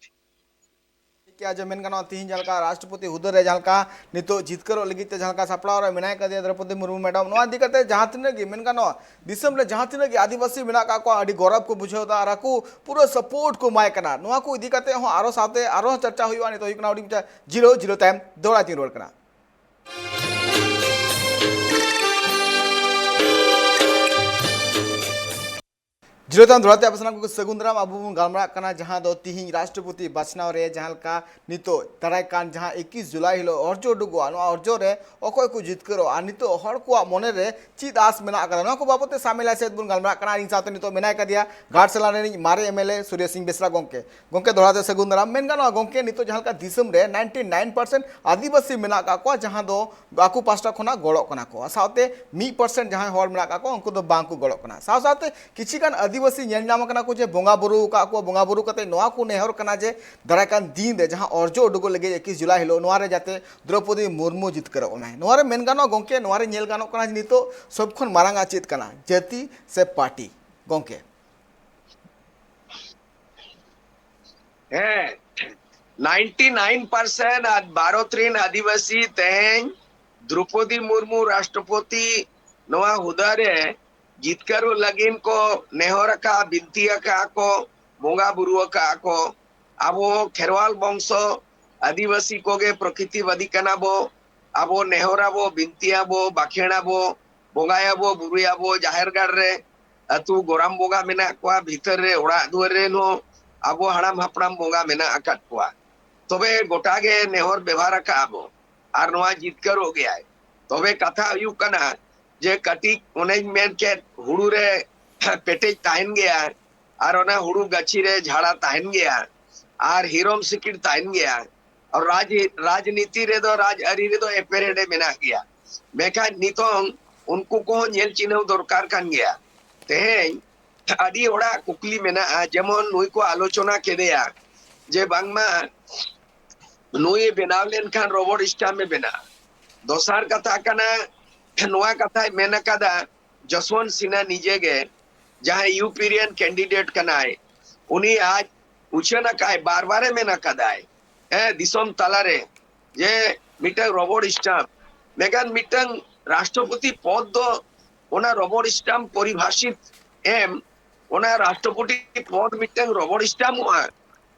ᱴᱷᱤᱠ ᱜᱮᱭᱟ, ᱡᱮ ᱢᱮᱱ ᱜᱟᱱᱚᱜᱼᱟ, ᱛᱤᱦᱤᱧ ᱡᱟᱦᱟᱸ ᱞᱮᱠᱟ ᱨᱟᱥᱴᱨᱚᱯᱚᱛᱤ ᱦᱩᱫᱟᱹ ᱨᱮ ᱡᱟᱦᱟᱸ ᱞᱮᱠᱟ ᱱᱤᱛᱚᱜ ᱡᱤᱛᱠᱟᱹᱨᱚᱜ ᱞᱟᱹᱜᱤᱫ ᱛᱮ ᱡᱟᱦᱟᱸ ᱞᱮᱠᱟ ᱥᱟᱯᱲᱟᱣ ᱨᱮ ᱢᱮᱱᱟᱭ ᱠᱟᱫᱮᱭᱟ ᱫᱨᱚᱯᱚᱫᱤ ᱢᱩᱨᱢᱩ ᱢᱮᱰᱟᱢ, ᱱᱚᱣᱟ ᱤᱫᱤ ᱠᱟᱛᱮ ᱡᱟᱦᱟᱸ ᱛᱤᱱᱟᱹᱜ ᱜᱮ ᱢᱮᱱ ᱜᱟᱱᱚᱜᱼᱟ, ᱫᱤᱥᱚᱢ ᱨᱮ ᱡᱟᱦᱟᱸ ᱛᱤᱱᱟᱹᱜ ᱜᱮ ᱟᱹᱫᱤᱵᱟᱹᱥᱤ ᱢᱮᱱᱟᱜ ᱠᱟᱜ ᱠᱚᱣᱟ, ᱟᱹᱰᱤ ᱜᱚᱨᱚᱵᱽ ᱠᱚ ᱵᱩᱡᱷᱟᱹᱣ ᱮᱫᱟ ᱟᱨ ᱟᱠᱚ ᱯᱩᱨᱟᱹ ᱥᱟᱯᱳᱨᱴ ᱠᱚ ᱮᱢᱟᱭ ᱠᱟᱱᱟ᱾ ᱱᱚᱣᱟ ᱠᱚ ᱤᱫᱤ ᱠᱟᱛᱮ ᱦᱚᱸ ᱟᱨᱚ ᱥᱟᱶᱛᱮ ᱟᱨᱚ ᱪᱟᱨᱪᱟ ᱦᱩᱭᱩᱜᱼᱟ᱾ ᱱᱤᱛᱚᱜ ᱦᱩᱭᱩᱜ ᱠᱟᱱᱟ ᱦᱩᱰᱤᱧ ᱢᱟᱪᱷᱟ ᱡᱤᱨᱟᱹᱣ, ᱡᱤᱨᱟᱹᱣ ᱛᱟᱭᱚᱢ ᱫᱚᱦᱲᱟ ᱛᱤᱧ ᱨᱩᱣᱟᱹᱲ ᱠᱟᱱᱟ᱾ ᱡᱤᱨᱟᱹᱣ ᱛᱟᱭᱚᱢ ᱫᱚᱦᱲᱟ ᱛᱮ ᱟᱯᱮ ᱥᱟᱱᱟᱢ ᱠᱚ ᱥᱟᱹᱜᱩᱱ ᱫᱟᱨᱟᱢ᱾ ᱟᱵᱚ ᱵᱚᱱ ᱜᱟᱞᱢᱟᱨᱟᱜ ᱠᱟᱱᱟ ᱡᱟᱦᱟᱸ ᱫᱚ ᱛᱤᱦᱤᱧ ᱨᱟᱥᱴᱨᱚᱯᱚᱛᱤ ᱵᱟᱪᱷᱱᱟᱣ ᱨᱮ ᱡᱟᱦᱟᱸ ᱞᱮᱠᱟ ᱱᱤᱛᱚᱜ ᱫᱟᱨᱟᱭ ᱠᱟᱱ ᱡᱟᱦᱟᱸ ᱮᱠᱤᱥ ᱡᱩᱞᱟᱭ ᱦᱤᱞᱳᱜ ᱚᱨᱡᱚ ᱩᱰᱩᱠᱚᱜᱼᱟ, ᱱᱚᱣᱟ ᱚᱨᱡᱚ ᱨᱮ ᱚᱠᱚᱭ ᱠᱚ ᱡᱤᱛᱠᱟᱹᱨᱚᱜᱼᱟ ᱟᱨ ᱱᱤᱛᱚᱜ ᱦᱚᱲ ᱠᱚᱣᱟᱜ ᱢᱚᱱᱮ ᱨᱮ ᱪᱮᱫ ᱟᱸᱥ ᱢᱮᱱᱟᱜ ᱟᱠᱟᱫᱟ, ᱱᱚᱣᱟ ᱠᱚ ᱵᱟᱵᱚᱛ ᱛᱮ ᱥᱟᱢᱮᱞᱟᱭ ᱥᱮᱫ ᱵᱚᱱ ᱜᱟᱞᱢᱟᱨᱟᱜ ᱠᱟᱱᱟ᱾ ᱟᱨ ᱤᱧ ᱥᱟᱶᱛᱮ ᱱᱤᱛᱚᱜ ᱢᱮᱱᱟᱭ ᱠᱟᱫᱮᱭᱟ ᱜᱷᱟᱴᱥᱟᱞᱟ ᱨᱤᱱᱤᱡ ᱢᱟᱨᱮ ᱮᱢ ᱮᱞ ᱮ ᱥᱩᱨᱭᱚ ᱥᱤᱝ ᱵᱮᱥᱨᱟ ᱜᱚᱢᱠᱮ᱾ ᱜᱚᱢᱠᱮ, ᱫᱚᱦᱲᱟ ᱛᱮ ᱥᱟᱹᱜᱩᱱ ᱫᱟᱨᱟᱢ᱾ ᱢᱮᱱ ᱜᱟᱱᱚᱜᱼᱟ ᱜᱚᱢᱠᱮ, ᱱᱤᱛᱚᱜ ᱡᱟᱦᱟᱸ ᱞᱮᱠᱟ ᱫᱤᱥᱚᱢ ᱨᱮ ᱱᱟᱭᱤᱱᱴᱤ ᱱᱟᱭᱤᱱ ᱯᱟᱨᱥᱮᱱᱴ ᱟᱹᱫᱤᱵᱟᱹᱥᱤ ᱢᱮᱱᱟᱜ ᱟᱠᱟᱫ ᱠᱚᱣᱟ, ᱡᱟᱦᱟᱸ ᱫᱚ ᱟᱠᱚ ᱯᱟᱥᱴᱟ ᱠᱷᱚᱱᱟᱜ ᱜᱚᱲᱚᱜ ᱠᱟᱱᱟ ᱠᱚ, ᱥᱟᱶᱛᱮ ᱢᱤᱫ ᱯᱟᱨᱥᱮᱱᱴ ᱡᱟᱦᱟᱸᱭ ᱦᱚᱲ ᱢᱮᱱᱟᱜ ᱟᱠᱟᱫ ᱠᱚᱣᱟ, ᱩᱱᱠᱩ ᱫᱚ ᱵᱟᱝ ᱠᱚ ᱜᱚᱲᱚᱜ ᱠᱟᱱᱟ᱾ ᱥᱟᱶ ᱥᱟᱶᱛᱮ ᱠᱤᱪᱷᱤ ᱜᱟᱱ ᱟᱹᱫᱤᱵᱟᱹᱥᱤ ᱧᱮᱞ ᱧᱟᱢ ᱟᱠᱟᱱᱟ ᱠᱚ ᱡᱮ ᱵᱚᱸᱜᱟ ᱵᱩᱨᱩ ᱟᱠᱟᱫ ᱠᱚ, ᱵᱚᱸᱜᱟ ᱵᱩᱨᱩ ᱠᱟᱛᱮ ᱱᱚᱣᱟ ᱠᱚ ᱱᱮᱦᱚᱨ ᱠᱟᱱᱟ ᱡᱮ ᱫᱟᱨᱟᱭ ᱠᱟᱱ ᱫᱤᱱ ᱨᱮ ᱡᱟᱦᱟᱸ ᱚᱨᱡᱚ ᱩᱰᱩᱠᱚᱜ ᱞᱟᱹᱜᱤᱫ ᱮᱠᱤᱥ ᱡᱩᱞᱟᱭ ᱦᱤᱞᱳᱜ, ᱱᱚᱣᱟ ᱨᱮ ᱡᱟᱛᱮ ᱫᱨᱚᱯᱚᱫᱤ ᱢᱩᱨᱢᱩ ᱡᱤᱛᱠᱟᱹᱨᱚᱜ ᱢᱟᱭ᱾ ᱱᱚᱣᱟ ᱨᱮ ᱢᱮᱱ ᱜᱟᱱᱚᱜᱼᱟ ᱜᱚᱢᱠᱮ, ᱱᱚᱣᱟ ᱨᱮ ᱧᱮᱞ ᱜᱟᱱᱚᱜ ᱠᱟᱱᱟ ᱡᱮ ᱱᱤᱛᱚᱜ ᱥᱚᱵ ᱠᱷᱚᱱ ᱢᱟᱨᱟᱝ ᱟᱜ ᱪᱮᱫ ᱠᱟᱱᱟ, ᱡᱟᱹᱛᱤ ᱥᱮ ᱯᱟᱨᱴᱤ? ᱜᱚᱢᱠᱮ᱾ ᱦᱮᱸ, ᱱᱟᱭᱤᱱᱴᱤ ᱱᱟᱭᱤᱱ ᱯᱟᱨᱥᱮᱱᱴ ᱟᱨ ᱵᱷᱟᱨᱚᱛ ᱨᱤᱱ ᱟᱹᱫᱤᱵᱟᱹᱥᱤ ᱛᱮᱦᱮᱧ ᱫᱨᱚᱯᱚᱫᱤ ᱢᱩᱨᱢᱩ ᱨᱟᱥᱴᱨᱚᱯᱚᱛᱤ ᱱᱚᱣᱟ ᱦᱩᱫᱟᱹ ᱨᱮ ᱡᱤᱛᱠᱟᱹᱨᱚᱜ ᱞᱟᱹᱜᱤᱫ ᱠᱚ ᱱᱮᱦᱚᱨ ᱟᱠᱟᱫᱼᱟ, ᱵᱤᱱᱛᱤ ᱟᱠᱟᱫᱼᱟ ᱠᱚ, ᱵᱚᱸᱜᱟ ᱵᱩᱨᱩ ᱟᱠᱟᱫᱼᱟ ᱠᱚ᱾ ᱟᱵᱚ ᱠᱷᱮᱨᱣᱟᱞ ᱵᱚᱝᱥᱚ ᱟᱹᱫᱤᱵᱟᱹᱥᱤ ᱠᱚᱜᱮ ᱯᱨᱚᱠᱨᱤᱛᱤᱵᱟᱫᱤ ᱠᱟᱱᱟ ᱵᱚ᱾ ᱟᱵᱚ ᱱᱮᱦᱚᱨᱟᱵᱚ, ᱵᱤᱱᱛᱤᱭᱟᱵᱚ, ᱵᱟᱠᱷᱮᱲᱟᱵᱚ, ᱵᱚᱸᱜᱟᱭᱟᱵᱚ, ᱵᱩᱨᱩᱭᱟᱵᱚ, ᱡᱟᱦᱮᱨ ᱜᱟᱲ ᱨᱮ ᱟᱹᱛᱩ ᱜᱚᱨᱟᱢ ᱵᱚᱸᱜᱟ ᱢᱮᱱᱟᱜ ᱠᱚᱣᱟ, ᱵᱷᱤᱛᱟᱹᱨ ᱨᱮ ᱚᱲᱟᱜ ᱫᱩᱣᱟᱹᱨ ᱨᱮᱱ ᱦᱚᱸ ᱟᱵᱚ ᱦᱟᱲᱟᱢ ᱦᱟᱯᱲᱟᱢ ᱵᱚᱸᱜᱟ ᱢᱮᱱᱟᱜ ᱟᱠᱟᱫ ᱠᱚᱣᱟ᱾ ᱛᱚᱵᱮ ᱜᱚᱴᱟ ᱜᱮ ᱱᱮᱦᱚᱨ ᱵᱮᱵᱷᱟᱨ ᱟᱠᱟᱫᱼᱟ ᱵᱚ, ᱟᱨ ᱱᱚᱣᱟ ᱡᱤᱛᱠᱟᱹᱨᱚᱜ ᱜᱮᱭᱟᱭ᱾ ᱛᱚᱵᱮ ᱠᱟᱛᱷᱟ ᱦᱩᱭᱩᱜ ᱠᱟᱱᱟ ᱡᱮ ᱠᱟᱹᱴᱤᱡ ᱚᱱᱮᱧ ᱢᱮᱱ ᱠᱮᱫ ᱦᱩᱲᱩ ᱨᱮ ᱯᱮᱴᱮᱡ ᱛᱟᱦᱮᱱ ᱜᱮᱭᱟ, ᱟᱨ ᱚᱱᱟ ᱦᱩᱲᱩ ᱜᱟᱹᱪᱷᱤ ᱨᱮ ᱡᱷᱟᱲᱟ ᱛᱟᱦᱮᱱ ᱜᱮᱭᱟ, ᱟᱨ ᱦᱤᱨᱚᱢ ᱥᱤᱠᱤᱲ ᱛᱟᱦᱮᱱ ᱜᱮᱭᱟ᱾ ᱟᱨ ᱨᱟᱡᱽ, ᱨᱟᱡᱽᱱᱤᱛᱤ ᱨᱮᱫᱚ, ᱨᱟᱡᱽᱟᱹᱨᱤ ᱨᱮᱫᱚ ᱮᱯᱮᱨᱦᱮᱸᱰᱮ ᱢᱮᱱᱟᱜ ᱜᱮᱭᱟ᱾ ᱢᱮᱱᱠᱷᱟᱱ ᱱᱤᱛᱚᱝ ᱩᱱᱠᱩ ᱠᱚᱦᱚᱸ ᱧᱮᱞ ᱪᱤᱱᱦᱟᱹᱣ ᱫᱚᱨᱠᱟᱨ ᱠᱟᱱ ᱜᱮᱭᱟ᱾ ᱛᱮᱦᱮᱧ ᱟᱹᱰᱤ ᱦᱚᱲᱟᱜ ᱠᱩᱠᱞᱤ ᱢᱮᱱᱟᱜᱼᱟ, ᱡᱮᱢᱚᱱ ᱱᱩᱭ ᱠᱚ ᱟᱞᱳᱪᱚᱱᱟ ᱠᱮᱫᱮᱭᱟ ᱡᱮ ᱵᱟᱝᱢᱟ ᱱᱩᱭ ᱵᱮᱱᱟᱣ ᱞᱮᱱᱠᱷᱟᱱ ᱨᱚᱵᱚᱲ ᱥᱴᱟᱢᱯ ᱮ ᱵᱮᱱᱟᱜᱼᱟ᱾ ᱫᱚᱥᱟᱨ ᱠᱟᱛᱷᱟ ᱠᱟᱱᱟ, ᱱᱚᱣᱟ ᱠᱟᱛᱷᱟᱭ ᱢᱮᱱ ᱟᱠᱟᱫᱟ ᱡᱚᱥᱣᱚᱱᱛ ᱥᱤᱱᱦᱟ ᱱᱤᱡᱮ ᱜᱮ, ᱡᱟᱦᱟᱸᱭ ᱭᱩ ᱯᱤ ᱨᱮᱱ ᱠᱮᱱᱰᱤᱰᱮᱴ ᱠᱟᱱᱟᱭ, ᱩᱱᱤ ᱟᱡ ᱩᱪᱷᱟᱹᱱ ᱟᱠᱟᱫ, ᱵᱟᱨ ᱵᱟᱨᱮ ᱢᱮᱱ ᱟᱠᱟᱫᱟᱭ, ᱦᱮᱸ, ᱫᱤᱥᱚᱢ ᱛᱟᱞᱟᱨᱮ, ᱡᱮ ᱢᱤᱫᱴᱟᱝ ᱨᱚᱵᱚᱲ ᱥᱴᱟᱢᱯ᱾ ᱢᱮᱱᱠᱷᱟᱱ ᱢᱤᱫᱴᱟᱝ ᱨᱟᱥᱴᱨᱚᱯᱚᱛᱤ ᱯᱚᱫ ᱫᱚ ᱚᱱᱟ ᱨᱚᱵᱚᱲ ᱥᱴᱟᱢᱯ ᱯᱚᱨᱤᱵᱷᱟᱥᱤᱛ ᱮᱢ, ᱚᱱᱟ ᱨᱟᱥᱴᱨᱚᱯᱚᱛᱤ ᱯᱚᱫ ᱢᱤᱫᱴᱟᱝ ᱨᱚᱵᱚᱲ ᱥᱴᱟᱢᱯᱚᱜᱼᱟ,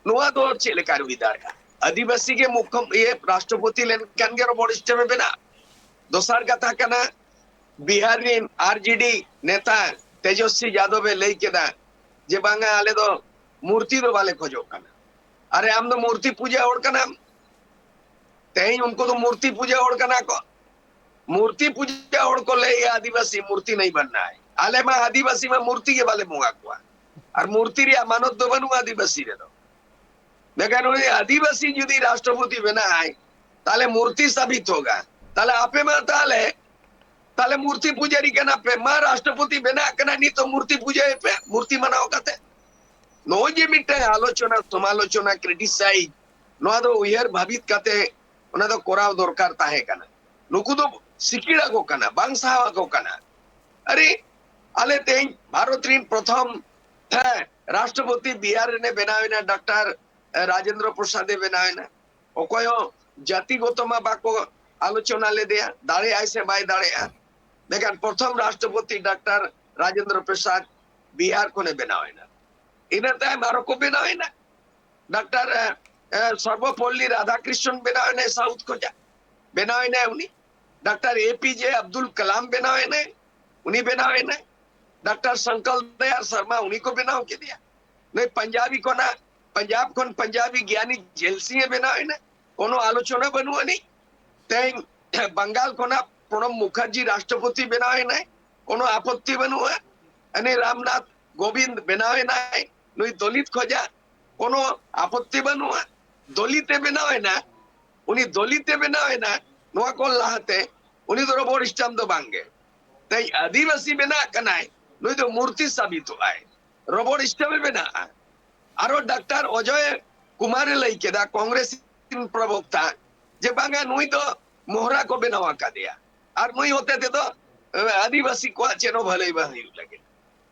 ᱱᱚᱣᱟ ᱫᱚ ᱪᱮᱫ ᱞᱮᱠᱟ ᱦᱩᱭ ᱫᱟᱲᱮᱭᱟᱜᱼᱟ? ᱟᱹᱫᱤᱵᱟᱹᱥᱤ ᱜᱮ ᱢᱩᱠᱷᱚᱢ-, ᱤᱭᱟᱹ, ᱨᱟᱥᱴᱨᱚᱯᱚᱛᱤ ᱞᱮᱱᱠᱷᱟᱱ ᱜᱮ ᱨᱚᱵᱚᱲ ᱥᱴᱟᱢᱯ ᱮ ᱵᱮᱱᱟᱜᱼᱟ? ᱫᱚᱥᱟᱨ ᱠᱟᱛᱷᱟ ᱠᱟᱱᱟ, ᱵᱤᱦᱟᱨ ᱨᱤᱱ ᱟᱨ ᱡᱮ ᱰᱤ ᱱᱮᱛᱟ ᱛᱮᱡᱚᱥᱣᱤ ᱡᱟᱫᱚᱵ ᱮ ᱞᱟᱹᱭ ᱠᱮᱫᱟ ᱡᱮ ᱵᱟᱝᱟ, ᱟᱞᱮ ᱫᱚ ᱢᱩᱨᱛᱤ ᱫᱚ ᱵᱟᱞᱮ ᱠᱷᱚᱡᱚᱜ ᱠᱟᱱᱟ᱾ ᱟᱨᱮ, ᱟᱢ ᱫᱚ ᱢᱩᱨᱛᱤ ᱯᱩᱡᱟᱹ ᱦᱚᱲ ᱠᱟᱱᱟᱢ᱾ ᱛᱮᱦᱮᱧ ᱩᱱᱠᱩ ᱫᱚ ᱢᱩᱨᱛᱤ ᱯᱩᱡᱟᱹ ᱦᱚᱲ ᱠᱟᱱᱟ ᱠᱚ᱾ ᱢᱩᱨᱛᱤ ᱯᱩᱡᱟᱹ ᱦᱚᱲ ᱠᱚ ᱞᱟᱹᱭᱟ, "ᱟᱹᱫᱤᱵᱟᱹᱥᱤ ᱢᱩᱨᱛᱤ ᱱᱟᱹᱭ ᱵᱟᱱᱱᱟ ᱦᱟᱭ᱾" ᱟᱞᱮ ᱢᱟ ᱟᱹᱫᱤᱵᱟᱹᱥᱤ ᱢᱟ ᱢᱩᱨᱛᱤ ᱜᱮ ᱵᱟᱞᱮ ᱵᱚᱸᱜᱟ ᱠᱚᱣᱟ᱾ ᱟᱨ ᱢᱩᱨᱛᱤ ᱨᱮᱭᱟᱜ ᱢᱟᱱᱚᱛ ᱫᱚ ᱵᱟᱹᱱᱩᱜᱼᱟ ᱟᱹᱫᱤᱵᱟᱹᱥᱤ ᱨᱮᱫᱚ᱾ ᱢᱮᱱᱠᱷᱟᱱ ᱩᱱᱤ ᱟᱹᱫᱤᱵᱟᱹᱥᱤ ᱡᱩᱫᱤ ᱨᱟᱥᱴᱨᱚᱯᱚᱛᱤ ᱵᱮᱱᱟᱜᱼᱟᱭ, ᱛᱟᱦᱞᱮ ᱢᱩᱨᱛᱤ ᱥᱟᱵᱤᱛ ᱦᱳᱜᱟ᱾ ᱛᱟᱦᱞᱮ ᱟᱯᱮ ᱢᱟ ᱛᱟᱦᱞᱮ, ᱛᱟᱦᱞᱮ ᱢᱩᱨᱛᱤ ᱯᱩᱡᱟᱨᱤ ᱠᱟᱱᱟ ᱯᱮ᱾ ᱢᱟ ᱨᱟᱥᱴᱨᱚᱯᱚᱛᱤ ᱵᱮᱱᱟᱜ ᱠᱟᱱᱟ, ᱱᱤᱛᱚᱜ ᱢᱩᱨᱛᱤ ᱯᱩᱡᱟᱹᱭ ᱯᱮ, ᱢᱩᱨᱛᱤ ᱢᱟᱱᱟᱣ ᱠᱟᱛᱮ᱾ ᱱᱚᱜᱼᱚᱭ ᱡᱮ ᱢᱤᱫᱴᱟᱝ ᱟᱞᱳᱪᱚᱱᱟ, ᱥᱚᱢᱟᱞᱳᱪᱚᱱᱟ, ᱠᱨᱤᱴᱤᱥᱟᱭᱤᱡᱽ, ᱱᱚᱣᱟ ᱫᱚ ᱩᱭᱦᱟᱹᱨ ᱵᱷᱟᱵᱤᱛ ᱠᱟᱛᱮ ᱚᱱᱟ ᱫᱚ ᱠᱚᱨᱟᱣ ᱫᱚᱨᱠᱟᱨ ᱛᱟᱦᱮᱸ ᱠᱟᱱᱟ᱾ ᱱᱩᱠᱩ ᱫᱚ ᱥᱤᱠᱤᱲ ᱟᱠᱚ ᱠᱟᱱᱟ, ᱵᱟᱝ ᱥᱟᱦᱟᱣ ᱟᱠᱚ ᱠᱟᱱᱟ᱾ ᱟᱨᱮ, ᱟᱞᱮ ᱛᱮᱦᱮᱧ ᱵᱷᱟᱨᱚᱛ ᱨᱤᱱ ᱯᱨᱚᱛᱷᱚᱢ, ᱦᱮᱸ, ᱨᱟᱥᱴᱨᱚᱯᱚᱛᱤ ᱵᱤᱦᱟᱨ ᱨᱮᱱᱮ ᱵᱮᱱᱟᱣ ᱮᱱᱟ, ᱰᱟᱠᱛᱟᱨ, ᱮ, ᱨᱟᱡᱮᱱᱫᱨᱚ ᱯᱨᱚᱥᱟᱫᱽ ᱮ ᱵᱮᱱᱟᱣ ᱮᱱᱟ᱾ ᱚᱠᱚᱭ ᱦᱚᱸ ᱡᱟᱹᱛᱤᱜᱚᱛᱚ ᱢᱟ ᱵᱟᱠᱚ ᱟᱞᱳᱪᱚᱱᱟ ᱞᱮᱫᱮᱭᱟ, ᱫᱟᱲᱮᱭᱟᱜᱼᱟᱭ ᱥᱮ ᱵᱟᱭ ᱫᱟᱲᱮᱭᱟᱜᱼᱟ᱾ ᱢᱮᱱᱠᱷᱟᱱ ᱯᱨᱚᱛᱷᱚᱢ ᱨᱟᱥᱴᱨᱚᱯᱚᱛᱤ ᱰᱟᱠᱛᱟᱨ ᱨᱟᱡᱮᱱᱫᱨᱚ ᱯᱨᱚᱥᱟᱫᱽ ᱵᱤᱦᱟᱨ ᱠᱷᱚᱱᱮ ᱵᱮᱱᱟᱣ ᱮᱱᱟ᱾ ᱤᱱᱟᱹ ᱛᱟᱭᱚᱢ ᱟᱨᱚ ᱠᱚ ᱵᱮᱱᱟᱣ ᱮᱱᱟ᱾ ᱰᱟᱠᱛᱟᱨ, ᱮ, ᱮ, ᱥᱚᱨᱵᱚᱯᱚᱞᱞᱤ ᱨᱟᱫᱷᱟᱠᱨᱤᱥᱱᱚᱱ ᱵᱮᱱᱟᱣ ᱮᱱᱟᱭ ᱥᱟᱣᱩᱛᱷ ᱠᱷᱚᱱᱟᱜ, ᱵᱮᱱᱟᱣ ᱮᱱᱟᱭ ᱩᱱᱤ᱾ ᱰᱟᱠᱛᱟᱨ ᱮ ᱯᱤ ᱡᱮ ᱟᱵᱫᱩᱞ ᱠᱟᱞᱟᱢ ᱵᱮᱱᱟᱣ ᱮᱱᱟᱭ, ᱩᱱᱤ ᱵᱮᱱᱟᱣ ᱮᱱᱟᱭ᱾ ᱰᱟᱠᱛᱟᱨ ᱥᱚᱝᱠᱚᱞ ᱫᱚᱭᱟᱞ ᱥᱚᱨᱢᱟ, ᱩᱱᱤ ᱠᱚ ᱵᱮᱱᱟᱣ ᱠᱮᱫᱮᱭᱟ᱾ ᱱᱩᱭ ᱯᱟᱧᱡᱟᱵᱤ ᱠᱷᱚᱱᱟᱜ, ᱯᱟᱧᱡᱟᱵ ᱠᱷᱚᱱ ᱯᱟᱧᱡᱟᱵᱤ ᱜᱮᱭᱟᱱᱤ ᱡᱮᱞ ᱥᱤᱝ ᱮ ᱵᱮᱱᱟᱣ ᱮᱱᱟ, ᱠᱳᱱᱳ ᱟᱞᱳᱪᱚᱱᱟ ᱵᱟᱹᱱᱩᱜ ᱟᱹᱱᱤᱡ᱾ ᱛᱮᱦᱮᱧ ᱵᱟᱝᱜᱟᱞ ᱠᱷᱚᱱᱟᱜ ᱯᱨᱚᱬᱚᱵ ᱢᱩᱠᱷᱟᱨᱡᱤ ᱨᱟᱥᱴᱨᱚᱯᱚᱛᱤ ᱵᱮᱱᱟᱣ ᱮᱱᱟᱭ, ᱠᱳᱱᱳ ᱟᱯᱚᱛᱛᱤ ᱵᱟᱹᱱᱩᱜᱼᱟ᱾ ᱟᱹᱱᱤ ᱨᱟᱢᱱᱟᱛᱷ ᱠᱳᱵᱤᱱᱫ ᱵᱮᱱᱟᱣ ᱮᱱᱟᱭ, ᱱᱩᱭ ᱫᱚᱞᱤᱛ ᱠᱷᱚᱱᱟᱜ, ᱠᱳᱱᱳ ᱟᱯᱚᱛᱛᱤ ᱵᱟᱹᱱᱩᱜᱼᱟ᱾ ᱫᱚᱞᱤᱛ ᱮ ᱵᱮᱱᱟᱣ ᱮᱱᱟ, ᱩᱱᱤ ᱫᱚᱞᱤᱛ ᱮ ᱵᱮᱱᱟᱣ ᱮᱱᱟ, ᱱᱚᱣᱟ ᱠᱚ ᱞᱟᱦᱟᱛᱮ ᱩᱱᱤ ᱫᱚ ᱨᱚᱵᱚᱲ ᱥᱴᱟᱢᱯ ᱫᱚ ᱵᱟᱝᱜᱮ᱾ ᱛᱮᱦᱮᱧ ᱟᱹᱫᱤᱵᱟᱹᱥᱤ ᱵᱮᱱᱟᱜ ᱠᱟᱱᱟᱭ, ᱱᱩᱭ ᱫᱚ ᱢᱩᱨᱛᱤ ᱥᱟᱵᱤᱛᱚᱜ ᱟᱭ, ᱨᱚᱵᱚᱲ ᱥᱴᱟᱢᱯ ᱮ ᱵᱮᱱᱟᱜᱼᱟ᱾ ᱟᱨᱚ ᱰᱟᱠᱛᱟᱨ ᱚᱡᱚᱭ ᱠᱩᱢᱟᱨ ᱮ ᱞᱟᱹᱭ ᱠᱮᱫᱟ, ᱠᱚᱝᱜᱨᱮᱥ ᱨᱤᱱ ᱯᱨᱚᱵᱚᱠᱛᱟ, ᱡᱮ ᱵᱟᱝᱟ, ᱱᱩᱭ ᱫᱚ ᱢᱚᱦᱨᱟ ᱠᱚ ᱵᱮᱱᱟᱣ ᱟᱠᱟᱫᱮᱭᱟ ᱟᱨ ᱱᱩᱭ ᱦᱚᱛᱮ ᱛᱮᱫᱚ, ᱮ, ᱟᱹᱫᱤᱵᱟᱹᱥᱤ ᱠᱚᱣᱟᱜ ᱪᱮᱫ ᱦᱚᱸ ᱵᱷᱟᱹᱞᱟᱹᱭ ᱵᱟᱝ ᱦᱩᱭᱩᱜ ᱞᱟᱹᱜᱤᱫ᱾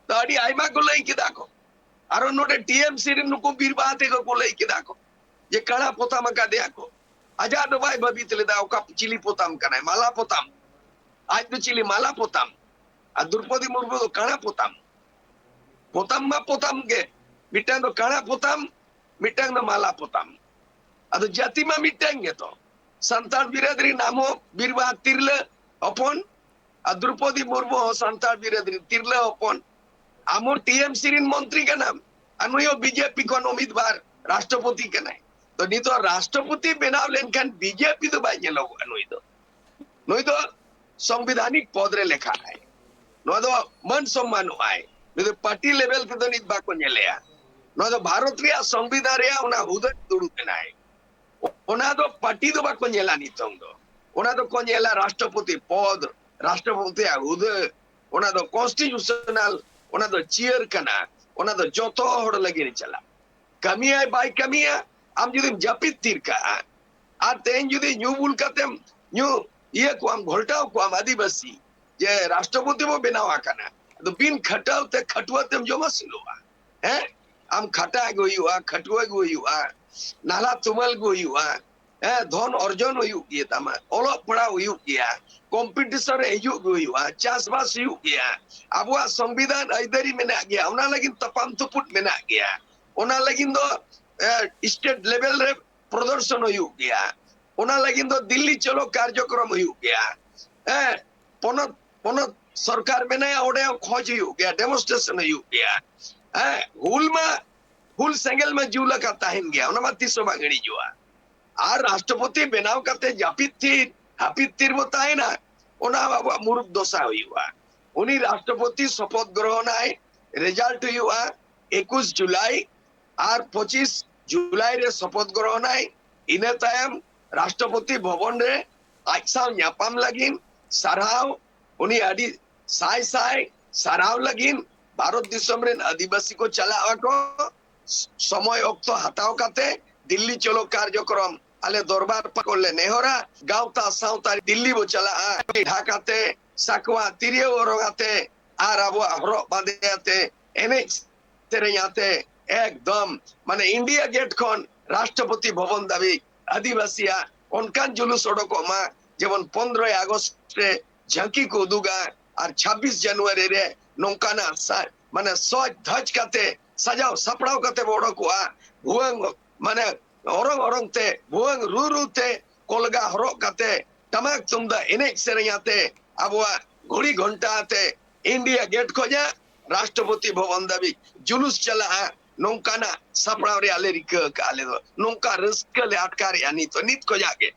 ᱛᱚ ᱟᱹᱰᱤ ᱟᱭᱢᱟ ᱠᱚ ᱞᱟᱹᱭ ᱠᱮᱫᱟ ᱠᱚ᱾ ᱟᱨᱚ ᱱᱚᱰᱮ ᱴᱤ ᱮᱢ ᱥᱤ ᱨᱮᱱ ᱱᱩᱠᱩ ᱵᱤᱨ ᱵᱟᱦᱟ ᱛᱮᱠᱚ ᱠᱚ ᱞᱟᱹᱭ ᱠᱮᱫᱟ ᱠᱚ ᱡᱮ ᱠᱟᱬᱟ ᱯᱚᱛᱟᱢ ᱟᱠᱟᱫᱮᱭᱟ ᱠᱚ᱾ ᱟᱡᱟᱜ ᱫᱚ ᱵᱟᱭ ᱵᱷᱟᱹᱵᱤᱛ ᱞᱮᱫᱟ ᱚᱠᱟ ᱪᱤᱞᱤ ᱯᱚᱛᱟᱢ ᱠᱟᱱᱟᱭ, ᱢᱟᱞᱟ ᱯᱚᱛᱟᱢ᱾ ᱟᱡ ᱫᱚ ᱪᱤᱞᱤ ᱢᱟᱞᱟ ᱯᱚᱛᱟᱢ, ᱟᱨ ᱫᱨᱚᱯᱚᱫᱤ ᱢᱩᱨᱢᱩ ᱫᱚ ᱠᱟᱬᱟ ᱯᱚᱛᱟᱢ᱾ ᱯᱚᱛᱟᱢ ᱢᱟ ᱯᱚᱛᱟᱢ ᱜᱮ, ᱢᱤᱫᱴᱟᱝ ᱫᱚ ᱠᱟᱬᱟ ᱯᱚᱛᱟᱢ, ᱢᱤᱫᱴᱟᱝ ᱫᱚ ᱢᱟᱞᱟ ᱯᱚᱛᱟᱢ᱾ ᱟᱫᱚ ᱡᱟᱹᱛᱤ ᱢᱟ ᱢᱤᱫᱴᱟᱝ ᱜᱮᱛᱚ᱾ ᱥᱟᱱᱛᱟᱲ ᱵᱤᱨᱟᱹᱫ ᱨᱤᱱ ᱟᱢ ᱦᱚᱸ ᱵᱤᱨ ᱵᱟᱦᱟ ᱛᱤᱨᱞᱟᱹ ᱦᱚᱯᱚᱱ, ᱟᱨ ᱫᱨᱚᱯᱚᱫᱤ ᱢᱩᱨᱢᱩ ᱦᱚᱸ ᱥᱟᱱᱛᱟᱲ ᱵᱤᱨᱟᱹᱫ ᱨᱤᱱ ᱛᱤᱨᱞᱟᱹ ᱦᱚᱯᱚᱱ᱾ ᱟᱢ ᱦᱚᱸ ᱴᱤ ᱮᱢ ᱥᱤ ᱨᱤᱱ ᱢᱚᱱᱛᱨᱤ ᱠᱟᱱᱟᱢ, ᱟᱨ ᱱᱩᱭ ᱦᱚᱸ ᱵᱤ ᱡᱮ ᱯᱤ ᱠᱷᱚᱱ ᱩᱢᱤᱫᱵᱟᱨ ᱨᱟᱥᱴᱨᱚᱯᱚᱛᱤ ᱠᱟᱱᱟᱭ᱾ ᱛᱚ ᱱᱤᱛᱚᱜ ᱨᱟᱥᱴᱨᱚᱯᱚᱛᱤ ᱵᱮᱱᱟᱣ ᱞᱮᱱᱠᱷᱟᱱ ᱵᱤ ᱡᱮ ᱯᱤ ᱫᱚ ᱵᱟᱭ ᱧᱮᱞᱚᱜᱚᱜᱼᱟ ᱱᱩᱭ ᱫᱚ᱾ ᱱᱩᱭ ᱫᱚ ᱥᱚᱝᱵᱤᱫᱷᱟᱱᱤᱠ ᱯᱚᱫ ᱨᱮ ᱞᱮᱠᱷᱟᱜᱼᱟᱭ᱾ ᱱᱚᱣᱟ ᱫᱚ ᱢᱟᱹᱱ ᱥᱚᱢᱢᱟᱱᱚᱜᱼᱟᱭ᱾ ᱱᱩᱭ ᱫᱚ ᱯᱟᱨᱴᱤ ᱞᱮᱵᱮᱞ ᱛᱮᱫᱚ ᱱᱤᱛ ᱵᱟᱠᱚ ᱧᱮᱞᱮᱭᱟ᱾ ᱱᱚᱣᱟ ᱫᱚ ᱵᱷᱟᱨᱚᱛ ᱨᱮᱭᱟᱜ ᱥᱚᱝᱵᱤᱫᱷᱟᱱ ᱨᱮᱭᱟᱜ ᱚᱱᱟ ᱦᱩᱫᱟᱹ ᱫᱩᱲᱩᱵ ᱮᱱᱟᱭ᱾ ᱚᱱᱟ ᱫᱚ ᱯᱟᱨᱴᱤ ᱫᱚ ᱵᱟᱠᱚ ᱧᱮᱞᱟ ᱱᱤᱛᱚᱝ ᱫᱚ᱾ ᱚᱱᱟ ᱫᱚᱠᱚ ᱧᱮᱞᱟ ᱨᱟᱥᱴᱨᱚᱯᱚᱛᱤ ᱯᱚᱫ, ᱨᱟᱥᱴᱨᱚᱯᱚᱛᱤᱭᱟᱜ ᱦᱩᱫᱟᱹ, ᱚᱱᱟ ᱫᱚ ᱠᱚᱱᱥᱴᱤᱴᱤᱭᱩᱥᱚᱱᱟᱞ, ᱚᱱᱟ ᱫᱚ ᱪᱤᱭᱟᱹᱨ ᱠᱟᱱᱟ, ᱚᱱᱟ ᱫᱚ ᱡᱚᱛᱚ ᱦᱚᱲ ᱞᱟᱹᱜᱤᱫ ᱮ ᱪᱟᱞᱟᱜᱼᱟ᱾ ᱠᱟᱹᱢᱤᱭᱟᱭ ᱵᱟᱭ ᱠᱟᱹᱢᱤᱭᱟ, ᱟᱢ ᱡᱩᱫᱤᱢ ᱡᱟᱹᱯᱤᱫ ᱛᱷᱤᱨ ᱠᱟᱜᱼᱟ, ᱟᱨ ᱛᱮᱦᱮᱧ ᱡᱩᱫᱤ ᱧᱩ ᱵᱩᱞ ᱠᱟᱛᱮᱢ ᱧᱩ ᱤᱭᱟᱹ ᱠᱚᱣᱟᱢ, ᱜᱷᱚᱞᱴᱟᱣ ᱠᱚᱣᱟᱢ ᱟᱹᱫᱤᱵᱟᱹᱥᱤ, ᱡᱮ ᱨᱟᱥᱴᱨᱚᱯᱚᱛᱤ ᱵᱚ ᱵᱮᱱᱟᱣ ᱟᱠᱟᱱᱟ, ᱟᱫᱚ ᱵᱤᱱ ᱠᱷᱟᱴᱟᱣ ᱛᱮ ᱠᱷᱟᱴᱩᱣᱟᱹ ᱛᱮᱢ ᱡᱚᱢ ᱟᱹᱥᱩᱞᱚᱜᱼᱟ᱾ ᱦᱮᱸ, ᱟᱢ ᱠᱷᱟᱴᱟᱜ ᱜᱮ ᱦᱩᱭᱩᱜᱼᱟ, ᱠᱷᱟᱴᱩᱣᱟᱹ ᱜᱮ ᱦᱩᱭᱩᱜᱼᱟ, ᱱᱟᱞᱦᱟ ᱛᱩᱢᱟᱹᱞ ᱜᱮ ᱦᱩᱭᱩᱜᱼᱟ᱾ ᱦᱮᱸ, ᱫᱷᱚᱱ ᱚᱨᱡᱚᱱ ᱦᱩᱭᱩᱜ ᱜᱮ ᱛᱟᱢᱟ, ᱚᱞᱚᱜ ᱯᱟᱲᱦᱟᱣ ᱦᱩᱭᱩᱜ ᱜᱮᱭᱟ, ᱠᱚᱢᱯᱤᱴᱤᱥᱚᱱ ᱨᱮ ᱦᱤᱡᱩᱜ ᱜᱮ ᱦᱩᱭᱩᱜᱼᱟ, ᱪᱟᱥᱵᱟᱥ ᱦᱩᱭᱩᱜ ᱜᱮᱭᱟ᱾ ᱟᱵᱚᱣᱟᱜ ᱥᱚᱝᱵᱤᱫᱷᱟᱱ ᱟᱹᱭᱫᱟᱹᱨᱤ ᱢᱮᱱᱟᱜ ᱜᱮᱭᱟ, ᱚᱱᱟ ᱞᱟᱹᱜᱤᱫ ᱛᱟᱯᱟᱢ ᱛᱩᱯᱩᱫ ᱢᱮᱱᱟᱜ ᱜᱮᱭᱟ, ᱚᱱᱟ ᱞᱟᱹᱜᱤᱫ ᱫᱚ ᱥᱴᱮᱴ ᱞᱮᱵᱮᱞ ᱨᱮ ᱯᱨᱚᱫᱚᱨᱥᱚᱱ ᱦᱩᱭᱩᱜ ᱜᱮᱭᱟ, ᱚᱱᱟ ᱞᱟᱹᱜᱤᱫ ᱫᱚ ᱫᱤᱞᱞᱤ ᱪᱚᱞᱚ ᱠᱟᱨᱡᱚᱠᱨᱚᱢ ᱦᱩᱭᱩᱜ ᱜᱮᱭᱟ᱾ ᱦᱮᱸ, ᱯᱚᱱᱚᱛ ᱯᱚᱱᱚᱛ ᱥᱚᱨᱠᱟᱨ ᱢᱮᱱᱟᱭᱟ, ᱚᱸᱰᱮ ᱦᱚᱸ ᱠᱷᱚᱡᱽ ᱦᱩᱭᱩᱜ ᱜᱮᱭᱟ, ᱰᱮᱢᱚᱱᱥᱴᱨᱮᱥᱚᱱ ᱦᱩᱭᱩᱜ ᱜᱮᱭᱟ᱾ ᱦᱮᱸ, ᱦᱩᱞ ᱢᱟ, ᱦᱩᱞ ᱥᱮᱸᱜᱮᱞ ᱢᱟ ᱡᱩᱞ ᱟᱠᱟᱫ ᱛᱟᱦᱮᱱ ᱜᱮᱭᱟ, ᱚᱱᱟ ᱢᱟ ᱛᱤᱥ ᱦᱚᱸ ᱵᱟᱝ ᱦᱤᱲᱤᱧᱚᱜᱼᱟ᱾ ᱟᱨ ᱨᱟᱥᱴᱨᱚᱯᱚᱛᱤ ᱵᱮᱱᱟᱣ ᱠᱟᱛᱮ ᱡᱟᱹᱯᱤᱫ ᱛᱷᱤᱨ, ᱦᱟᱹᱯᱤᱫ ᱛᱷᱤᱨ ᱵᱚ ᱛᱟᱦᱮᱱᱟ, ᱚᱱᱟ ᱟᱵᱚᱣᱟᱜ ᱢᱩᱨᱩᱠ ᱫᱚᱥᱟ ᱦᱩᱭᱩᱜᱼᱟ᱾ ᱩᱱᱤ ᱨᱟᱥᱴᱨᱚᱯᱚᱛᱤ ᱥᱚᱯᱚᱛ ᱜᱨᱚᱦᱚᱱᱟᱭ, ᱨᱮᱡᱟᱞᱴ ᱦᱩᱭᱩᱜᱼᱟ ᱮᱠᱩᱥ ᱡᱩᱞᱟᱭ, ᱟᱨ ᱯᱚᱸᱪᱤᱥ ᱡᱩᱞᱟᱭ ᱨᱮ ᱥᱚᱯᱚᱛ ᱜᱨᱚᱦᱚᱱᱟᱭ᱾ ᱤᱱᱟᱹ ᱛᱟᱭᱚᱢ ᱨᱟᱥᱴᱨᱚᱯᱚᱛᱤ ᱵᱷᱚᱵᱚᱱ ᱨᱮ ᱟᱡ ᱥᱟᱶ ᱧᱟᱯᱟᱢ ᱞᱟᱹᱜᱤᱫ ᱥᱟᱨᱦᱟᱣ, ᱩᱱᱤ ᱟᱹᱰᱤ ᱥᱟᱭ ᱥᱟᱭ ᱥᱟᱨᱦᱟᱣ ᱞᱟᱹᱜᱤᱫ ᱵᱷᱟᱨᱚᱛ ᱫᱤᱥᱚᱢ ᱨᱮᱱ ᱟᱹᱫᱤᱵᱟᱹᱥᱤ ᱠᱚ ᱪᱟᱞᱟᱜ ᱟᱠᱚ᱾ ᱥᱚᱢᱚᱭ ᱚᱠᱛᱚ ᱦᱟᱛᱟᱣ ᱠᱟᱛᱮ ᱫᱤᱞᱞᱤ ᱪᱚᱞᱚ ᱠᱟᱨᱡᱚᱠᱨᱚᱢ ᱟᱞᱮ ᱫᱚᱨᱵᱟᱨ ᱯᱟᱠᱚᱲ ᱞᱮ ᱱᱮᱦᱚᱨᱟ, ᱜᱟᱶᱛᱟ ᱥᱟᱶᱛᱟ ᱫᱤᱞᱞᱤ ᱵᱚ ᱪᱟᱞᱟᱜᱼᱟ, ᱰᱷᱟᱠ ᱟᱛᱮ, ᱥᱟᱠᱣᱟ ᱛᱤᱨᱭᱳ ᱚᱨᱚᱝ ᱟᱛᱮ, ᱟᱨ ᱟᱵᱚᱣᱟᱜ ᱦᱚᱨᱚᱜ ᱵᱟᱸᱫᱮ ᱟᱛᱮ, ᱮᱱᱮᱡ ᱥᱮᱨᱮᱧ ᱟᱛᱮ, ᱮᱠᱫᱚᱢ ᱢᱟᱱᱮ ᱤᱱᱰᱤᱭᱟ ᱜᱮᱴ ᱠᱷᱚᱱ ᱨᱟᱥᱴᱨᱚᱯᱚᱛᱤ ᱵᱷᱚᱵᱚᱱ ᱫᱷᱟᱹᱵᱤᱡ ᱟᱹᱫᱤᱵᱟᱹᱥᱤᱭᱟᱜ ᱚᱱᱠᱟᱱ ᱡᱩᱞᱩᱥ ᱚᱰᱚᱠᱚᱜ ᱢᱟ, ᱡᱮᱢᱚᱱ ᱯᱚᱱᱫᱽᱨᱚᱭ ᱟᱜᱚᱥᱴ ᱨᱮ ᱡᱷᱟᱸᱠᱤ ᱠᱚ ᱩᱫᱩᱜᱟ ᱟᱨ ᱪᱷᱟᱵᱵᱤᱥ ᱡᱟᱱᱩᱣᱟᱨᱤ ᱨᱮ ᱱᱚᱝᱠᱟᱱᱟᱜ ᱥᱟ-, ᱢᱟᱱᱮ ᱥᱚᱡᱽ ᱫᱷᱚᱡᱽ ᱠᱟᱛᱮ, ᱥᱟᱡᱟᱣ ᱥᱟᱯᱲᱟᱣ ᱠᱟᱛᱮ ᱵᱚ ᱚᱰᱚᱠᱚᱜᱼᱟ᱾ ᱵᱷᱩᱣᱟᱹᱝ ᱢᱟᱱᱮ ᱚᱨᱚᱝ ᱚᱨᱚᱝ ᱛᱮ, ᱵᱷᱩᱣᱟᱹᱝ ᱨᱩ ᱨᱩ ᱛᱮ, ᱠᱚᱞᱜᱟ ᱦᱚᱨᱚᱜ ᱠᱟᱛᱮ, ᱴᱟᱢᱟᱠ ᱛᱩᱢᱫᱟᱜ ᱮᱱᱮᱡ ᱥᱮᱨᱮᱧ ᱟᱛᱮ, ᱟᱵᱚᱣᱟᱜ ᱜᱷᱩᱲᱤ ᱜᱷᱚᱱᱴᱟ ᱟᱛᱮ ᱤᱱᱰᱤᱭᱟ ᱜᱮᱴ ᱠᱷᱚᱱᱟᱜ ᱨᱟᱥᱴᱨᱚᱯᱚᱛᱤ ᱵᱷᱚᱵᱚᱱ ᱫᱷᱟᱹᱵᱤᱡ ᱡᱩᱞᱩᱥ ᱪᱟᱞᱟᱜᱼᱟ᱾ ᱱᱚᱝᱠᱟᱱᱟᱜ ᱥᱟᱯᱲᱟᱣ ᱨᱮᱭᱟᱜ ᱞᱮ ᱨᱤᱠᱟᱹ ᱟᱠᱟᱫᱼᱟ᱾ ᱟᱞᱮ ᱫᱚ ᱱᱚᱝᱠᱟ ᱨᱟᱹᱥᱠᱟᱹ ᱞᱮ ᱟᱴᱠᱟᱨᱮᱜᱼᱟ ᱱᱤᱛ, ᱱᱤᱛ ᱠᱷᱚᱱᱟᱜ ᱜᱮ᱾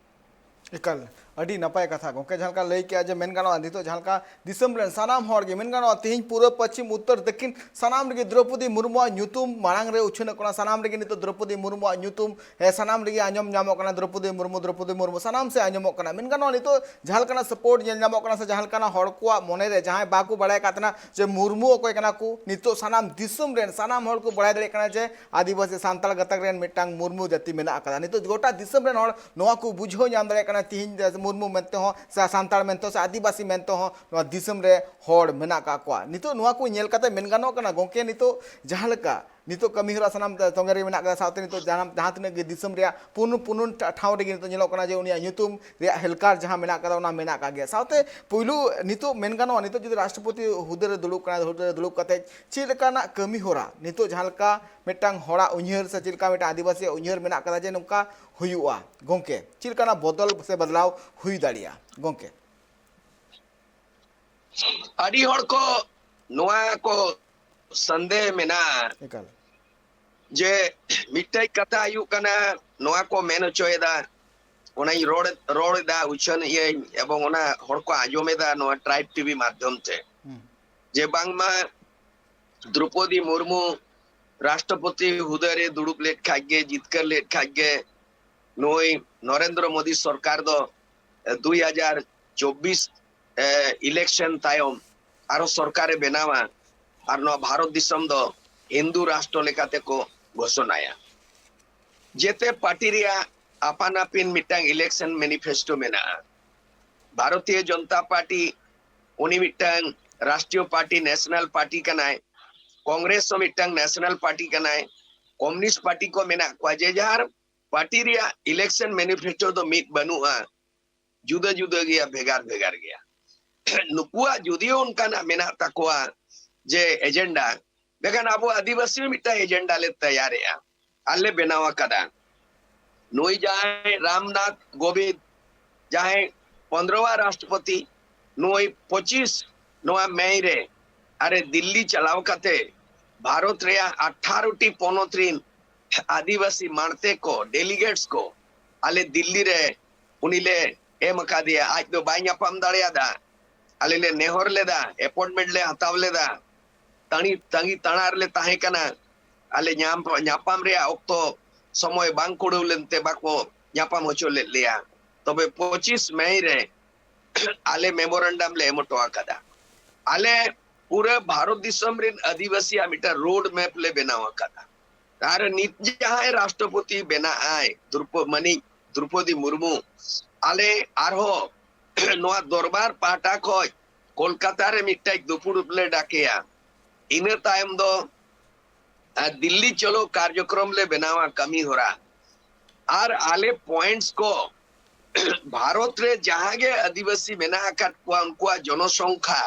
ᱮᱠᱟᱞ, ᱟᱹᱰᱤ ᱱᱟᱯᱟᱭ ᱠᱟᱛᱷᱟ ᱜᱚᱢᱠᱮ, ᱡᱟᱦᱟᱸ ᱞᱮᱠᱟ ᱞᱟᱹᱭ ᱠᱮᱜᱼᱟ ᱡᱮ ᱢᱮᱱ ᱜᱟᱱᱚᱜᱼᱟ ᱱᱤᱛᱚᱜ ᱡᱟᱦᱟᱸ ᱞᱮᱠᱟ ᱫᱤᱥᱚᱢ ᱨᱮᱱ ᱥᱟᱱᱟᱢ ᱦᱚᱲ ᱜᱮ, ᱢᱮᱱ ᱜᱟᱱᱚᱜᱼᱟ ᱛᱮᱦᱮᱧ ᱯᱩᱨᱟᱹ ᱯᱚᱪᱷᱤᱢ ᱩᱛᱛᱚᱨ ᱫᱚᱠᱷᱤᱱ ᱥᱟᱱᱟᱢ ᱨᱮᱜᱮ ᱫᱨᱚᱯᱚᱫᱤ ᱢᱩᱨᱢᱩᱣᱟᱜ ᱧᱩᱛᱩᱢ ᱢᱟᱲᱟᱝ ᱨᱮ ᱩᱪᱷᱟᱹᱱᱚᱜ ᱠᱟᱱᱟ, ᱥᱟᱱᱟᱢ ᱨᱮᱜᱮ ᱱᱤᱛᱚᱜ ᱫᱨᱚᱯᱚᱫᱤ ᱢᱩᱨᱢᱩᱣᱟᱜ ᱧᱩᱛᱩᱢ, ᱦᱮᱸ, ᱥᱟᱱᱟᱢ ᱨᱮᱜᱮ ᱟᱸᱡᱚᱢ ᱧᱟᱢᱚᱜ ᱠᱟᱱᱟ, ᱫᱨᱚᱯᱚᱫᱤ ᱢᱩᱨᱢᱩ, ᱫᱨᱚᱯᱚᱫᱤ ᱢᱩᱨᱢᱩ, ᱥᱟᱱᱟᱢ ᱥᱮ ᱟᱸᱡᱚᱢᱚᱜ ᱠᱟᱱᱟ᱾ ᱢᱮᱱ ᱜᱟᱱᱚᱜᱼᱟ ᱱᱤᱛᱚᱜ ᱡᱟᱦᱟᱸ ᱞᱮᱠᱟᱱᱟᱜ ᱥᱟᱯᱳᱨᱴ ᱧᱮᱞ ᱧᱟᱢᱚᱜ ᱠᱟᱱᱟ ᱥᱮ ᱡᱟᱦᱟᱸ ᱞᱮᱠᱟᱱᱟᱜ ᱦᱚᱲ ᱠᱚᱣᱟᱜ ᱢᱚᱱᱮ ᱨᱮ ᱡᱟᱦᱟᱸᱭ ᱵᱟᱠᱚ ᱵᱟᱲᱟᱭ ᱠᱟᱫ ᱛᱟᱦᱮᱱᱟ ᱡᱮ ᱢᱩᱨᱢᱩ ᱚᱠᱚᱭ ᱠᱟᱱᱟ ᱠᱚ, ᱱᱤᱛᱚᱜ ᱥᱟᱱᱟᱢ ᱫᱤᱥᱚᱢ ᱨᱮᱱ ᱥᱟᱱᱟᱢ ᱦᱚᱲ ᱠᱚ ᱵᱟᱲᱟᱭ ᱫᱟᱲᱮᱭᱟᱜ ᱠᱟᱱᱟ ᱡᱮ ᱟᱹᱫᱤᱵᱟᱹᱥᱤ ᱥᱟᱱᱛᱟᱲ ᱜᱟᱛᱟᱠ ᱨᱮᱱ ᱢᱤᱫᱴᱟᱝ ᱢᱩᱨᱢᱩ ᱡᱟᱹᱛᱤ ᱢᱮᱱᱟᱜ ᱟᱠᱟᱫᱟ᱾ ᱱᱤᱛᱚᱜ ᱜᱚᱴᱟ ᱫᱤᱥᱚᱢ ᱨᱮᱱ ᱦᱚᱲ ᱱᱚᱣᱟ ᱠᱚ ᱵᱩᱡᱷᱟᱹᱣ ᱧᱟᱢ ᱫᱟᱲᱮᱭᱟᱜ ᱠᱟᱱᱟ ᱛᱤᱦᱤᱧ ᱫᱚ ᱢᱩᱨᱢᱩ ᱢᱮᱱᱛᱮ ᱦᱚᱸ ᱥᱮ ᱥᱟᱱᱛᱟᱲ ᱢᱮᱱᱛᱮ ᱦᱚᱸ ᱥᱮ ᱟᱹᱫᱤᱵᱟᱹᱥᱤ ᱢᱮᱱᱛᱮ ᱦᱚᱸ ᱱᱚᱣᱟ ᱫᱤᱥᱚᱢ ᱨᱮ ᱦᱚᱲ ᱢᱮᱱᱟᱜ ᱟᱠᱟᱫ ᱠᱚᱣᱟ᱾ ᱱᱤᱛᱚᱜ ᱱᱚᱣᱟ ᱠᱚ ᱧᱮᱞ ᱠᱟᱛᱮ ᱢᱮᱱ ᱜᱟᱱᱚᱜ ᱠᱟᱱᱟ ᱜᱚᱢᱠᱮ, ᱱᱤᱛᱚᱜ ᱡᱟᱦᱟᱸ ᱞᱮᱠᱟ ᱱᱤᱛᱚᱜ ᱠᱟᱹᱢᱤ ᱦᱚᱨᱟ ᱥᱟᱱᱟᱢ ᱛᱚᱸᱜᱮ ᱨᱮ ᱢᱮᱱᱟᱜ ᱟᱠᱟᱫᱟ, ᱥᱟᱶᱛᱮ ᱱᱤᱛᱚᱜ ᱡᱟᱦᱟᱸ, ᱡᱟᱦᱟᱸ ᱛᱤᱱᱟᱹᱜ ᱜᱮ ᱫᱤᱥᱚᱢ ᱨᱮᱭᱟᱜ ᱯᱩᱱ, ᱯᱩᱱ ᱴᱷᱟ-, ᱴᱷᱟᱶ ᱨᱮᱜᱮ ᱱᱤᱛᱚᱜ ᱧᱮᱞᱚᱜ ᱠᱟᱱᱟ ᱡᱮ ᱩᱱᱤᱭᱟᱜ ᱧᱩᱛᱩᱢ ᱨᱮᱭᱟᱜ ᱦᱮᱞᱠᱟᱨ ᱡᱟᱦᱟᱸ ᱢᱮᱱᱟᱜ ᱟᱠᱟᱫᱟ ᱚᱱᱟ ᱢᱮᱱᱟᱜ ᱟᱠᱟᱫ ᱜᱮᱭᱟ᱾ ᱥᱟᱶᱛᱮ ᱯᱩᱭᱞᱩ ᱱᱤᱛᱚᱜ ᱢᱮᱱ ᱜᱟᱱᱚᱜᱼᱟ ᱱᱤᱛᱚᱜ ᱡᱩᱫᱤ ᱨᱟᱥᱴᱨᱚᱯᱚᱛᱤ ᱦᱩᱫᱟᱹ ᱨᱮ ᱫᱩᱲᱩᱵ ᱠᱟᱱᱟ, ᱦᱩᱫᱟᱹ ᱨᱮ ᱫᱩᱲᱩᱵ ᱠᱟᱛᱮ ᱪᱮᱫ ᱞᱮᱠᱟᱱᱟᱜ ᱠᱟᱹᱢᱤ ᱦᱚᱨᱟ ᱱᱤᱛᱚᱜ ᱡᱟᱦᱟᱸ ᱞᱮᱠᱟ ᱢᱤᱫᱴᱟᱝ ᱦᱚᱲᱟᱜ ᱩᱭᱦᱟᱹᱨ ᱥᱮ ᱪᱮᱫ ᱞᱮᱠᱟ ᱢᱤᱫᱴᱟᱝ ᱟᱹᱫᱤᱵᱟᱹᱥᱤᱭᱟᱜ ᱩᱭᱦᱟᱹᱨ ᱢᱮᱱᱟᱜ ᱟᱠᱟᱫᱟ ᱡᱮ ᱱᱚᱝᱠᱟ ᱦᱩᱭᱩᱜᱼᱟ ᱜᱚᱢᱠᱮ, ᱪᱮᱫ ᱞᱮᱠᱟᱱᱟᱜ ᱵᱚᱫᱚᱞ ᱥᱮ ᱵᱚᱫᱞᱟᱣ ᱦᱩᱭ ᱫᱟᱲᱮᱭᱟᱜᱼᱟ ᱜᱚᱢᱠᱮ? ᱟᱹᱰᱤ ᱦᱚᱲ ᱠᱚ ᱱᱚᱣᱟ ᱠᱚ ᱥᱚᱱᱫᱮᱦ ᱢᱮᱱᱟᱜᱼᱟ ᱮᱠᱟᱞ᱾ ᱡᱮ ᱢᱤᱫᱴᱮᱡ ᱠᱟᱛᱷᱟ ᱦᱩᱭᱩᱜ ᱠᱟᱱᱟ, ᱱᱚᱣᱟ ᱠᱚ ᱢᱮᱱ ᱦᱚᱪᱚᱭᱮᱫᱟ, ᱚᱱᱟᱧ ᱨᱚᱲ, ᱨᱚᱲ ᱮᱫᱟ, ᱩᱪᱷᱟᱹᱱ ᱤᱭᱟᱹᱧ, ᱮᱵᱚᱝ ᱚᱱᱟ ᱦᱚᱲ ᱠᱚ ᱟᱸᱡᱚᱢ ᱮᱫᱟ ᱱᱚᱣᱟ ᱴᱨᱟᱭᱤᱵᱽ ᱴᱤᱵᱷᱤ ᱢᱟᱫᱽᱫᱷᱚᱢ ᱛᱮ, ᱦᱩᱸ᱾ ᱡᱮ ᱵᱟᱝᱢᱟ ᱫᱨᱚᱯᱚᱫᱤ ᱢᱩᱨᱢᱩ ᱨᱟᱥᱴᱨᱚᱯᱚᱛᱤ ᱦᱩᱫᱟᱹ ᱨᱮ ᱫᱩᱲᱩᱵ ᱞᱮᱫ ᱠᱷᱟᱡ ᱜᱮ, ᱡᱤᱛᱠᱟᱹᱨ ᱞᱮᱫ ᱠᱷᱟᱡ ᱜᱮ, ᱱᱩᱭ ᱱᱚᱨᱮᱱᱫᱨᱚ ᱢᱳᱫᱤ ᱥᱚᱨᱠᱟᱨ ᱫᱚ, ᱮ, ᱫᱩᱭ ᱦᱟᱡᱟᱨ ᱪᱚᱵᱵᱤᱥ, ᱮ, ᱤᱞᱮᱠᱥᱚᱱ ᱛᱟᱭᱚᱢ ᱟᱨᱚ ᱥᱚᱨᱠᱟᱨᱮ ᱵᱮᱱᱟᱣᱟ ᱟᱨ ᱱᱚᱣᱟ ᱵᱷᱟᱨᱚᱛ ᱫᱤᱥᱚᱢ ᱫᱚ ᱦᱤᱱᱫᱩ ᱨᱟᱥᱴᱨᱚ ᱞᱮᱠᱟᱛᱮ ᱠᱚ ᱜᱷᱳᱥᱚᱱᱟᱭᱟ᱾ ᱡᱮᱛᱮ ᱯᱟᱨᱴᱤ ᱨᱮᱭᱟᱜ ᱟᱯᱟᱱ ᱟᱹᱯᱤᱱ ᱢᱤᱫᱴᱟᱝ ᱤᱞᱮᱠᱥᱚᱱ ᱢᱮᱱᱤᱯᱷᱮᱥᱴᱳ ᱢᱮᱱᱟᱜᱼᱟ᱾ ᱵᱷᱟᱨᱚᱛᱤᱭᱚ ᱡᱚᱱᱚᱛᱟ ᱯᱟᱨᱴᱤ ᱩᱱᱤ ᱢᱤᱫᱴᱟᱝ ᱨᱟᱥᱴᱨᱤᱭᱚ ᱯᱟᱨᱴᱤ, ᱱᱮᱥᱱᱟᱞ ᱯᱟᱨᱴᱤ ᱠᱟᱱᱟᱭ, ᱠᱚᱝᱜᱨᱮᱥ ᱦᱚᱸ ᱢᱤᱫᱴᱟᱝ ᱱᱮᱥᱱᱟᱞ ᱯᱟᱨᱴᱤ ᱠᱟᱱᱟᱭ, ᱠᱚᱢᱭᱩᱱᱤᱥᱴ ᱯᱟᱨᱴᱤ ᱠᱚ ᱢᱮᱱᱟᱜ ᱠᱚᱣᱟ᱾ ᱡᱮ ᱡᱟᱦᱟᱨ ᱯᱟᱨᱴᱤ ᱨᱮᱭᱟᱜ ᱤᱞᱮᱠᱥᱚᱱ ᱢᱮᱱᱤᱯᱷᱮᱥᱴᱳ ᱫᱚ ᱢᱤᱫ ᱵᱟᱹᱱᱩᱜᱼᱟ, ᱡᱩᱫᱟᱹ ᱡᱩᱫᱟᱹ ᱜᱮᱭᱟ, ᱵᱷᱮᱜᱟᱨ ᱵᱷᱮᱜᱟᱨ ᱜᱮᱭᱟ᱾ ᱱᱩᱠᱩᱣᱟᱜ ᱡᱩᱫᱤᱭᱳ ᱚᱱᱠᱟᱱᱟᱜ ᱢᱮᱱᱟᱜ ᱛᱟᱠᱚᱣᱟ ᱡᱮ ᱮᱡᱮᱱᱰᱟ, ᱢᱮᱱᱠᱷᱟᱱ ᱟᱵᱚ ᱟᱹᱫᱤᱵᱟᱹᱥᱤ ᱦᱚᱸ ᱢᱤᱫᱴᱟᱝ ᱮᱡᱮᱱᱰᱟ ᱞᱮ ᱛᱮᱭᱟᱨᱮᱜᱼᱟ ᱟᱨ ᱞᱮ ᱵᱮᱱᱟᱣ ᱟᱠᱟᱫᱟ᱾ ᱱᱩᱭ ᱡᱟᱦᱟᱸᱭ ᱨᱟᱢᱱᱟᱛᱷ ᱠᱳᱵᱤᱱᱫ, ᱡᱟᱦᱟᱸᱭ ᱯᱚᱱᱫᱽᱨᱚᱣᱟ ᱨᱟᱥᱴᱨᱚᱯᱚᱛᱤ, ᱱᱩᱭ ᱯᱚᱸᱪᱤᱥ ᱱᱚᱣᱟ ᱢᱮᱭ ᱨᱮ ᱟᱨᱮ ᱫᱤᱞᱞᱤ ᱪᱟᱞᱟᱣ ᱠᱟᱛᱮ ᱵᱷᱟᱨᱚᱛ ᱨᱮᱭᱟᱜ ᱟᱴᱷᱟᱨᱚ ᱴᱤ ᱯᱚᱱᱚᱛ ᱨᱤᱱ ᱟᱹᱫᱤᱵᱟᱹᱥᱤ ᱢᱟᱬᱛᱮ ᱠᱚ, ᱰᱮᱞᱤᱜᱮᱴᱥ ᱠᱚ, ᱟᱞᱮ ᱫᱤᱞᱞᱤ ᱨᱮ ᱩᱱᱤ ᱞᱮ ᱮᱢ ᱟᱠᱟᱫᱮᱭᱟ᱾ ᱟᱡ ᱫᱚ ᱵᱟᱭ ᱧᱟᱯᱟᱢ ᱫᱟᱲᱮᱭᱟᱫᱟ᱾ ᱟᱞᱮ ᱞᱮ ᱱᱮᱦᱚᱨ ᱞᱮᱫᱟ, ᱮᱯᱚᱭᱮᱱᱴᱢᱮᱱᱴ ᱞᱮ ᱦᱟᱛᱟᱣ ᱞᱮᱫᱟ, ᱛᱟᱺᱜᱤ ᱛᱟᱺᱜᱤ ᱛᱟᱲᱟᱜ ᱨᱮᱞᱮ ᱛᱟᱦᱮᱸ ᱠᱟᱱᱟ᱾ ᱟᱞᱮ ᱧᱟᱢ ᱧᱟᱯᱟᱢ ᱨᱮᱭᱟᱜ ᱚᱠᱛᱚ ᱥᱚᱢᱚᱭ ᱵᱟᱝ ᱠᱩᱲᱟᱹᱣ ᱞᱮᱱᱛᱮ ᱵᱟᱠᱚ ᱧᱟᱯᱟᱢ ᱦᱚᱪᱚ ᱞᱮᱫ ᱞᱮᱭᱟ᱾ ᱛᱚᱵᱮ ᱯᱚᱸᱪᱤᱥ ᱢᱮᱭ ᱨᱮ ᱟᱞᱮ ᱢᱮᱢᱳᱨᱮᱱᱰᱟᱢ ᱞᱮ ᱮᱢ ᱦᱚᱴᱚ ᱟᱠᱟᱫᱟ᱾ ᱟᱞᱮ ᱯᱩᱨᱟᱹ ᱵᱷᱟᱨᱚᱛ ᱫᱤᱥᱚᱢ ᱨᱮᱱ ᱟᱹᱫᱤᱵᱟᱹᱥᱤᱭᱟᱜ ᱢᱤᱫᱴᱟᱝ ᱨᱳᱰ ᱢᱮᱯ ᱞᱮ ᱵᱮᱱᱟᱣ ᱟᱠᱟᱫᱟ᱾ ᱟᱨ ᱱᱤᱛ ᱡᱟᱦᱟᱸᱭ ᱨᱟᱥᱴᱨᱚᱯᱚᱛᱤ ᱵᱮᱱᱟᱜ ᱟᱭ, ᱫᱨᱩᱯᱚ-, ᱢᱟᱹᱱᱤᱡ ᱫᱨᱩᱯᱚᱫᱤ ᱢᱩᱨᱢᱩ, ᱟᱞᱮ ᱟᱨᱦᱚᱸ ᱱᱚᱣᱟ ᱫᱚᱨᱵᱟᱨ ᱯᱟᱦᱴᱟ ᱠᱷᱚᱡ ᱠᱳᱞᱠᱟᱛᱟ ᱨᱮ ᱢᱤᱫᱴᱟᱝ ᱫᱩᱯᱩᱲᱩᱵ ᱞᱮ ᱰᱟᱠᱮᱭᱟ᱾ ᱤᱱᱟᱹ ᱛᱟᱭᱚᱢ ᱫᱚ, ᱟᱨ, ᱫᱤᱞᱞᱤ ᱪᱚᱞᱚ ᱠᱟᱨᱡᱚᱠᱨᱚᱢ ᱞᱮ ᱵᱮᱱᱟᱣᱟ, ᱠᱟᱹᱢᱤ ᱦᱚᱨᱟ᱾ ᱟᱨ ᱟᱞᱮ ᱯᱚᱭᱮᱱᱴᱥ ᱠᱚ, ᱵᱷᱟᱨᱚᱛ ᱨᱮ ᱡᱟᱦᱟᱸ ᱜᱮ ᱟᱹᱫᱤᱵᱟᱹᱥᱤ ᱢᱮᱱᱟᱜ ᱟᱠᱟᱫ ᱠᱚᱣᱟ, ᱩᱱᱠᱩᱣᱟᱜ ᱡᱚᱱᱚᱥᱚᱝᱠᱷᱟ,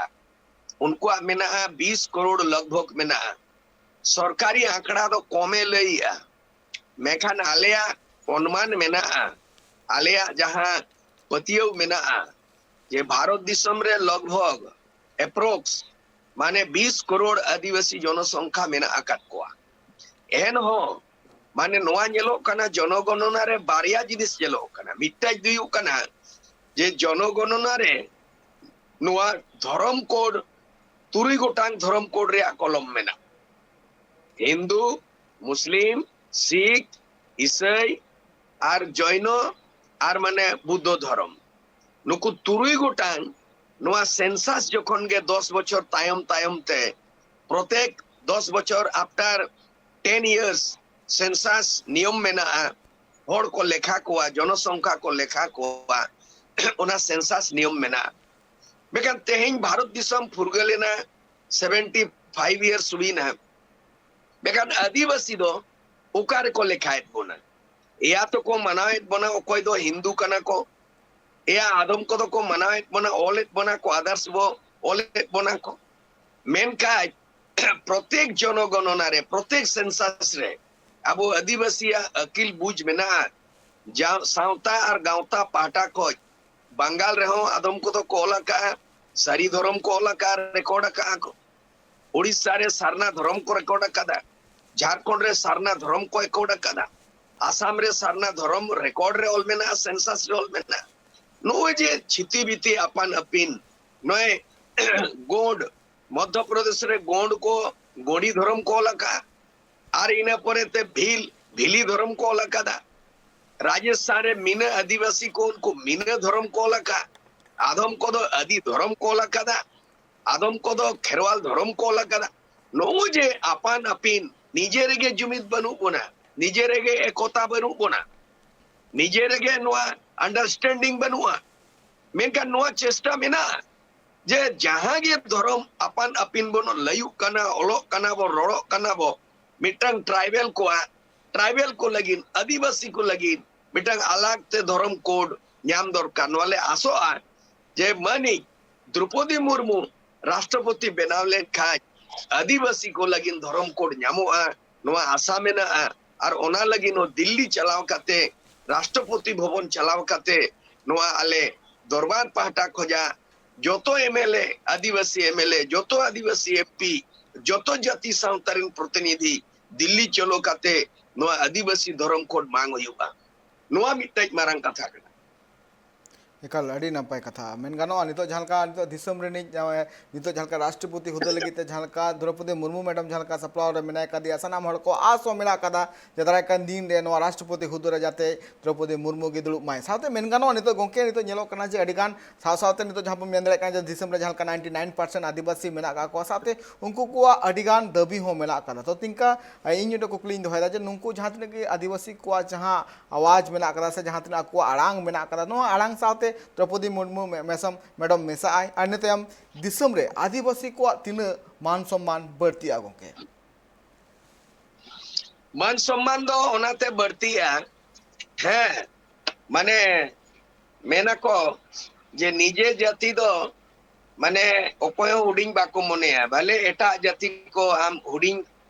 ᱩᱱᱠᱩᱣᱟᱜ ᱢᱮᱱᱟᱜᱼᱟ, ᱵᱤᱥ ᱠᱟᱨᱳᱲ ᱞᱟᱜᱽᱵᱷᱟᱜᱽ ᱢᱮᱱᱟᱜᱼᱟ᱾ ᱥᱚᱨᱠᱟᱨᱤ ᱟᱸᱠᱲᱟ ᱫᱚ ᱠᱚᱢᱮ ᱞᱟᱹᱭᱮᱜᱼᱟ, ᱢᱮᱱᱠᱷᱟᱱ ᱟᱞᱮᱭᱟᱜ ᱚᱱᱩᱢᱟᱱ ᱢᱮᱱᱟᱜᱼᱟ, ᱟᱞᱮᱭᱟᱜ ᱡᱟᱦᱟᱸ ᱯᱟᱹᱛᱭᱟᱹᱣ ᱢᱮᱱᱟᱜᱼᱟ ᱡᱮ ᱵᱷᱟᱨᱚᱛ ᱫᱤᱥᱚᱢ ᱨᱮ ᱞᱚᱜᱽᱵᱷᱚᱜᱽ ᱮᱯᱨᱚᱠᱥ ᱢᱟᱱᱮ ᱵᱤᱥ ᱠᱟᱨᱳᱲ ᱟᱹᱫᱤᱵᱟᱹᱥᱤ ᱡᱚᱱᱚᱥᱚᱝᱠᱷᱟ ᱢᱮᱱᱟᱜ ᱟᱠᱟᱫ ᱠᱚᱣᱟ᱾ ᱮᱱᱦᱚᱸ ᱢᱟᱱᱮ ᱱᱚᱣᱟ ᱧᱮᱞᱚᱜ ᱠᱟᱱᱟ, ᱡᱚᱱᱚᱜᱚᱱᱚᱱᱟ ᱨᱮ ᱵᱟᱨᱭᱟ ᱡᱤᱱᱤᱥ ᱧᱮᱞᱚᱜ ᱠᱟᱱᱟ᱾ ᱢᱤᱫᱴᱟᱝ ᱫᱚ ᱦᱩᱭᱩᱜ ᱠᱟᱱᱟ ᱡᱮ ᱡᱚᱱᱚᱜᱚᱱᱚᱱᱟ ᱨᱮ ᱱᱚᱣᱟ ᱫᱷᱚᱨᱚᱢ ᱠᱳᱰ, ᱛᱩᱨᱩᱭ ᱜᱚᱴᱟᱝ ᱫᱷᱚᱨᱚᱢ ᱠᱳᱰ ᱨᱮᱭᱟᱜ ᱠᱚᱞᱚᱢ ᱢᱮᱱᱟᱜᱼᱟ᱾ ᱦᱤᱱᱫᱩ, ᱢᱩᱥᱞᱤᱢ, ᱥᱤᱠᱷ, ᱤᱥᱟᱹᱭ ᱟᱨ ᱡᱚᱭᱱᱚ ᱟᱨ ᱢᱟᱱᱮ ᱵᱩᱫᱽᱫᱷᱚ ᱫᱷᱚᱨᱚᱢ᱾ ᱱᱩᱠᱩ ᱛᱩᱨᱩᱭ ᱜᱚᱴᱟᱝ ᱱᱚᱣᱟ ᱥᱮᱱᱥᱟᱥ ᱡᱚᱠᱷᱚᱱ ᱜᱮ ᱫᱚᱥ ᱵᱚᱪᱷᱚᱨ ᱛᱟᱭᱚᱢ ᱛᱟᱭᱚᱢ ᱛᱮ, ᱯᱨᱚᱛᱮᱠ ᱫᱚᱥ ᱵᱚᱪᱷᱚᱨ, after ten years, ᱥᱮᱱᱥᱟᱥ ᱱᱤᱭᱚᱢ ᱢᱮᱱᱟᱜᱼᱟ᱾ ᱦᱚᱲ ᱠᱚ ᱞᱮᱠᱷᱟ ᱠᱚᱣᱟ, ᱡᱚᱱᱚᱥᱚᱝᱠᱷᱟ ᱠᱚ ᱞᱮᱠᱷᱟ ᱠᱚᱣᱟ, ᱚᱱᱟ ᱥᱮᱱᱥᱟᱥ ᱱᱤᱭᱚᱢ ᱢᱮᱱᱟᱜᱼᱟ᱾ ᱢᱮᱱᱠᱷᱟᱱ ᱛᱮᱦᱮᱧ ᱵᱷᱟᱨᱚᱛ ᱫᱤᱥᱚᱢ ᱯᱷᱩᱨᱜᱟᱹᱞ ᱮᱱᱟ, ᱥᱮᱵᱷᱮᱱᱴᱤ ᱯᱷᱟᱭᱤᱵᱷ ᱤᱭᱟᱨᱥ ᱦᱩᱭᱱᱟ, ᱢᱮᱱᱠᱷᱟᱱ ᱟᱹᱫᱤᱵᱟᱹᱥᱤ ᱫᱚ ᱚᱠᱟ ᱨᱮᱠᱚ ᱞᱮᱠᱷᱟᱭᱮᱫ ᱵᱚᱱᱟ? ᱮᱭᱟ ᱛᱚᱠᱚ ᱢᱟᱱᱟᱣᱮᱫ ᱵᱚᱱᱟ, ᱚᱠᱚᱭ ᱫᱚ ᱦᱤᱱᱫᱩ ᱠᱟᱱᱟ ᱠᱚ, ᱮᱭᱟ ᱟᱫᱚᱢ ᱠᱚᱫᱚ ᱠᱚ ᱢᱟᱱᱟᱣᱮᱫ ᱵᱚᱱᱟ, ᱚᱞᱮᱫ ᱵᱚᱱᱟ ᱠᱚ, ᱟᱫᱟᱨᱥ ᱵᱚ ᱚᱞᱮᱫ ᱵᱚᱱᱟ ᱠᱚ᱾ ᱢᱮᱱᱠᱷᱟᱱ ᱯᱨᱚᱛᱮᱠ ᱡᱚᱱᱚᱜᱚᱱᱚᱱᱟ ᱨᱮ, ᱯᱨᱚᱛᱮᱠ ᱥᱮᱱᱥᱟᱥ ᱨᱮ ᱟᱵᱚ ᱟᱹᱫᱤᱵᱟᱹᱥᱤᱭᱟᱜ ᱟᱹᱠᱤᱞ ᱵᱩᱡᱽ ᱢᱮᱱᱟᱜᱼᱟ᱾ ᱡᱟ-, ᱥᱟᱶᱛᱟ ᱟᱨ ᱜᱟᱶᱛᱟ ᱯᱟᱦᱴᱟ ᱠᱷᱚᱱ ᱵᱟᱝᱜᱟᱞ ᱨᱮᱦᱚᱸ ᱟᱫᱚᱢ ᱠᱚᱫᱚ ᱠᱚ ᱚᱞ ᱟᱠᱟᱫᱼᱟ, ᱥᱟᱹᱨᱤ ᱫᱷᱚᱨᱚᱢ ᱠᱚ ᱚᱞ ᱟᱠᱟᱫᱼᱟ, ᱨᱮᱠᱚᱨᱰ ᱟᱠᱟᱫᱼᱟ ᱠᱚ᱾ ᱩᱲᱤᱥᱥᱟ ᱨᱮ ᱥᱟᱨᱱᱟ ᱫᱷᱚᱨᱚᱢ ᱠᱚ ᱨᱮᱠᱚᱨᱰ ᱟᱠᱟᱫᱟ, ᱡᱷᱟᱲᱠᱷᱚᱸᱰ ᱨᱮ ᱥᱟᱨᱱᱟ ᱫᱷᱚᱨᱚᱢ ᱠᱚ ᱨᱮᱠᱚᱨᱰ ᱟᱠᱟᱫᱟ, ᱟᱥᱟᱢ ᱨᱮ ᱥᱟᱨᱱᱟ ᱫᱷᱚᱨᱚᱢ ᱨᱮᱠᱚᱨᱰ ᱨᱮ ᱚᱞ ᱢᱮᱱᱟᱜᱼᱟ, ᱥᱮᱱᱥᱟᱥ ᱨᱮ ᱚᱞ ᱢᱮᱱᱟᱜᱼᱟ᱾ ᱱᱚᱜᱼᱚᱭ ᱡᱮ ᱪᱷᱤᱛᱤ ᱵᱤᱛᱤ ᱟᱯᱟᱱ ᱟᱹᱯᱤᱱ, ᱱᱚᱜᱼᱚᱭ ᱜᱳᱸᱰ, ᱢᱚᱫᱽᱫᱷᱚ ᱯᱨᱚᱫᱮᱥ ᱨᱮ ᱜᱳᱸᱰ ᱠᱚ ᱜᱳᱸᱰᱤ ᱫᱷᱚᱨᱚᱢ ᱠᱚ ᱚᱞ ᱟᱠᱟᱫᱼᱟ, ᱟᱨ ᱤᱱᱟᱹ ᱯᱚᱨᱮ ᱛᱮ ᱵᱷᱤᱞ, ᱵᱷᱤᱞᱤ ᱫᱷᱚᱨᱚᱢ ᱠᱚ ᱚᱞ ᱟᱠᱟᱫᱟ᱾ ᱨᱟᱡᱚᱥᱛᱷᱟᱱ ᱨᱮ ᱢᱤᱱᱟᱹ ᱟᱹᱫᱤᱵᱟᱹᱥᱤ ᱠᱚ, ᱩᱱᱠᱩ ᱢᱤᱱᱟᱹ ᱫᱷᱚᱨᱚᱢ ᱠᱚ ᱚᱞ ᱟᱠᱟᱫᱼᱟ᱾ ᱟᱫᱚᱢ ᱠᱚᱫᱚ ᱟᱹᱫᱤ ᱫᱷᱚᱨᱚᱢ ᱠᱚ ᱚᱞ ᱟᱠᱟᱫᱟ, ᱟᱫᱚᱢ ᱠᱚᱫᱚ ᱠᱷᱮᱨᱣᱟᱞ ᱫᱷᱚᱨᱚᱢ ᱠᱚ ᱚᱞ ᱟᱠᱟᱫᱟ᱾ ᱱᱚᱜᱼᱚᱭ ᱡᱮ ᱟᱯᱟᱱ ᱟᱹᱯᱤᱱ, ᱱᱤᱡᱮ ᱨᱮᱜᱮ ᱡᱩᱢᱤᱫ ᱵᱟᱹᱱᱩᱜ ᱵᱚᱱᱟ, ᱱᱤᱡᱮ ᱨᱮᱜᱮ ᱮᱠᱚᱛᱟ ᱵᱟᱹᱱᱩᱜ ᱵᱚᱱᱟ, ᱱᱤᱡᱮ ᱨᱮᱜᱮ ᱱᱚᱣᱟ ᱟᱱᱰᱟᱨᱥᱴᱮᱱᱰᱤᱝ ᱵᱟᱹᱱᱩᱜᱼᱟ᱾ ᱢᱮᱱᱠᱷᱟᱱ ᱱᱚᱣᱟ ᱪᱮᱥᱴᱟ ᱢᱮᱱᱟᱜᱼᱟ ᱡᱮ ᱡᱟᱦᱟᱸ ᱜᱮ ᱫᱷᱚᱨᱚᱢ ᱟᱯᱟᱱ ᱟᱹᱯᱤᱱ ᱵᱚᱱ ᱞᱟᱹᱭᱩᱜ ᱠᱟᱱᱟ, ᱚᱞᱚᱜ ᱠᱟᱱᱟ ᱵᱚᱱ, ᱨᱚᱲᱚᱜ ᱠᱟᱱᱟ ᱵᱚ, ᱢᱤᱫᱴᱟᱝ ᱴᱨᱟᱭᱵᱮᱞ ᱠᱚᱣᱟᱜ, ᱴᱨᱟᱭᱵᱮᱞ ᱠᱚ ᱞᱟᱹᱜᱤᱫ, ᱟᱹᱫᱤᱵᱟᱹᱥᱤ ᱠᱚ ᱞᱟᱹᱜᱤᱫ ᱢᱤᱫᱴᱟᱝ ᱟᱞᱟᱜᱽ ᱛᱮ ᱫᱷᱚᱨᱚᱢ ᱠᱳᱰ ᱧᱟᱢ ᱫᱚᱨᱠᱟᱨ᱾ ᱱᱚᱣᱟ ᱞᱮ ᱟᱥᱚᱜᱼᱟ ᱡᱮ ᱢᱟᱹᱱᱤᱡ ᱫᱨᱚᱯᱚᱫᱤ ᱢᱩᱨᱢᱩ ᱨᱟᱥᱴᱨᱚᱯᱚᱛᱤ ᱵᱮᱱᱟᱣ ᱞᱮᱱᱠᱷᱟᱱ ᱟᱹᱫᱤᱵᱟᱹᱥᱤ ᱠᱚ ᱞᱟᱹᱜᱤᱫ ᱫᱷᱚᱨᱚᱢ ᱠᱳᱰ ᱧᱟᱢᱚᱜᱼᱟ, ᱱᱚᱣᱟ ᱟᱥᱟ ᱢᱮᱱᱟᱜᱼᱟ᱾ ᱟᱨ ᱚᱱᱟ ᱞᱟᱹᱜᱤᱫ ᱦᱚᱸ ᱫᱤᱞᱞᱤ ᱪᱟᱞᱟᱣ ᱠᱟᱛᱮ ᱨᱟᱥᱴᱨᱚᱯᱚᱛᱤ ᱵᱷᱚᱵᱚᱱ ᱪᱟᱞᱟᱣ ᱠᱟᱛᱮ ᱱᱚᱣᱟ ᱟᱞᱮ ᱫᱚᱨᱵᱟᱨ ᱯᱟᱦᱴᱟ ᱠᱷᱚᱱᱟᱜ ᱡᱚᱛᱚ ᱮᱢᱮᱞᱮ, ᱟᱹᱫᱤᱵᱟᱹᱥᱤ ᱮᱢᱮᱞᱮ, ᱡᱚᱛᱚ ᱟᱹᱫᱤᱵᱟᱹᱥᱤ ᱮᱢᱯᱤ, ᱡᱚᱛᱚ ᱡᱟᱹᱛᱤ ᱥᱟᱶᱛᱟ ᱨᱮᱱ ᱯᱨᱚᱛᱤᱱᱤᱫᱷᱤ ᱫᱤᱞᱞᱤ ᱪᱚᱞᱚ ᱠᱟᱛᱮ ᱱᱚᱣᱟ ᱟᱹᱫᱤᱵᱟᱹᱥᱤ ᱫᱷᱚᱨᱚᱢ ᱠᱳᱰ ᱵᱟᱝ ᱦᱩᱭᱩᱜᱼᱟ᱾ ᱱᱚᱣᱟ ᱢᱤᱫᱴᱮᱡ ᱢᱟᱨᱟᱝ ᱠᱟᱛᱷᱟ ᱠᱟᱱᱟ᱾ ᱮᱠᱟᱞ ᱟᱹᱰᱤ ᱱᱟᱯᱟᱭ ᱠᱟᱛᱷᱟ ᱢᱮᱱ ᱜᱟᱱᱚᱜᱼᱟ᱾ ᱱᱤᱛᱚᱜ ᱡᱟᱦᱟᱸ ᱞᱮᱠᱟ ᱱᱤᱛᱚᱜ ᱫᱤᱥᱚᱢ ᱨᱤᱱᱤᱡ ᱱᱤᱛᱚᱜ ᱡᱟᱦᱟᱸ ᱞᱮᱠᱟ ᱨᱟᱥᱴᱨᱚᱯᱚᱛᱤ ᱦᱩᱫᱟᱹ ᱞᱟᱹᱜᱤᱫ ᱛᱮ ᱡᱟᱦᱟᱸ ᱞᱮᱠᱟ ᱫᱨᱚᱯᱚᱫᱤ ᱢᱩᱨᱢᱩ ᱢᱮᱰᱟᱢ ᱡᱟᱦᱟᱸ ᱞᱮᱠᱟ ᱥᱟᱯᱲᱟᱣ ᱨᱮ ᱢᱮᱱᱟᱭ ᱠᱟᱫᱮᱭᱟ, ᱥᱟᱱᱟᱢ ᱦᱚᱲ ᱠᱚ ᱟᱥ ᱦᱚᱸ ᱢᱮᱱᱟᱜ ᱠᱟᱫᱟ ᱡᱮ ᱫᱟᱨᱟᱭ ᱠᱟᱱ ᱫᱤᱱ ᱨᱮ ᱱᱚᱣᱟ ᱨᱟᱥᱴᱨᱚᱯᱚᱛᱤ ᱦᱩᱫᱟᱹ ᱨᱮ ᱡᱟᱛᱮ ᱫᱨᱚᱯᱚᱫᱤ ᱢᱩᱨᱢᱩ ᱜᱮ ᱫᱩᱲᱩᱵ ᱢᱟᱭ᱾ ᱥᱟᱶᱛᱮ ᱢᱮᱱ ᱜᱟᱱᱚᱜᱼᱟ ᱱᱤᱛᱚᱜ ᱜᱚᱝᱠᱮ ᱱᱤᱛᱚᱜ ᱧᱮᱞᱚᱜ ᱠᱟᱱᱟ ᱡᱮ ᱟᱹᱰᱤ ᱜᱟᱱ ᱥᱟᱶ ᱥᱟᱶᱛᱮ ᱱᱤᱛᱚᱜ ᱡᱟᱦᱟᱸ ᱵᱚᱱ ᱢᱮᱱ ᱫᱟᱲᱮᱭᱟᱜ ᱠᱟᱱᱟ ᱡᱮ ᱫᱤᱥᱚᱢ ᱨᱮ ᱡᱟᱦᱟᱸ ᱞᱮᱠᱟ ᱱᱟᱭᱤᱱᱴᱤ ᱱᱟᱭᱤᱱ ᱯᱟᱨᱥᱮᱱᱴ ᱟᱹᱫᱤᱵᱟᱹᱥᱤ ᱢᱮᱱᱟᱜ ᱠᱟᱜ ᱠᱚᱣᱟ, ᱥᱟᱶᱛᱮ ᱩᱱᱠᱩ ᱠᱚᱣᱟᱜ ᱟᱹᱰᱤ ᱜᱟᱱ ᱫᱟᱹᱵᱤ ᱦᱚᱸ ᱢᱮᱱᱟᱜ ᱠᱟᱫᱟ᱾ ᱛᱚ ᱛᱤᱱᱠᱟ ᱤᱧ ᱢᱤᱫᱴᱮᱱ ᱠᱩᱠᱞᱤᱧ ᱫᱚᱦᱚᱭᱮᱫᱟ ᱡᱮ ᱱᱩᱠᱩ ᱡᱟᱦᱟᱸ ᱛᱤᱱᱟᱹᱜ ᱜᱮ ᱟᱹᱫᱤᱵᱟᱹᱥᱤ ᱠᱚᱣᱟᱜ ᱡᱟᱦᱟᱸ ᱟᱣᱟᱡᱽ ᱢᱮᱱᱟᱜ ᱠᱟᱫᱟ ᱥᱮ ᱡᱟᱦᱟᱸ ᱛᱤᱱᱟᱹᱜ ᱟᱠᱚᱣᱟᱜ ᱟᱲᱟᱝ ᱢᱮᱱᱟᱜ ᱠᱟᱫᱟ, ᱱᱚᱣᱟ ᱟᱲᱟᱝ ᱥᱟᱶᱛᱮ ᱫᱨᱚᱯᱚᱫᱤ ᱢᱩᱨᱢᱩ ᱢᱮ-, ᱢᱮᱥᱟᱢ, ᱢᱮᱰᱟᱢ ᱢᱮᱥᱟᱜ ᱟᱭ, ᱟᱨ ᱤᱱᱟᱹ ᱛᱟᱭᱚᱢ ᱫᱤᱥᱚᱢ ᱨᱮ ᱟᱹᱫᱤᱵᱟᱹᱥᱤ ᱠᱚᱣᱟᱜ ᱛᱤᱱᱟᱹᱜ ᱢᱟᱱ ᱥᱚᱢᱢᱟᱱ ᱵᱟᱹᱲᱛᱤᱜᱼᱟ ᱜᱚᱢᱠᱮ? ᱢᱟᱱ ᱥᱚᱢᱢᱟᱱ ᱫᱚ ᱚᱱᱟᱛᱮ ᱵᱟᱹᱲᱛᱤᱜᱼᱟ᱾ ᱦᱮᱸ, ᱢᱟᱱᱮ, ᱢᱮᱱᱟᱠᱚ ᱡᱮ ᱱᱤᱡᱮ ᱡᱟᱹᱛᱤ ᱫᱚ, ᱢᱟᱱᱮ, ᱚᱠᱚᱭ ᱦᱚᱸ ᱦᱩᱰᱤᱧ ᱵᱟᱠᱚ ᱢᱚᱱᱮᱭᱟ, ᱵᱷᱟᱞᱮ ᱮᱴᱟᱜ ᱡᱟᱹᱛᱤ ᱠᱚ ᱟᱢ ᱦᱩᱰᱤᱧ,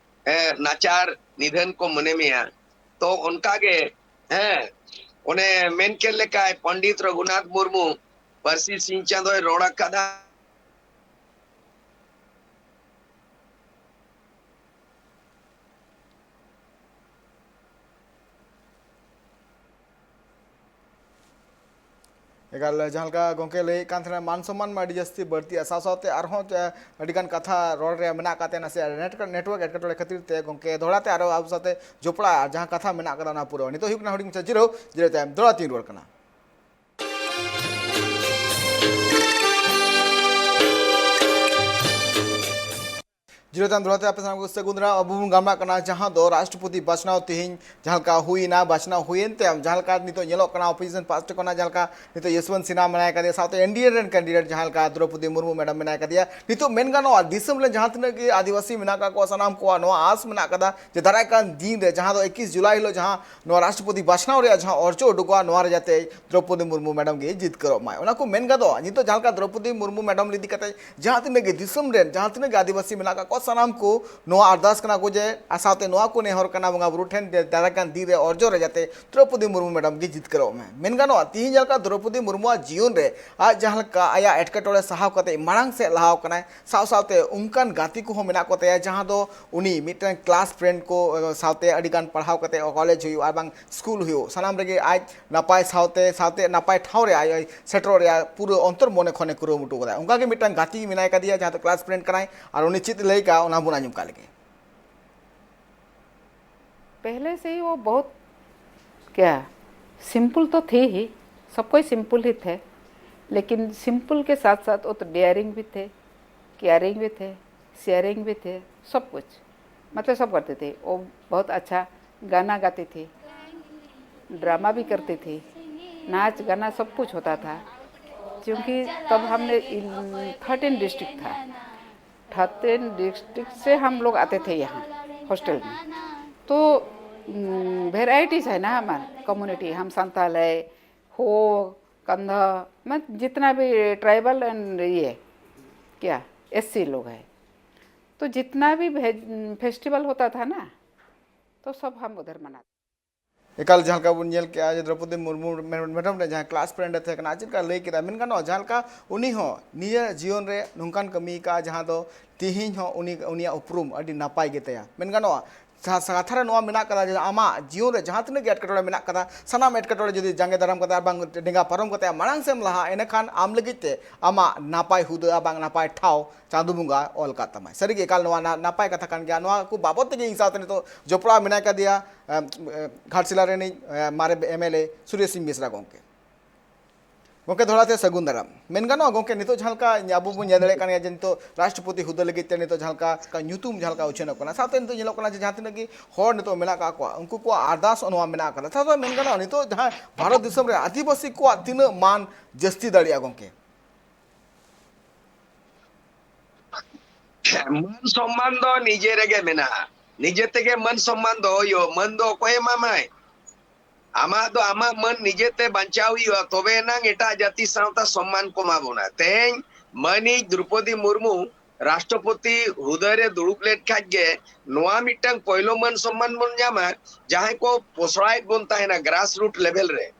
ᱮ, ᱱᱟᱪᱟᱨ ᱱᱤᱫᱷᱟᱹᱱ ᱠᱚ ᱢᱚᱱᱮ ᱢᱮᱭᱟ᱾ ᱛᱚ ᱚᱱᱠᱟ ᱜᱮ, ᱦᱮᱸ, ᱚᱱᱮ ᱢᱮᱱ ᱠᱮᱫ ᱞᱮᱠᱟᱭ ᱯᱚᱱᱰᱤᱛ ᱨᱚᱜᱷᱩᱱᱟᱛᱷ ᱢᱩᱨᱢᱩ ᱯᱟᱹᱨᱥᱤ ᱥᱤᱧ ᱪᱟᱸᱫᱚᱭ ᱨᱚᱲ ᱟᱠᱟᱫᱟ᱾ ᱮᱠᱟᱞ, ᱡᱟᱦᱟᱸ ᱞᱮᱠᱟ ᱜᱚᱢᱠᱮ ᱞᱟᱹᱭᱮᱫ ᱠᱟᱱ ᱛᱟᱦᱮᱱᱟ, ᱢᱟᱱ ᱥᱚᱢᱢᱟᱱ ᱢᱟ ᱟᱹᱰᱤ ᱡᱟᱹᱥᱛᱤ ᱵᱟᱹᱲᱛᱤᱜᱼᱟ, ᱥᱟᱶ ᱥᱟᱶᱛᱮ ᱟᱨᱦᱚᱸ, ᱮ, ᱟᱹᱰᱤ ᱜᱟᱱ ᱠᱟᱛᱷᱟ ᱨᱚᱲ ᱨᱮᱭᱟᱜ ᱢᱮᱱᱟᱜ ᱟᱠᱟᱫ ᱛᱟᱦᱮᱱᱟ, ᱥᱮ ᱱᱮᱴ-, ᱱᱮᱴᱣᱟᱨᱠ ᱮᱴᱠᱮᱴᱚᱬᱮ ᱠᱷᱟᱹᱛᱤᱨ ᱛᱮ ᱜᱚᱢᱠᱮ ᱫᱚᱦᱲᱟ ᱛᱮ ᱟᱨᱚ ᱟᱵᱚ ᱥᱟᱶᱛᱮ ᱡᱚᱯᱲᱟᱜᱼᱟ, ᱟᱨ ᱡᱟᱦᱟᱸ ᱠᱟᱛᱷᱟ ᱢᱮᱱᱟᱜ ᱟᱠᱟᱫᱟ ᱚᱱᱟ ᱯᱩᱨᱟᱹ᱾ ᱱᱤᱛᱚᱜ ᱦᱩᱭᱩᱜ ᱠᱟᱱᱟ ᱦᱩᱰᱤᱧ ᱢᱟᱪᱷᱟ ᱡᱤᱨᱟᱹᱣ, ᱡᱤᱨᱟᱹᱣ ᱛᱟᱭᱚᱢ ᱫᱚᱦᱲᱟ ᱛᱤᱧ ᱨᱩᱣᱟᱹᱲ ᱠᱟᱱᱟ᱾ ᱡᱤᱨᱟᱹᱣ ᱛᱟᱭᱚᱢ ᱫᱚᱦᱲᱟ ᱛᱮ ᱟᱯᱮ ᱥᱟᱱᱟᱢ ᱠᱚ ᱥᱟᱹᱜᱩᱱ ᱫᱟᱨᱟᱢ᱾ ᱟᱵᱚ ᱵᱚᱱ ᱜᱟᱞᱢᱟᱨᱟᱜ ᱠᱟᱱᱟ ᱡᱟᱦᱟᱸ ᱫᱚ ᱨᱟᱥᱴᱨᱚᱯᱚᱛᱤ ᱵᱟᱪᱷᱱᱟᱣ ᱛᱮᱦᱮᱧ ᱡᱟᱦᱟᱸ ᱞᱮᱠᱟ ᱦᱩᱭᱱᱟ, ᱵᱟᱪᱷᱱᱟᱣ ᱦᱩᱭᱮᱱ ᱛᱟᱭᱚᱢ ᱡᱟᱦᱟᱸ ᱞᱮᱠᱟ ᱱᱤᱛᱚᱜ ᱧᱮᱞᱚᱜ ᱠᱟᱱᱟ, ᱚᱯᱳᱡᱤᱥᱚᱱ ᱯᱟᱦᱴᱟ ᱠᱷᱚᱱᱟᱜ ᱡᱟᱦᱟᱸ ᱞᱮᱠᱟ ᱱᱤᱛᱚᱜ ᱭᱚᱥᱣᱚᱱᱛ ᱥᱤᱱᱦᱟ ᱢᱮᱱᱟᱭ ᱠᱟᱫᱮᱭᱟ, ᱥᱟᱶᱛᱮ ᱮᱱᱰᱤᱮ ᱨᱮᱱ ᱠᱮᱱᱰᱤᱰᱮᱴ ᱡᱟᱦᱟᱸ ᱞᱮᱠᱟ ᱫᱨᱚᱯᱚᱫᱤ ᱢᱩᱨᱢᱩ ᱢᱮᱰᱟᱢ ᱢᱮᱱᱟᱭ ᱠᱟᱫᱮᱭᱟ, ᱱᱤᱛᱚᱜ ᱢᱮᱱ ᱜᱟᱱᱚᱜᱼᱟ, ᱫᱤᱥᱚᱢ ᱨᱮᱱ ᱡᱟᱦᱟᱸ ᱛᱤᱱᱟᱹᱜ ᱜᱮ ᱟᱹᱫᱤᱵᱟᱹᱥᱤ ᱢᱮᱱᱟᱜ ᱠᱟᱜ ᱠᱚᱣᱟ, ᱥᱟᱱᱟᱢ ᱠᱚᱣᱟᱜ ᱱᱚᱣᱟ ᱟᱸᱥ ᱢᱮᱱᱟᱜ ᱠᱟᱫᱟ ᱡᱮ ᱫᱟᱨᱟᱭ ᱠᱟᱱ ᱫᱤᱱ ᱨᱮ, ᱡᱟᱦᱟᱸ ᱫᱚ ᱮᱠᱤᱥ ᱡᱩᱞᱟᱭ ᱦᱤᱞᱳᱜ ᱡᱟᱦᱟᱸ ᱱᱚᱣᱟ ᱨᱟᱥᱴᱨᱚᱯᱚᱛᱤ ᱵᱟᱪᱷᱱᱟᱣ ᱨᱮᱭᱟᱜ ᱡᱟᱦᱟᱸ ᱚᱨᱡᱚ ᱩᱰᱩᱠᱚᱜᱼᱟ, ᱱᱚᱣᱟ ᱨᱮ ᱡᱟᱛᱮ ᱫᱨᱚᱯᱚᱫᱤ ᱢᱩᱨᱢᱩ ᱢᱮᱰᱟᱢ ᱜᱮ ᱡᱤᱛᱠᱟᱹᱨᱚᱜ ᱢᱟᱭ᱾ ᱚᱱᱟ ᱠᱚ ᱢᱮᱱ ᱜᱟᱱᱚᱜᱼᱟ, ᱱᱤᱛᱚᱜ ᱡᱟᱦᱟᱸ ᱞᱮᱠᱟ ᱫᱨᱚᱯᱚᱫᱤ ᱢᱩᱨᱢᱩ ᱢᱮᱰᱟᱢ ᱤᱫᱤ ᱠᱟᱛᱮ ᱡᱟᱦᱟᱸ ᱛᱤᱱᱟᱹᱜ ᱜᱮ ᱫᱤᱥᱚᱢ ᱨᱮᱱ ᱡᱟᱦᱟᱸ ᱛᱤᱱᱟᱹᱜ ᱜᱮ ᱟᱹᱫᱤᱵᱟᱹᱥᱤ ᱢᱮᱱᱟᱜ ᱠᱟᱜ ᱠᱚᱣᱟ, ᱥᱟᱱᱟᱢ ᱠᱚ ᱱᱚᱣᱟ ᱟᱨᱫᱟᱥ ᱠᱟᱱᱟ ᱠᱚ ᱡᱮ, ᱟᱨ ᱥᱟᱶᱛᱮ ᱱᱚᱣᱟ ᱠᱚ ᱱᱮᱦᱚᱨ ᱠᱟᱱᱟ ᱵᱚᱸᱜᱟ ᱵᱩᱨᱩ ᱴᱷᱮᱱ ᱡᱮ ᱫᱟᱨᱟᱭ ᱠᱟᱱ ᱫᱤᱱ ᱨᱮ ᱚᱨᱡᱚ ᱨᱮ ᱡᱟᱛᱮ ᱫᱨᱚᱯᱚᱫᱤ ᱢᱩᱨᱢᱩ ᱢᱮᱰᱟᱢ ᱜᱮ ᱡᱤᱛᱠᱟᱹᱨᱚᱜ ᱢᱟᱭ᱾ ᱢᱮᱱ ᱜᱟᱱᱚᱜᱼᱟ, ᱛᱤᱦᱤᱧ ᱡᱟᱦᱟᱸ ᱞᱮᱠᱟ ᱫᱨᱚᱯᱚᱫᱤ ᱢᱩᱨᱢᱩᱣᱟᱜ ᱡᱤᱭᱚᱱ ᱨᱮ ᱟᱡ ᱡᱟᱦᱟᱸ ᱞᱮᱠᱟ ᱟᱭᱟᱜ ᱮᱴᱠᱮᱴᱚᱬᱮ ᱥᱟᱦᱟᱣ ᱠᱟᱛᱮ ᱢᱟᱲᱟᱝ ᱥᱮᱫ ᱞᱟᱦᱟᱣ ᱠᱟᱱᱟᱭ, ᱥᱟᱶ ᱥᱟᱶᱛᱮ ᱚᱱᱠᱟᱱ ᱜᱟᱛᱮ ᱠᱚᱦᱚᱸ ᱢᱮᱱᱟᱜ ᱠᱚ ᱛᱟᱭᱟ, ᱡᱟᱦᱟᱸ ᱫᱚ ᱩᱱᱤ ᱢᱤᱫᱴᱟᱝ ᱠᱞᱟᱥ ᱯᱷᱨᱮᱱᱰ ᱠᱚ, ᱮ, ᱥᱟᱶᱛᱮ ᱟᱹᱰᱤ ᱜᱟᱱ ᱯᱟᱲᱦᱟᱣ ᱠᱟᱛᱮ ᱠᱚᱞᱮᱡᱽ ᱦᱩᱭᱩᱜ ᱟᱨ ᱵᱟᱝ ᱥᱠᱩᱞ ᱦᱩᱭᱩᱜ, ᱥᱟᱱᱟᱢ ᱨᱮᱜᱮ ᱟᱡ ᱱᱟᱯᱟᱭ ᱥᱟᱶᱛᱮ, ᱥᱟᱶᱛᱮ ᱱᱟᱯᱟᱭ ᱴᱷᱟᱶ ᱨᱮ ᱟᱡ ᱥᱮᱴᱮᱨᱚᱜ ᱨᱮᱭᱟᱜ ᱯᱩᱨᱟᱹ ᱚᱱᱛᱚᱨ ᱢᱚᱱᱮ ᱠᱷᱚᱱᱮ ᱠᱩᱨᱩᱢᱩᱴᱩ ᱠᱟᱫᱟ᱾ ᱚᱱᱠᱟ ᱜᱮ ᱢᱤᱫᱴᱟᱝ ᱜᱟᱛᱮ ᱢᱮᱱᱟᱭ ᱠᱟᱫᱮᱭᱟ, ᱡᱟᱦᱟᱸ ᱫᱚ ᱠᱞᱟᱥ ᱯᱷᱨᱮᱱᱰ ᱠᱟᱱᱟᱭ, ᱟᱨ ᱩᱱᱤ ᱪᱮᱫ ᱞᱟᱹᱭ ᱠᱟᱜᱼᱟ, ᱚᱱᱟ ᱵᱚᱱ ᱟᱸᱡᱚᱢ ᱠᱟᱜ ᱞᱮᱜᱮ᱾ पहले से ही वो बहुत, क्या, सिंपल तो थे ही, सब कोई सिंपल ही थे, लेकिन सिंपल के साथ साथ वो तो डेयरिंग भी थे, केयरिंग भी थे, शेयरिंग भी थे, सब कुछ, मतलब, सब करते थे। वो बहुत अच्छा गाना गाती थी, ड्रामा भी करती थी। नाच गाना सब कुछ होता था, क्योंकि तब हमने थर्टीन डिस्ट्रिक्ट था, थर्टीन डिस्ट्रिक्ट से हम लोग आते थे यहाँ हॉस्टल में। तो वेराइटीज है ना हमारे कम्युनिटी, हम संताल है, हो, कंधा, मैं जितना भी ट्राइबल एंड ये क्या एससी लोग हैं, तो जितना भी फेस्टिवल होता था ना, तो सब हम उधर मनाते। ᱮᱠᱟᱞ ᱡᱟᱦᱟᱸ ᱞᱮᱠᱟ ᱵᱚᱱ ᱧᱮᱞ ᱠᱮᱜᱼᱟ ᱡᱮ ᱫᱨᱚᱯᱚᱫᱤ ᱢᱩᱨᱢᱩ ᱢᱮᱰᱟᱢ ᱨᱮ ᱡᱟᱦᱟᱸ ᱠᱞᱟᱥ ᱯᱷᱨᱮᱱᱰ ᱮ ᱛᱟᱦᱮᱸ ᱠᱟᱱᱟ, ᱟᱨ ᱪᱮᱫ ᱞᱮᱠᱟ ᱞᱟᱹᱭ ᱠᱮᱫᱟ, ᱢᱮᱱ ᱜᱟᱱᱚᱜᱼᱟ ᱡᱟᱦᱟᱸ ᱞᱮᱠᱟ ᱩᱱᱤ ᱦᱚᱸ ᱱᱤᱭᱟᱹ ᱡᱤᱭᱚᱱ ᱨᱮ ᱱᱚᱝᱠᱟᱱ ᱠᱟᱹᱢᱤ ᱠᱟᱜᱼᱟ ᱡᱟᱦᱟᱸ ᱫᱚ ᱛᱮᱦᱮᱧ ᱦᱚᱸ ᱩᱱᱤ, ᱩᱱᱤᱭᱟᱜ ᱩᱯᱨᱩᱢ ᱟᱹᱰᱤ ᱱᱟᱯᱟᱭ ᱜᱮ ᱛᱟᱭᱟ᱾ ᱢᱮᱱ ᱜᱟᱱᱚᱜᱼᱟ ᱥᱟ-, ᱥᱟ-, ᱠᱟᱛᱷᱟ ᱨᱮ ᱱᱚᱣᱟ ᱢᱮᱱᱟᱜ ᱠᱟᱫᱟ ᱡᱮ ᱟᱢᱟᱜ ᱡᱤᱭᱚᱱ ᱨᱮ ᱡᱟᱦᱟᱸ ᱛᱤᱱᱟᱹᱜ ᱜᱮ ᱮᱴᱠᱮᱴᱚᱬᱮ ᱢᱮᱱᱟᱜ ᱠᱟᱫᱟ, ᱥᱟᱱᱟᱢ ᱮᱴᱠᱮᱴᱚᱬᱮ ᱡᱩᱫᱤ ᱡᱟᱸᱜᱮ ᱫᱟᱨᱟᱢ ᱠᱟᱛᱮ ᱟᱨ ᱵᱟᱝ ᱰᱮᱸᱜᱟ ᱯᱟᱨᱚᱢ ᱠᱟᱛᱮ ᱢᱟᱲᱟᱝ ᱥᱮᱫ ᱮᱢ ᱞᱟᱦᱟᱜᱼᱟ, ᱮᱸᱰᱮᱠᱷᱟᱱ ᱟᱢ ᱞᱟᱹᱜᱤᱫ ᱛᱮ ᱟᱢᱟᱜ ᱱᱟᱯᱟᱭ ᱦᱩᱫᱟᱹ ᱟᱨ ᱵᱟᱝ ᱱᱟᱯᱟᱭ ᱴᱷᱟᱶ ᱪᱟᱸᱫᱳ ᱵᱚᱸᱜᱟ ᱚᱞ ᱠᱟᱫ ᱛᱟᱢᱟᱭ᱾ ᱥᱟᱹᱨᱤᱜᱮ ᱮᱠᱟᱞ ᱱᱚᱣᱟ ᱱᱟ-, ᱱᱟᱯᱟᱭ ᱠᱟᱛᱷᱟ ᱠᱟᱱ ᱜᱮᱭᱟ᱾ ᱱᱚᱣᱟ ᱠᱚ ᱵᱟᱵᱚᱛ ᱛᱮᱜᱮ ᱤᱧ ᱥᱟᱶᱛᱮ ᱱᱤᱛᱚᱜ ᱡᱚᱯᱲᱟᱣ ᱢᱮᱱᱟᱭ ᱠᱟᱫᱮᱭᱟ, ᱮᱢ, ᱮ, ᱜᱷᱟᱴᱥᱤᱞᱟ ᱨᱤᱱᱤᱡ, ᱮ, ᱢᱟᱨᱮ ᱮᱢᱮᱞᱮ ᱥᱩᱨᱮᱥ ᱥᱤᱝ ᱢᱤᱥᱨᱟ ᱜᱚᱢᱠᱮ᱾ ᱜᱚᱢᱠᱮ, ᱫᱚᱦᱲᱟ ᱛᱮ ᱥᱟᱹᱜᱩᱱ ᱫᱟᱨᱟᱢ᱾ ᱢᱮᱱ ᱜᱟᱱᱚᱜᱼᱟ ᱜᱚᱢᱠᱮ, ᱱᱤᱛᱚᱜ ᱡᱟᱦᱟᱸ ᱞᱮᱠᱟ ᱟᱵᱚ ᱵᱚᱱ ᱧᱮᱞ ᱫᱟᱲᱮᱭᱟᱜ ᱠᱟᱱ ᱜᱮᱭᱟ ᱡᱮ ᱱᱤᱛᱚᱜ ᱨᱟᱥᱴᱨᱚᱯᱚᱛᱤ ᱦᱩᱫᱟᱹ ᱞᱟᱹᱜᱤᱫ ᱛᱮ ᱱᱤᱛᱚᱜ ᱡᱟᱦᱟᱸ ᱞᱮᱠᱟ ᱧᱩᱛᱩᱢ ᱡᱟᱦᱟᱸ ᱞᱮᱠᱟ ᱩᱪᱷᱟᱹᱱᱚᱜ ᱠᱟᱱᱟ, ᱥᱟᱶᱛᱮ ᱱᱤᱛᱚᱜ ᱧᱮᱞᱚᱜ ᱠᱟᱱᱟ ᱡᱮ ᱡᱟᱦᱟᱸ ᱛᱤᱱᱟᱹᱜ ᱜᱮ ᱦᱚᱲ ᱱᱤᱛᱚᱜ ᱢᱮᱱᱟᱜ ᱟᱠᱟᱫ ᱠᱚᱣᱟ, ᱩᱱᱠᱩ ᱠᱚᱣᱟᱜ ᱟᱨᱫᱟᱥ ᱱᱚᱣᱟ ᱢᱮᱱᱟᱜ ᱟᱠᱟᱫᱟ᱾ ᱥᱟᱶᱛᱮ ᱢᱮᱱ ᱜᱟᱱᱚᱜᱼᱟ ᱱᱤᱛᱚᱜ ᱡᱟᱦᱟᱸ ᱵᱷᱟᱨᱚᱛ ᱫᱤᱥᱚᱢ ᱨᱮ ᱟᱹᱫᱤᱵᱟᱹᱥᱤ ᱠᱚᱣᱟᱜ ᱛᱤᱱᱟᱹᱜ ᱢᱟᱱ ᱡᱟᱹᱥᱛᱤ ᱫᱟᱲᱮᱭᱟᱜᱼᱟ ᱜᱚᱢᱠᱮ? ᱢᱟᱹᱱ ᱥᱚᱢᱢᱟᱱ ᱫᱚ ᱱᱤᱡᱮ ᱨᱮᱜᱮ ᱢᱮᱱᱟᱜᱼᱟ᱾ ᱱᱤᱡᱮ ᱛᱮᱜᱮ ᱢᱟᱹᱱ ᱥᱚᱢᱢᱟᱱ ᱫᱚᱦᱚᱭ ᱦᱩᱭᱩᱜᱼᱟ᱾ ᱢᱟᱹᱱ ᱫᱚ ᱚᱠᱚᱭᱮ ᱮᱢᱟᱢᱟᱭ? ᱟᱢᱟᱜ ᱫᱚ ᱟᱢᱟᱜ ᱢᱟᱹᱱ ᱱᱤᱡᱮᱛᱮ ᱵᱟᱧᱪᱟᱣ ᱦᱩᱭᱩᱜᱼᱟ, ᱛᱚᱵᱮ ᱮᱱᱟᱝ ᱮᱴᱟᱜ ᱡᱟᱹᱛᱤ ᱥᱟᱶᱛᱟ ᱥᱚᱢᱢᱟᱱ ᱠᱚ ᱮᱢᱟ ᱵᱚᱱᱟ᱾ ᱛᱮᱦᱮᱧ ᱢᱟᱹᱱᱤᱡ ᱫᱨᱚᱯᱚᱫᱤ ᱢᱩᱨᱢᱩ ᱨᱟᱥᱴᱨᱚᱯᱚᱛᱤ ᱦᱩᱫᱟᱹᱭ ᱨᱮ ᱫᱩᱲᱩᱵ ᱞᱮᱱ ᱠᱷᱟᱡ ᱜᱮ ᱱᱚᱣᱟ ᱢᱤᱫᱴᱟᱝ ᱯᱳᱭᱞᱳ ᱢᱟᱹᱱ ᱥᱚᱢᱢᱟᱱ ᱵᱚᱱ ᱧᱟᱢᱟ, ᱡᱟᱦᱟᱸᱭ ᱠᱚ ᱯᱚᱥᱲᱟᱭᱮᱫ ᱵᱚᱱ ᱛᱟᱦᱮᱱᱟ ᱜᱨᱟᱥ ᱨᱩᱴ ᱞᱮᱵᱮᱞ ᱨᱮ,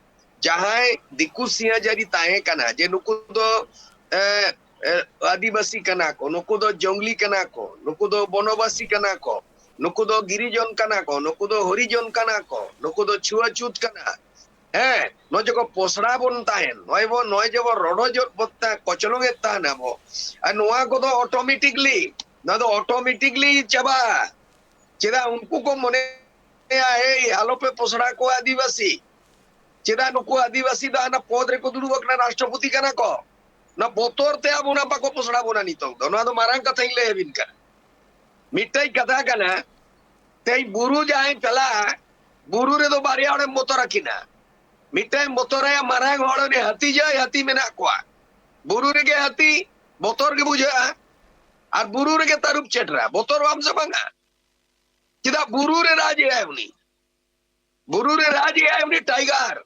ᱡᱟᱦᱟᱸᱭ ᱫᱤᱠᱩ ᱥᱤᱭᱟᱹᱡᱟᱹᱨᱤ ᱛᱟᱦᱮᱸ ᱠᱟᱱᱟ ᱡᱮ ᱱᱩᱠᱩ ᱫᱚ, ᱮ, ᱮ, ᱟᱹᱫᱤᱵᱟᱹᱥᱤ ᱠᱟᱱᱟ ᱠᱚ, ᱱᱩᱠᱩ ᱫᱚ ᱡᱚᱝᱞᱤ ᱠᱟᱱᱟ ᱠᱚ, ᱱᱩᱠᱩ ᱫᱚ ᱵᱚᱱᱚᱵᱟᱥᱤ ᱠᱟᱱᱟ ᱠᱚ, ᱱᱩᱠᱩ ᱫᱚ ᱜᱤᱨᱤᱡᱚᱱ ᱠᱟᱱᱟ ᱠᱚ, ᱱᱩᱠᱩ ᱫᱚ ᱦᱚᱨᱤᱡᱚᱱ ᱠᱟᱱᱟ ᱠᱚ, ᱱᱩᱠᱩ ᱫᱚ ᱪᱷᱩᱣᱟᱹᱪᱷᱩᱛ ᱠᱟᱱᱟ᱾ ᱦᱮᱸ, ᱱᱚᱜᱼᱚᱭ ᱡᱮᱠᱚ ᱯᱚᱥᱲᱟ ᱵᱚᱱ ᱛᱟᱦᱮᱱ, ᱱᱚᱜᱼᱚᱭ ᱵᱚᱱ, ᱱᱚᱜᱼᱚᱭ ᱡᱮᱵᱚᱱ ᱨᱚᱰᱚᱡᱚᱜ ᱵᱚᱱ ᱛᱟᱦᱮᱸ, ᱠᱚᱪᱞᱚᱝ ᱮᱫ ᱛᱟᱦᱮᱱ ᱟᱵᱚ, ᱟᱨ ᱱᱚᱣᱟ ᱠᱚᱫᱚ ᱚᱴᱳᱢᱮᱴᱤᱠᱞᱤ, ᱱᱚᱣᱟ ᱫᱚ ᱚᱴᱳᱢᱮᱴᱤᱠᱞᱤ ᱪᱟᱵᱟᱜᱼᱟ᱾ ᱪᱮᱫᱟᱜ ᱩᱱᱠᱩ ᱠᱚ ᱢᱚᱱᱮᱭᱟ, "ᱮᱭ, ᱟᱞᱚᱯᱮ ᱯᱚᱥᱲᱟ ᱠᱚᱣᱟ ᱟᱹᱫᱤᱵᱟᱹᱥᱤ"? ᱪᱮᱫᱟᱜ ᱱᱩᱠᱩ ᱟᱹᱫᱤᱵᱟᱹᱥᱤ ᱫᱚ ᱦᱟᱱᱟ ᱯᱚᱫᱽ ᱨᱮᱠᱚ ᱫᱩᱲᱩᱵ ᱟᱠᱟᱱᱟ, ᱨᱟᱥᱴᱨᱚᱯᱚᱛᱤ ᱠᱟᱱᱟ ᱠᱚ? ᱚᱱᱟ ᱵᱚᱛᱚᱨ ᱛᱮ ᱟᱵᱚ ᱚᱱᱟ ᱵᱟᱠᱚ ᱯᱚᱥᱲᱟ ᱵᱚᱱᱟ ᱱᱤᱛᱚᱜ ᱫᱚ᱾ ᱱᱚᱣᱟ ᱫᱚ ᱢᱟᱨᱟᱝ ᱠᱟᱛᱷᱟᱧ ᱞᱟᱹᱭ ᱟᱹᱵᱤᱱ ᱠᱟᱱᱟ᱾ ᱢᱤᱫᱴᱮᱡ ᱠᱟᱛᱷᱟ ᱠᱟᱱᱟ, ᱛᱮᱦᱮᱧ ᱵᱩᱨᱩ ᱡᱟᱦᱟᱸᱭ ᱪᱟᱞᱟᱜᱼᱟ, ᱵᱩᱨᱩ ᱨᱮᱫᱚ ᱵᱟᱨᱭᱟ ᱦᱚᱲᱮᱢ ᱵᱚᱛᱚᱨ ᱟᱹᱠᱤᱱᱟ᱾ ᱢᱤᱫᱴᱟᱝ ᱵᱚᱛᱚᱨᱟᱭᱟ ᱢᱟᱨᱟᱝ ᱦᱚᱲ, ᱩᱱᱤ ᱦᱟᱹᱛᱤ ᱡᱟᱭ ᱦᱟᱹᱛᱤ ᱢᱮᱱᱟᱜ ᱠᱚᱣᱟ᱾ ᱵᱩᱨᱩ ᱨᱮᱜᱮ ᱦᱟᱹᱛᱤ, ᱵᱚᱛᱚᱨ ᱜᱮ ᱵᱩᱡᱷᱟᱹᱜᱼᱟ᱾ ᱟᱨ ᱵᱩᱨᱩ ᱨᱮᱜᱮ ᱛᱟᱹᱨᱩᱵ ᱪᱮᱴᱨᱟ, ᱵᱚᱛᱚᱨ ᱵᱟᱢ ᱥᱮ ᱵᱟᱝᱟ? ᱪᱮᱫᱟᱜ ᱵᱩᱨᱩ ᱨᱮ ᱨᱟᱡᱽ ᱮᱜᱼᱟᱭ ᱩᱱᱤ? ᱵᱩᱨᱩ ᱨᱮ ᱨᱟᱡᱽ ᱮᱜᱼᱟᱭ ᱩᱱᱤ ᱴᱟᱭᱜᱟᱨ,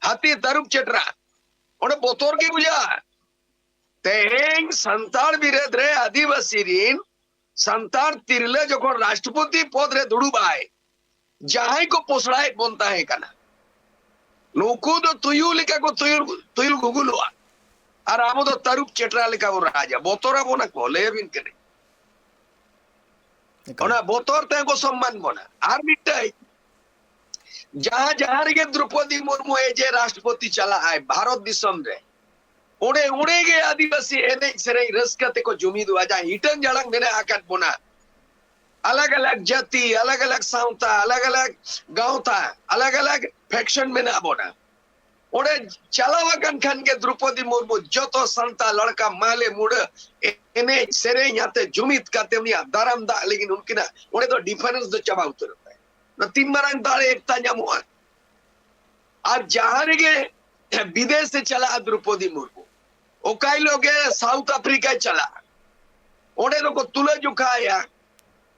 ᱦᱟᱹᱛᱤ, ᱛᱟᱹᱨᱩᱵ ᱪᱮᱴᱨᱟ᱾ ᱚᱸᱰᱮ ᱵᱚᱛᱚᱨ ᱜᱮ ᱵᱩᱡᱷᱟᱹᱜᱼᱟ᱾ ᱛᱮᱦᱮᱧ ᱥᱟᱱᱛᱟᱲ ᱵᱤᱨᱟᱹᱫ ᱨᱮ ᱟᱹᱫᱤᱵᱟᱹᱥᱤ ᱨᱤᱱ ᱥᱟᱱᱛᱟᱲ ᱛᱤᱨᱞᱟᱹ ᱡᱚᱠᱷᱚᱱ ᱨᱟᱥᱴᱨᱚᱯᱚᱛᱤ ᱯᱚᱫ ᱨᱮ ᱫᱩᱲᱩᱵ ᱟᱭ, ᱡᱟᱦᱟᱸᱭ ᱠᱚ ᱯᱚᱥᱲᱟᱭᱮᱫ ᱵᱚᱱ ᱛᱟᱦᱮᱸ ᱠᱟᱱᱟ, ᱱᱩᱠᱩ ᱫᱚ ᱛᱩᱭᱩ ᱞᱮᱠᱟ ᱠᱚ ᱛᱩᱭᱩ, ᱛᱩᱭᱩ ᱜᱷᱩᱜᱩᱞᱚᱜᱼᱟ᱾ ᱟᱨ ᱟᱵᱚ ᱫᱚ ᱛᱟᱹᱨᱩᱵ ᱪᱮᱴᱨᱟ ᱞᱮᱠᱟ ᱵᱚᱱ ᱨᱟᱡᱟ᱾ ᱵᱚᱛᱚᱨ ᱟᱵᱚᱱᱟ ᱠᱚ, ᱞᱟᱹᱭ ᱟᱹᱵᱤᱱ ᱠᱟᱹᱱᱟᱹᱧ᱾ ᱮᱠᱟᱞ᱾ ᱚᱱᱟ ᱵᱚᱛᱚᱨ ᱛᱮ ᱠᱚ ᱥᱚᱢᱢᱟᱱ ᱵᱚᱱᱟ᱾ ᱟᱨ ᱢᱤᱫᱴᱟᱝ, ᱡᱟᱦᱟᱸ, ᱡᱟᱦᱟᱸ ᱨᱮᱜᱮ ᱫᱨᱚᱯᱚᱫᱤ ᱢᱩᱨᱢᱩ ᱮ ᱡᱮ ᱨᱟᱥᱴᱨᱚᱯᱚᱛᱤ ᱪᱟᱞᱟᱜ ᱟᱭ ᱵᱷᱟᱨᱚᱛ ᱫᱤᱥᱚᱢ ᱨᱮ, ᱚᱸᱰᱮ, ᱚᱸᱰᱮ ᱜᱮ ᱟᱹᱫᱤᱵᱟᱹᱥᱤ ᱮᱱᱮᱡ ᱥᱮᱨᱮᱧ ᱨᱟᱹᱥᱠᱟᱹ ᱛᱮᱠᱚ ᱡᱩᱢᱤᱫᱚᱜᱼᱟ᱾ ᱡᱟᱦᱟᱸ ᱦᱤᱴᱟᱹᱝ ᱡᱟᱲᱟᱝ ᱢᱮᱱᱟᱜ ᱟᱠᱟᱫ ᱵᱚᱱᱟ, ᱟᱞᱟᱜᱽ ᱟᱞᱟᱜᱽ ᱡᱟᱹᱛᱤ, ᱟᱞᱟᱜᱽ ᱟᱞᱟᱜᱽ ᱥᱟᱶᱛᱟ, ᱟᱞᱟᱜᱽ ᱟᱞᱟᱜᱽ ᱜᱟᱶᱛᱟ, ᱟᱞᱟᱜᱽ ᱟᱞᱟᱜᱽ ᱯᱷᱮᱠᱥᱚᱱ ᱢᱮᱱᱟᱜ ᱵᱚᱱᱟ᱾ ᱚᱸᱰᱮ ᱪᱟᱞᱟᱣ ᱟᱠᱟᱱ ᱠᱷᱟᱱ ᱜᱮ ᱫᱨᱚᱯᱚᱫᱤ ᱢᱩᱨᱢᱩ ᱡᱚᱛᱚ ᱥᱟᱱᱛᱟᱲ ᱞᱟᱲᱠᱟ ᱢᱟᱦᱞᱮ ᱢᱩᱰᱟᱹ ᱮᱱᱮᱡ ᱥᱮᱨᱮᱧ ᱟᱛᱮ ᱡᱩᱢᱤᱫ ᱠᱟᱛᱮ ᱩᱱᱤᱭᱟᱜ ᱫᱟᱨᱟᱢ ᱫᱟᱜ ᱞᱟᱹᱜᱤᱫ ᱩᱱᱠᱤᱱᱟᱜ ᱚᱸᱰᱮ ᱫᱚ ᱰᱤᱯᱷᱟᱨᱮᱱᱥ ᱫᱚ ᱪᱟᱵᱟ ᱩᱛᱟᱹᱨᱚᱜ ᱛᱟᱭᱟ᱾ ᱚᱱᱟ ᱛᱤᱱ ᱢᱟᱨᱟᱝ ᱫᱟᱲᱮ ᱮᱠᱛᱟ ᱧᱟᱢᱚᱜᱼᱟ᱾ ᱟᱨ ᱡᱟᱦᱟᱸ ᱨᱮᱜᱮ ᱵᱤᱫᱮᱥ ᱮ ᱪᱟᱞᱟᱜᱼᱟ ᱫᱨᱚᱯᱚᱫᱤ ᱢᱩᱨᱢᱩ, ᱚᱠᱟ ᱦᱤᱞᱳᱜ ᱜᱮ ᱥᱟᱣᱩᱛᱷ ᱟᱯᱷᱨᱤᱠᱟᱭ ᱪᱟᱞᱟᱜᱼᱟ, ᱚᱸᱰᱮ ᱫᱚᱠᱚ ᱛᱩᱞᱟᱹ ᱡᱚᱠᱷᱟᱭᱟ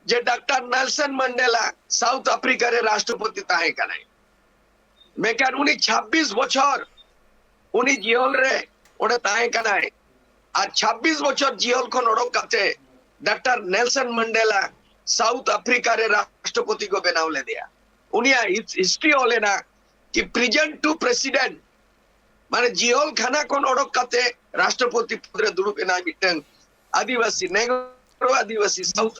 ᱡᱮ ᱰᱟᱠᱛᱟᱨ ᱱᱮᱞᱥᱚᱱ ᱢᱟᱱᱰᱮᱞᱟ ᱥᱟᱣᱩᱛᱷ ᱟᱯᱷᱨᱤᱠᱟ ᱨᱮ ᱨᱟᱥᱴᱨᱚᱯᱚᱛᱤ ᱛᱟᱦᱮᱸ ᱠᱟᱱᱟᱭ, ᱢᱮᱱᱠᱷᱟᱱ ᱩᱱᱤ ᱪᱷᱟᱵᱵᱤᱥ ᱵᱚᱪᱷᱚᱨ ᱩᱱᱤ ᱡᱤᱦᱚᱞ ᱨᱮ ᱚᱸᱰᱮ ᱛᱟᱦᱮᱸ ᱠᱟᱱᱟᱭ᱾ ᱟᱨ ᱪᱷᱟᱵᱵᱤᱥ ᱵᱚᱪᱷᱚᱨ ᱡᱤᱦᱚᱞ ᱠᱷᱚᱱ ᱚᱰᱚᱠ ᱠᱟᱛᱮ ᱰᱟᱠᱛᱟᱨ ᱱᱮᱞᱥᱚᱱ ᱢᱟᱱᱰᱮᱞᱟ ᱥᱟᱣᱩᱛᱷ ᱟᱯᱷᱨᱤᱠᱟ ᱨᱮ ᱨᱟᱥᱴᱨᱚᱯᱚᱛᱤ ᱠᱚ ᱵᱮᱱᱟᱣ ᱞᱮᱫᱮᱭᱟ᱾ ᱩᱱᱤᱭᱟᱜ ᱦᱤᱥ-, ᱦᱤᱥᱴᱨᱤ ᱚᱞ ᱮᱱᱟ ᱠᱤ ᱯᱨᱮᱡᱮᱱᱴ ᱴᱩ ᱯᱨᱮᱥᱤᱰᱮᱱᱴ, ᱢᱟᱱᱮ ᱡᱤᱦᱚᱞ ᱠᱷᱟᱱᱟ ᱠᱷᱚᱱ ᱚᱰᱚᱠ ᱠᱟᱛᱮ ᱨᱟᱥᱴᱨᱚᱯᱚᱛᱤ ᱯᱚᱫ ᱨᱮ ᱫᱩᱲᱩᱵ ᱮᱱᱟᱭ ᱢᱤᱫᱴᱟᱝ ᱟᱹᱫᱤᱵᱟᱹᱥᱤ, ᱱᱮᱜᱨᱳ ᱟᱹᱫᱤᱵᱟᱹᱥᱤ ᱥᱟᱣᱩᱛᱷ᱾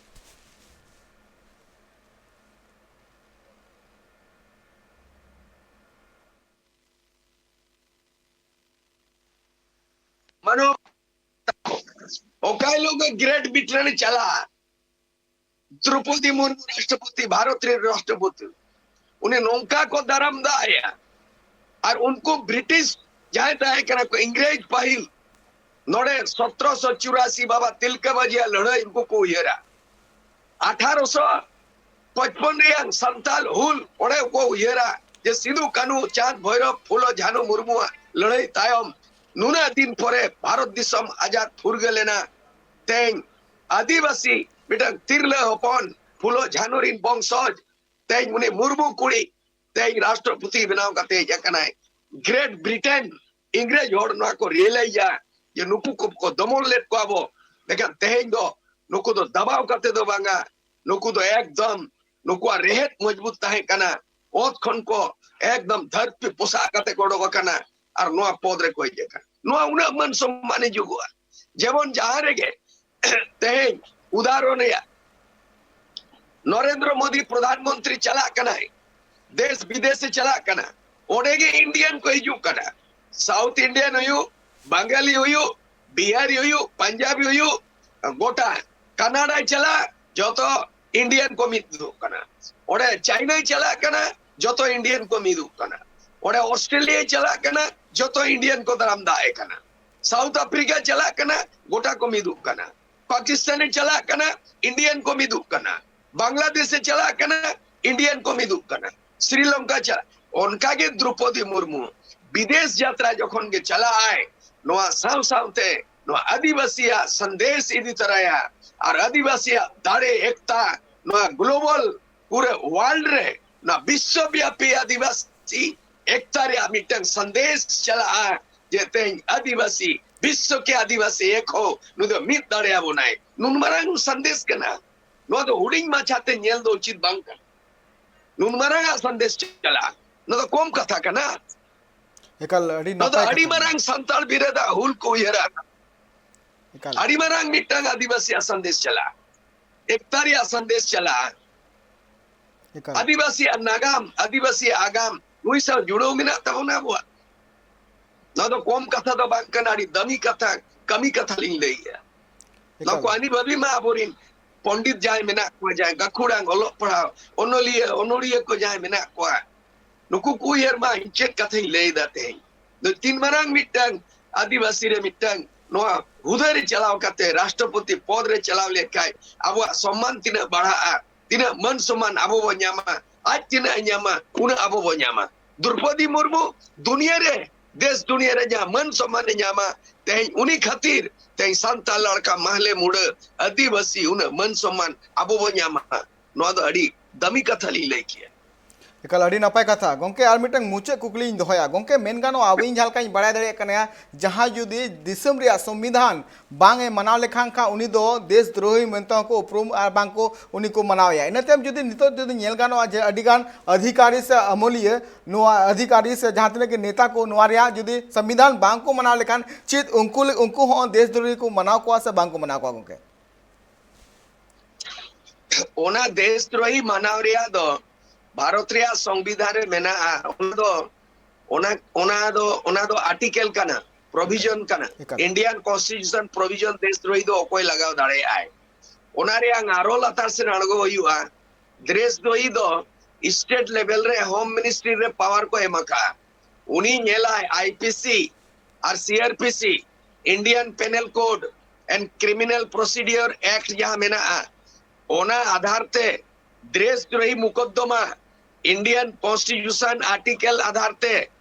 ᱢᱟᱱᱚ, ᱚᱠᱟ ᱦᱤᱞᱳᱜ ᱜᱮ ᱜᱨᱮᱴ ᱵᱨᱤᱴᱮᱱ ᱮ ᱪᱟᱞᱟᱜᱼᱟ, ᱫᱨᱚᱯᱚᱫᱤ ᱢᱩᱨᱢᱩ ᱨᱟᱥᱴᱨᱚᱯᱚᱛᱤ, ᱵᱷᱟᱨᱚᱛ ᱨᱮᱱ ᱨᱟᱥᱴᱨᱚᱯᱚᱛᱤ, ᱩᱱᱤ ᱱᱚᱝᱠᱟ ᱠᱚ ᱫᱟᱨᱟᱢ ᱫᱟᱜ ᱮᱭᱟ᱾ ᱟᱨ ᱩᱱᱠᱩ ᱵᱨᱤᱴᱤᱥ ᱡᱟᱦᱟᱸᱭ ᱛᱟᱦᱮᱸ ᱠᱟᱱᱟ ᱠᱚ, ᱤᱝᱨᱮᱡᱽ ᱯᱟᱹᱦᱤᱞ ᱱᱚᱰᱮ ᱥᱚᱛᱨᱚᱥᱚ ᱪᱩᱨᱟᱥᱤ ᱵᱟᱵᱟ ᱛᱤᱞᱠᱟᱹ ᱢᱟᱹᱡᱷᱤᱭᱟᱜ ᱞᱟᱹᱲᱦᱟᱹᱭ ᱩᱱᱠᱩ ᱠᱚ ᱩᱭᱦᱟᱹᱨᱟ᱾ ᱟᱴᱷᱟᱨᱚᱥᱚ ᱯᱚᱪᱯᱚᱱ ᱨᱮᱭᱟᱜ ᱥᱟᱱᱛᱟᱞ ᱦᱩᱞ ᱚᱸᱰᱮ ᱠᱚ ᱩᱭᱦᱟᱹᱨᱟ᱾ ᱡᱮ ᱥᱤᱫᱩ, ᱠᱟᱹᱱᱦᱩ, ᱪᱟᱸᱫᱽ, ᱵᱷᱳᱭᱨᱚᱵ, ᱯᱷᱩᱞᱳ, ᱡᱷᱟᱱᱩ ᱢᱩᱨᱢᱩᱣᱟᱜ ᱞᱟᱹᱲᱦᱟᱹᱭ ᱛᱟᱭᱚᱢ ᱱᱩᱱᱟᱹᱜ ᱫᱤᱱ ᱯᱚᱨᱮ ᱵᱷᱟᱨᱚᱛ ᱫᱤᱥᱚᱢ ᱟᱡᱟᱫ ᱯᱷᱩᱨᱜᱟᱹᱞ ᱮᱱᱟ᱾ ᱛᱮᱦᱮᱧ ᱟᱹᱫᱤᱵᱟᱹᱥᱤ ᱢᱤᱫᱴᱟᱝ ᱛᱤᱨᱞᱟᱹ ᱦᱚᱯᱚᱱ, ᱯᱷᱩᱞᱳ ᱡᱷᱟᱱᱩ ᱨᱤᱱ ᱵᱚᱝᱥᱚᱡᱽ, ᱛᱮᱦᱮᱧ ᱩᱱᱤ ᱢᱩᱨᱢᱩ ᱠᱩᱲᱤ ᱛᱮᱦᱮᱧ ᱨᱟᱥᱴᱨᱚᱯᱚᱛᱤ ᱵᱮᱱᱟᱣ ᱠᱟᱛᱮ ᱦᱮᱡ ᱟᱠᱟᱱᱟᱭ᱾ ᱜᱨᱮᱴ ᱵᱨᱤᱴᱮᱱ, ᱤᱝᱨᱮᱡᱽ ᱦᱚᱲ ᱱᱚᱣᱟ ᱠᱚ ᱨᱤᱭᱮᱞᱟᱭᱤᱡᱟ ᱡᱮ ᱱᱩᱠᱩ ᱠᱚ, ᱠᱚ ᱫᱚᱢᱚᱱ ᱞᱮᱫ ᱠᱚᱣᱟ ᱵᱚ, ᱢᱮᱱᱠᱷᱟᱱ ᱛᱮᱦᱮᱧ ᱫᱚ ᱱᱩᱠᱩ ᱫᱚ ᱫᱟᱵᱟᱣ ᱠᱟᱛᱮ ᱫᱚ ᱵᱟᱝᱟ, ᱱᱩᱠᱩ ᱫᱚ ᱮᱠᱫᱚᱢ ᱱᱩᱠᱩᱣᱟᱜ ᱨᱮᱦᱮᱫ ᱢᱚᱡᱽᱵᱩᱛ ᱛᱟᱦᱮᱸ ᱠᱟᱱᱟ᱾ ᱚᱛ ᱠᱷᱚᱱ ᱠᱚ ᱮᱠᱫᱚᱢ ᱫᱷᱟᱹᱨᱛᱤ ᱯᱚᱥᱟᱜ ᱠᱟᱛᱮ ᱠᱚ ᱚᱰᱚᱠ ᱟᱠᱟᱱᱟ ᱟᱨ ᱱᱚᱣᱟ ᱯᱚᱫ ᱨᱮᱠᱚ ᱦᱮᱡ ᱟᱠᱟᱱᱟ᱾ ᱱᱚᱣᱟ ᱩᱱᱟᱹᱜ ᱢᱟᱹᱱ ᱥᱚᱢᱢᱟᱱ ᱦᱤᱡᱩᱜᱚᱜᱼᱟ᱾ ᱡᱮᱢᱚᱱ ᱡᱟᱦᱟᱸ ᱨᱮᱜᱮ ᱛᱮᱦᱮᱧ ᱩᱫᱟᱦᱚᱨᱚᱱ ᱨᱮᱭᱟᱜ ᱱᱚᱨᱮᱱᱫᱨᱚ ᱢᱳᱫᱤ ᱯᱨᱚᱫᱷᱟᱱ ᱢᱚᱱᱛᱨᱤ ᱪᱟᱞᱟᱜ ᱠᱟᱱᱟᱭ, ᱫᱮᱥ ᱵᱤᱫᱮᱥᱮ ᱪᱟᱞᱟᱜ ᱠᱟᱱᱟ, ᱚᱸᱰᱮ ᱜᱮ ᱤᱱᱰᱤᱭᱟᱱ ᱠᱚ ᱦᱤᱡᱩᱜ ᱠᱟᱱᱟ᱾ ᱥᱟᱣᱩᱛᱷ ᱤᱱᱰᱤᱭᱟᱱ ᱦᱩᱭᱩᱜ, ᱵᱟᱝᱜᱟᱞᱤ ᱦᱩᱭᱩᱜ, ᱵᱤᱦᱟᱨᱤ ᱦᱩᱭᱩᱜ, ᱯᱟᱧᱡᱟᱵᱤ ᱦᱩᱭᱩᱜ, ᱜᱚᱴᱟ ᱠᱟᱱᱟᱰᱟᱭ ᱪᱟᱞᱟᱜ, ᱡᱚᱛᱚ ᱤᱱᱰᱤᱭᱟᱱ ᱠᱚ ᱢᱤᱫ ᱫᱩᱜ ᱠᱟᱱᱟ᱾ ᱚᱸᱰᱮ ᱪᱟᱭᱱᱟᱭ ᱪᱟᱞᱟᱜ ᱠᱟᱱᱟ, ᱡᱚᱛᱚ ᱤᱱᱰᱤᱭᱟᱱ ᱠᱚ ᱢᱤᱫᱩᱜ ᱠᱟᱱᱟ᱾ ᱚᱸᱰᱮ ᱚᱥᱴᱨᱮᱞᱤᱭᱟ ᱪᱟᱞᱟᱜ ᱠᱟᱱᱟ, ᱡᱚᱛᱚ ᱤᱱᱰᱤᱭᱟᱱ ᱠᱚ ᱫᱟᱨᱟᱢ ᱫᱟᱜ ᱮ ᱠᱟᱱᱟ᱾ ᱥᱟᱣᱩᱛᱷ ᱟᱯᱷᱨᱤᱠᱟ ᱪᱟᱞᱟᱜ ᱠᱟᱱᱟ, ᱜᱚᱴᱟ ᱠᱚ ᱢᱤᱫᱩᱜ ᱠᱟᱱᱟ᱾ ᱯᱟᱠᱤᱥᱛᱟᱱᱮ ᱪᱟᱞᱟᱜ ᱠᱟᱱᱟ, ᱤᱱᱰᱤᱭᱟᱱ ᱠᱚ ᱢᱤᱫᱩᱜ ᱠᱟᱱᱟ᱾ ᱵᱟᱝᱞᱟᱫᱮᱥᱮ ᱪᱟᱞᱟᱜ ᱠᱟᱱᱟ, ᱤᱱᱰᱤᱭᱟᱱ ᱠᱚ ᱢᱤᱫᱩᱜ ᱠᱟᱱᱟ᱾ ᱥᱨᱤᱞᱚᱝᱠᱟ ᱪᱟᱞᱟᱜ, ᱚᱱᱠᱟᱜᱮ ᱫᱨᱚᱯᱚᱫᱤ ᱢᱩᱨᱢᱩ ᱵᱤᱫᱮᱥ ᱡᱟᱛᱨᱟ ᱡᱚᱠᱷᱚᱱ ᱜᱮ ᱪᱟᱞᱟᱜ ᱟᱭ, ᱱᱚᱣᱟ ᱥᱟᱶ ᱥᱟᱶᱛᱮ ᱱᱚᱣᱟ ᱟᱹᱫᱤᱵᱟᱹᱥᱤᱭᱟᱜ ᱥᱟᱸᱫᱮᱥ ᱤᱫᱤ ᱛᱚᱨᱟᱭᱟ᱾ ᱟᱨ ᱟᱹᱫᱤᱵᱟᱹᱥᱤᱭᱟᱜ ᱫᱟᱲᱮ ᱮᱠᱛᱟ ᱱᱚᱣᱟ ᱜᱞᱳᱵᱟᱞ ᱯᱩᱨᱟᱹ ᱣᱟᱨᱞᱰ ᱨᱮ ᱱᱚᱣᱟ ᱵᱤᱥᱥᱚᱵᱭᱟᱯᱤ ᱟᱹᱫᱤᱵᱟᱹᱥᱤ ᱮᱠᱛᱟ ᱨᱮᱭᱟᱜ ᱢᱤᱫᱴᱟᱝ ᱥᱟᱸᱫᱮᱥ ᱪᱟᱞᱟᱜᱼᱟ ᱡᱮ ᱛᱮᱦᱮᱧ ᱟᱹᱫᱤᱵᱟᱹᱥᱤ, ᱵᱤᱥᱥᱚ ᱠᱮ ᱟᱹᱫᱤᱵᱟᱹᱥᱤ ᱮᱠ ᱦᱳ, ᱱᱩᱭ ᱫᱚ ᱢᱤᱫ ᱫᱟᱲᱮᱭᱟᱵᱚᱱᱟᱭ᱾ ᱱᱩᱱ ᱢᱟᱨᱟᱝ ᱥᱟᱸᱫᱮᱥ ᱠᱟᱱᱟ᱾ ᱱᱚᱣᱟ ᱫᱚ ᱦᱩᱰᱤᱧ ᱢᱟᱪᱷᱟᱛᱮ ᱧᱮᱞ ᱫᱚ ᱩᱪᱤᱛ ᱵᱟᱝ ᱠᱟᱱᱟ᱾ ᱱᱩᱱ ᱢᱟᱨᱟᱝ ᱟᱜ ᱥᱟᱸᱫᱮᱥ ᱪᱟᱞᱟᱜᱼᱟ, ᱱᱚᱣᱟ ᱫᱚ ᱠᱚᱢ ᱠᱟᱛᱷᱟ ᱠᱟᱱᱟ? ᱮᱠᱟᱞ ᱟᱹᱰᱤ ᱱᱚᱣᱟ ᱫᱚ ᱱᱟᱯᱟᱭ ᱟᱹᱰᱤ ᱠᱟᱛᱷᱟ ᱠᱟᱱᱟ᱾ ᱢᱟᱨᱟᱝ ᱥᱟᱱᱛᱟᱲ ᱵᱤᱨᱟᱹᱫᱟᱜ ᱦᱩᱞ ᱠᱚ ᱩᱭᱦᱟᱹᱨᱟ᱾ ᱮᱠᱟᱞ ᱟᱹᱰᱤ ᱢᱟᱨᱟᱝ ᱢᱤᱫᱴᱟᱝ ᱟᱹᱫᱤᱵᱟᱹᱥᱤᱭᱟᱜ ᱥᱟᱸᱫᱮᱥ ᱪᱟᱞᱟᱜᱼᱟ, ᱮᱠᱛᱟ ᱨᱮᱭᱟᱜ ᱥᱟᱸᱫᱮᱥ ᱪᱟᱞᱟᱜᱼᱟ᱾ ᱮᱠᱟᱞ ᱟᱹᱫᱤᱵᱟᱹᱥᱤᱭᱟᱜ ᱱᱟᱜᱟᱢ, ᱟᱹᱫᱤᱵᱟᱹᱥᱤᱭᱟᱜ ᱟᱜᱟᱢ, ᱱᱩᱭ ᱥᱟᱶ ᱡᱩᱲᱟᱹᱣ ᱢᱮᱱᱟᱜ ᱛᱟᱵᱚᱱᱟ ᱟᱵᱚᱣᱟᱜ᱾ ᱱᱚᱣᱟ ᱫᱚ ᱠᱚᱢ ᱠᱟᱛᱷᱟ ᱫᱚ ᱵᱟᱝ ᱠᱟᱱᱟ, ᱟᱹᱰᱤ ᱫᱟᱹᱢᱤ ᱠᱟᱛᱷᱟ, ᱠᱟᱹᱢᱤ ᱠᱟᱛᱷᱟ ᱞᱤᱧ ᱞᱟᱹᱭᱮᱜᱼᱟ᱾ ᱱᱚᱣᱟ ᱮᱠᱟᱞ ᱠᱚ ᱟᱹᱱᱤ ᱵᱷᱟᱹᱵᱤ ᱢᱟ ᱟᱵᱚᱨᱤᱱ ᱯᱚᱱᱰᱤᱛ ᱡᱟᱦᱟᱸᱭ ᱢᱮᱱᱟᱜ ᱠᱚᱣᱟ, ᱡᱟᱦᱟᱸᱭ ᱜᱟᱹᱠᱷᱩᱲᱟᱱ ᱚᱞᱚᱜ ᱯᱟᱲᱦᱟᱣ, ᱚᱱᱚᱞᱤᱭᱟᱹ, ᱚᱱᱚᱲᱤᱭᱟᱹ ᱠᱚ ᱡᱟᱦᱟᱸᱭ ᱢᱮᱱᱟᱜ ᱠᱚᱣᱟ, ᱱᱩᱠᱩ ᱠᱚ ᱩᱭᱦᱟᱹᱨ ᱢᱟ ᱤᱧ ᱪᱮᱫ ᱠᱟᱛᱷᱟᱧ ᱞᱟᱹᱭ ᱮᱫᱟ ᱛᱮᱦᱮᱧ᱾ ᱱᱩᱭ ᱛᱤᱱ ᱢᱟᱨᱟᱝ ᱢᱤᱫᱴᱟᱝ ᱟᱹᱫᱤᱵᱟᱹᱥᱤ ᱨᱮ ᱢᱤᱫᱴᱟᱝ ᱱᱚᱣᱟ ᱦᱩᱫᱟᱹ ᱨᱮ ᱪᱟᱞᱟᱣ ᱠᱟᱛᱮ ᱨᱟᱥᱴᱨᱚᱯᱚᱛᱤ ᱯᱚᱫ ᱨᱮ ᱪᱟᱞᱟᱣ ᱞᱮᱱᱠᱷᱟᱱ ᱟᱵᱚᱣᱟᱜ ᱥᱚᱢᱢᱟᱱ ᱛᱤᱱᱟᱹᱜ ᱵᱟᱲᱦᱟᱜᱼᱟ, ᱛᱤᱱᱟᱹᱜ ᱢᱟᱹᱱ ᱥᱚᱢᱢᱟᱱ ᱟᱵᱚ ᱵᱚᱱ ᱧᱟᱢᱟ, ᱟᱡ ᱛᱤᱱᱟᱹᱜ ᱮ ᱧᱟᱢᱟ, ᱩᱱᱟᱹᱜ ᱟᱵᱚ ᱵᱚ ᱧᱟᱢᱟ᱾ ᱫᱨᱚᱯᱚᱫᱤ ᱢᱩᱨᱢᱩ ᱫᱩᱱᱤᱭᱟᱹ ᱨᱮ, ᱫᱮᱥ ᱫᱩᱱᱤᱭᱟᱹ ᱨᱮ ᱡᱟᱦᱟᱸ ᱢᱟᱹᱱ ᱥᱚᱢᱢᱟᱱ ᱮ ᱧᱟᱢᱟ, ᱛᱮᱦᱮᱧ ᱩᱱᱤ ᱠᱷᱟᱹᱛᱤᱨ ᱛᱮᱦᱮᱧ ᱥᱟᱱᱛᱟᱲ ᱞᱟᱲᱠᱟ, ᱢᱟᱦᱞᱮ, ᱢᱩᱰᱟᱹ, ᱟᱹᱫᱤᱵᱟᱹᱥᱤ ᱩᱱᱟᱹᱜ ᱢᱟᱹᱱ ᱥᱚᱢᱢᱟᱱ ᱟᱵᱚ ᱵᱚ ᱧᱟᱢᱟ᱾ ᱱᱚᱣᱟ ᱫᱚ ᱟᱹᱰᱤ ᱫᱟᱢᱤ ᱠᱟᱛᱷᱟ ᱞᱤᱧ ᱞᱟᱹᱭ ᱠᱮᱭᱟ᱾ ᱮᱠᱟᱞ, ᱟᱹᱰᱤ ᱱᱟᱯᱟᱭ ᱠᱟᱛᱷᱟ᱾ ᱜᱚᱝᱠᱮ, ᱟᱨ ᱢᱤᱫᱴᱟᱝ ᱢᱩᱪᱟᱹᱫ ᱠᱩᱠᱞᱤᱧ ᱫᱚᱦᱚᱭᱟ᱾ ᱜᱚᱝᱠᱮ, ᱢᱮᱱ ᱜᱟᱱᱚᱜᱼᱟ, ᱟᱵᱚ, ᱤᱧ ᱡᱟᱦᱟᱸ ᱞᱮᱠᱟᱧ ᱵᱟᱲᱟᱭ ᱫᱟᱲᱮᱭᱟᱜ ᱠᱟᱱᱟ, ᱡᱟᱦᱟᱸᱭ ᱡᱩᱫᱤ ᱫᱤᱥᱚᱢ ᱨᱮᱭᱟᱜ ᱥᱚᱝᱵᱤᱫᱷᱟᱱ ᱵᱟᱝ ᱮ ᱢᱟᱱᱟᱣ ᱞᱮᱠᱷᱟᱱ ᱠᱷᱟᱱ, ᱩᱱᱤ ᱫᱚ ᱫᱮᱥ ᱫᱨᱳᱦᱤ ᱢᱮᱱᱛᱮ ᱦᱚᱸᱠᱚ ᱩᱯᱨᱩᱢ ᱟᱨ ᱵᱟᱝ ᱠᱚ, ᱩᱱᱤ ᱠᱚ ᱢᱟᱱᱟᱣᱮᱭᱟ᱾ ᱤᱱᱟᱹ ᱛᱟᱭᱚᱢ ᱡᱩᱫᱤ ᱱᱤᱛᱚᱜ ᱡᱩᱫᱤ ᱧᱮᱞ ᱜᱟᱱᱚᱜᱼᱟ ᱡᱮ ᱟᱹᱰᱤᱜᱟᱱ ᱟᱫᱷᱤᱠᱟᱨᱤ ᱥᱮ ᱟᱹᱢᱟᱹᱞᱤᱭᱟᱹ, ᱱᱚᱣᱟ ᱟᱫᱷᱤᱠᱟᱨᱤ ᱥᱮ ᱡᱟᱦᱟᱸ ᱛᱤᱱᱟᱹᱜ ᱜᱮ ᱱᱮᱛᱟ ᱠᱚ ᱱᱚᱣᱟ ᱨᱮᱭᱟᱜ ᱡᱩᱫᱤ ᱥᱚᱝᱵᱤᱫᱷᱟᱱ ᱵᱟᱝ ᱠᱚ ᱢᱟᱱᱟᱣ ᱞᱮᱠᱷᱟᱱ, ᱪᱮᱫ ᱩᱱᱠᱩ, ᱩᱱᱠᱩ ᱦᱚᱸ ᱫᱮᱥ ᱫᱨᱳᱦᱤ ᱠᱚ ᱢᱟᱱᱟᱣ ᱠᱚᱣᱟ ᱥᱮ ᱵᱟᱝ ᱠᱚ ᱢᱟᱱᱟᱣ ᱠᱚᱣᱟ ᱜᱚᱝᱠᱮ? ᱚᱱᱟ ᱫᱮᱥ ᱫᱨᱳᱦᱤ ᱢᱟᱱᱟᱣ ᱨᱮᱭᱟᱜ ᱫᱚ ᱵᱷᱟᱨᱚᱛ ᱨᱮᱭᱟᱜ ᱥᱚᱝᱵᱤᱫᱷᱟᱱ ᱨᱮ ᱢᱮᱱᱟᱜᱼᱟ᱾ ᱚᱱᱟ ᱫᱚ, ᱚᱱᱟ, ᱚᱱᱟ ᱫᱚ, ᱚᱱᱟ ᱫᱚ ᱟᱨᱴᱤᱠᱮᱞ ᱠᱟᱱᱟ, ᱯᱨᱚᱵᱷᱤᱡᱚᱱ ᱠᱟᱱᱟ᱾ ᱮᱠᱟᱞ᱾ ᱤᱱᱰᱤᱭᱟᱱ ᱠᱚᱱᱥᱴᱤᱴᱤᱭᱩᱥᱚᱱ ᱯᱨᱚᱵᱷᱤᱡᱚᱱ ᱫᱮᱥ ᱫᱨᱳᱦᱤ ᱫᱚ ᱚᱠᱚᱭ ᱞᱟᱜᱟᱣ ᱫᱟᱲᱮᱭᱟᱜᱼᱟᱭ? ᱚᱱᱟ ᱨᱮᱭᱟᱜ ᱟᱨᱚ ᱞᱟᱛᱟᱨ ᱥᱮᱱ ᱟᱬᱜᱚ ᱦᱩᱭᱩᱜᱼᱟ᱾ ᱫᱮᱥ ᱫᱨᱳᱦᱤ ᱫᱚ ᱥᱴᱮᱴ ᱞᱮᱵᱮᱞ ᱨᱮ ᱦᱳᱢ ᱢᱤᱱᱤᱥᱴᱨᱤ ᱨᱮ ᱯᱟᱣᱟᱨ ᱠᱚ ᱮᱢ ᱟᱠᱟᱫᱼᱟ᱾ ᱩᱱᱤ ᱧᱮᱞᱟᱭ ᱟᱭ ᱯᱤ ᱥᱤ ᱟᱨ C R P C, Indian Penal Code and Criminal Procedure Act ᱡᱟᱦᱟᱸ ᱢᱮᱱᱟᱜᱼᱟ, ᱚᱱᱟ ᱟᱫᱷᱟᱨ ᱛᱮ ᱫᱮᱥ ᱫᱨᱳᱦᱤ ᱢᱩᱠᱚᱫᱫᱚᱢᱟ ᱤᱱᱰᱤᱭᱟᱱ ᱠᱚᱱᱥᱴᱤᱴᱤᱭᱩᱥᱚᱱ ᱟᱨᱴᱤᱠᱮᱞ ᱟᱫᱷᱟᱨ ᱛᱮ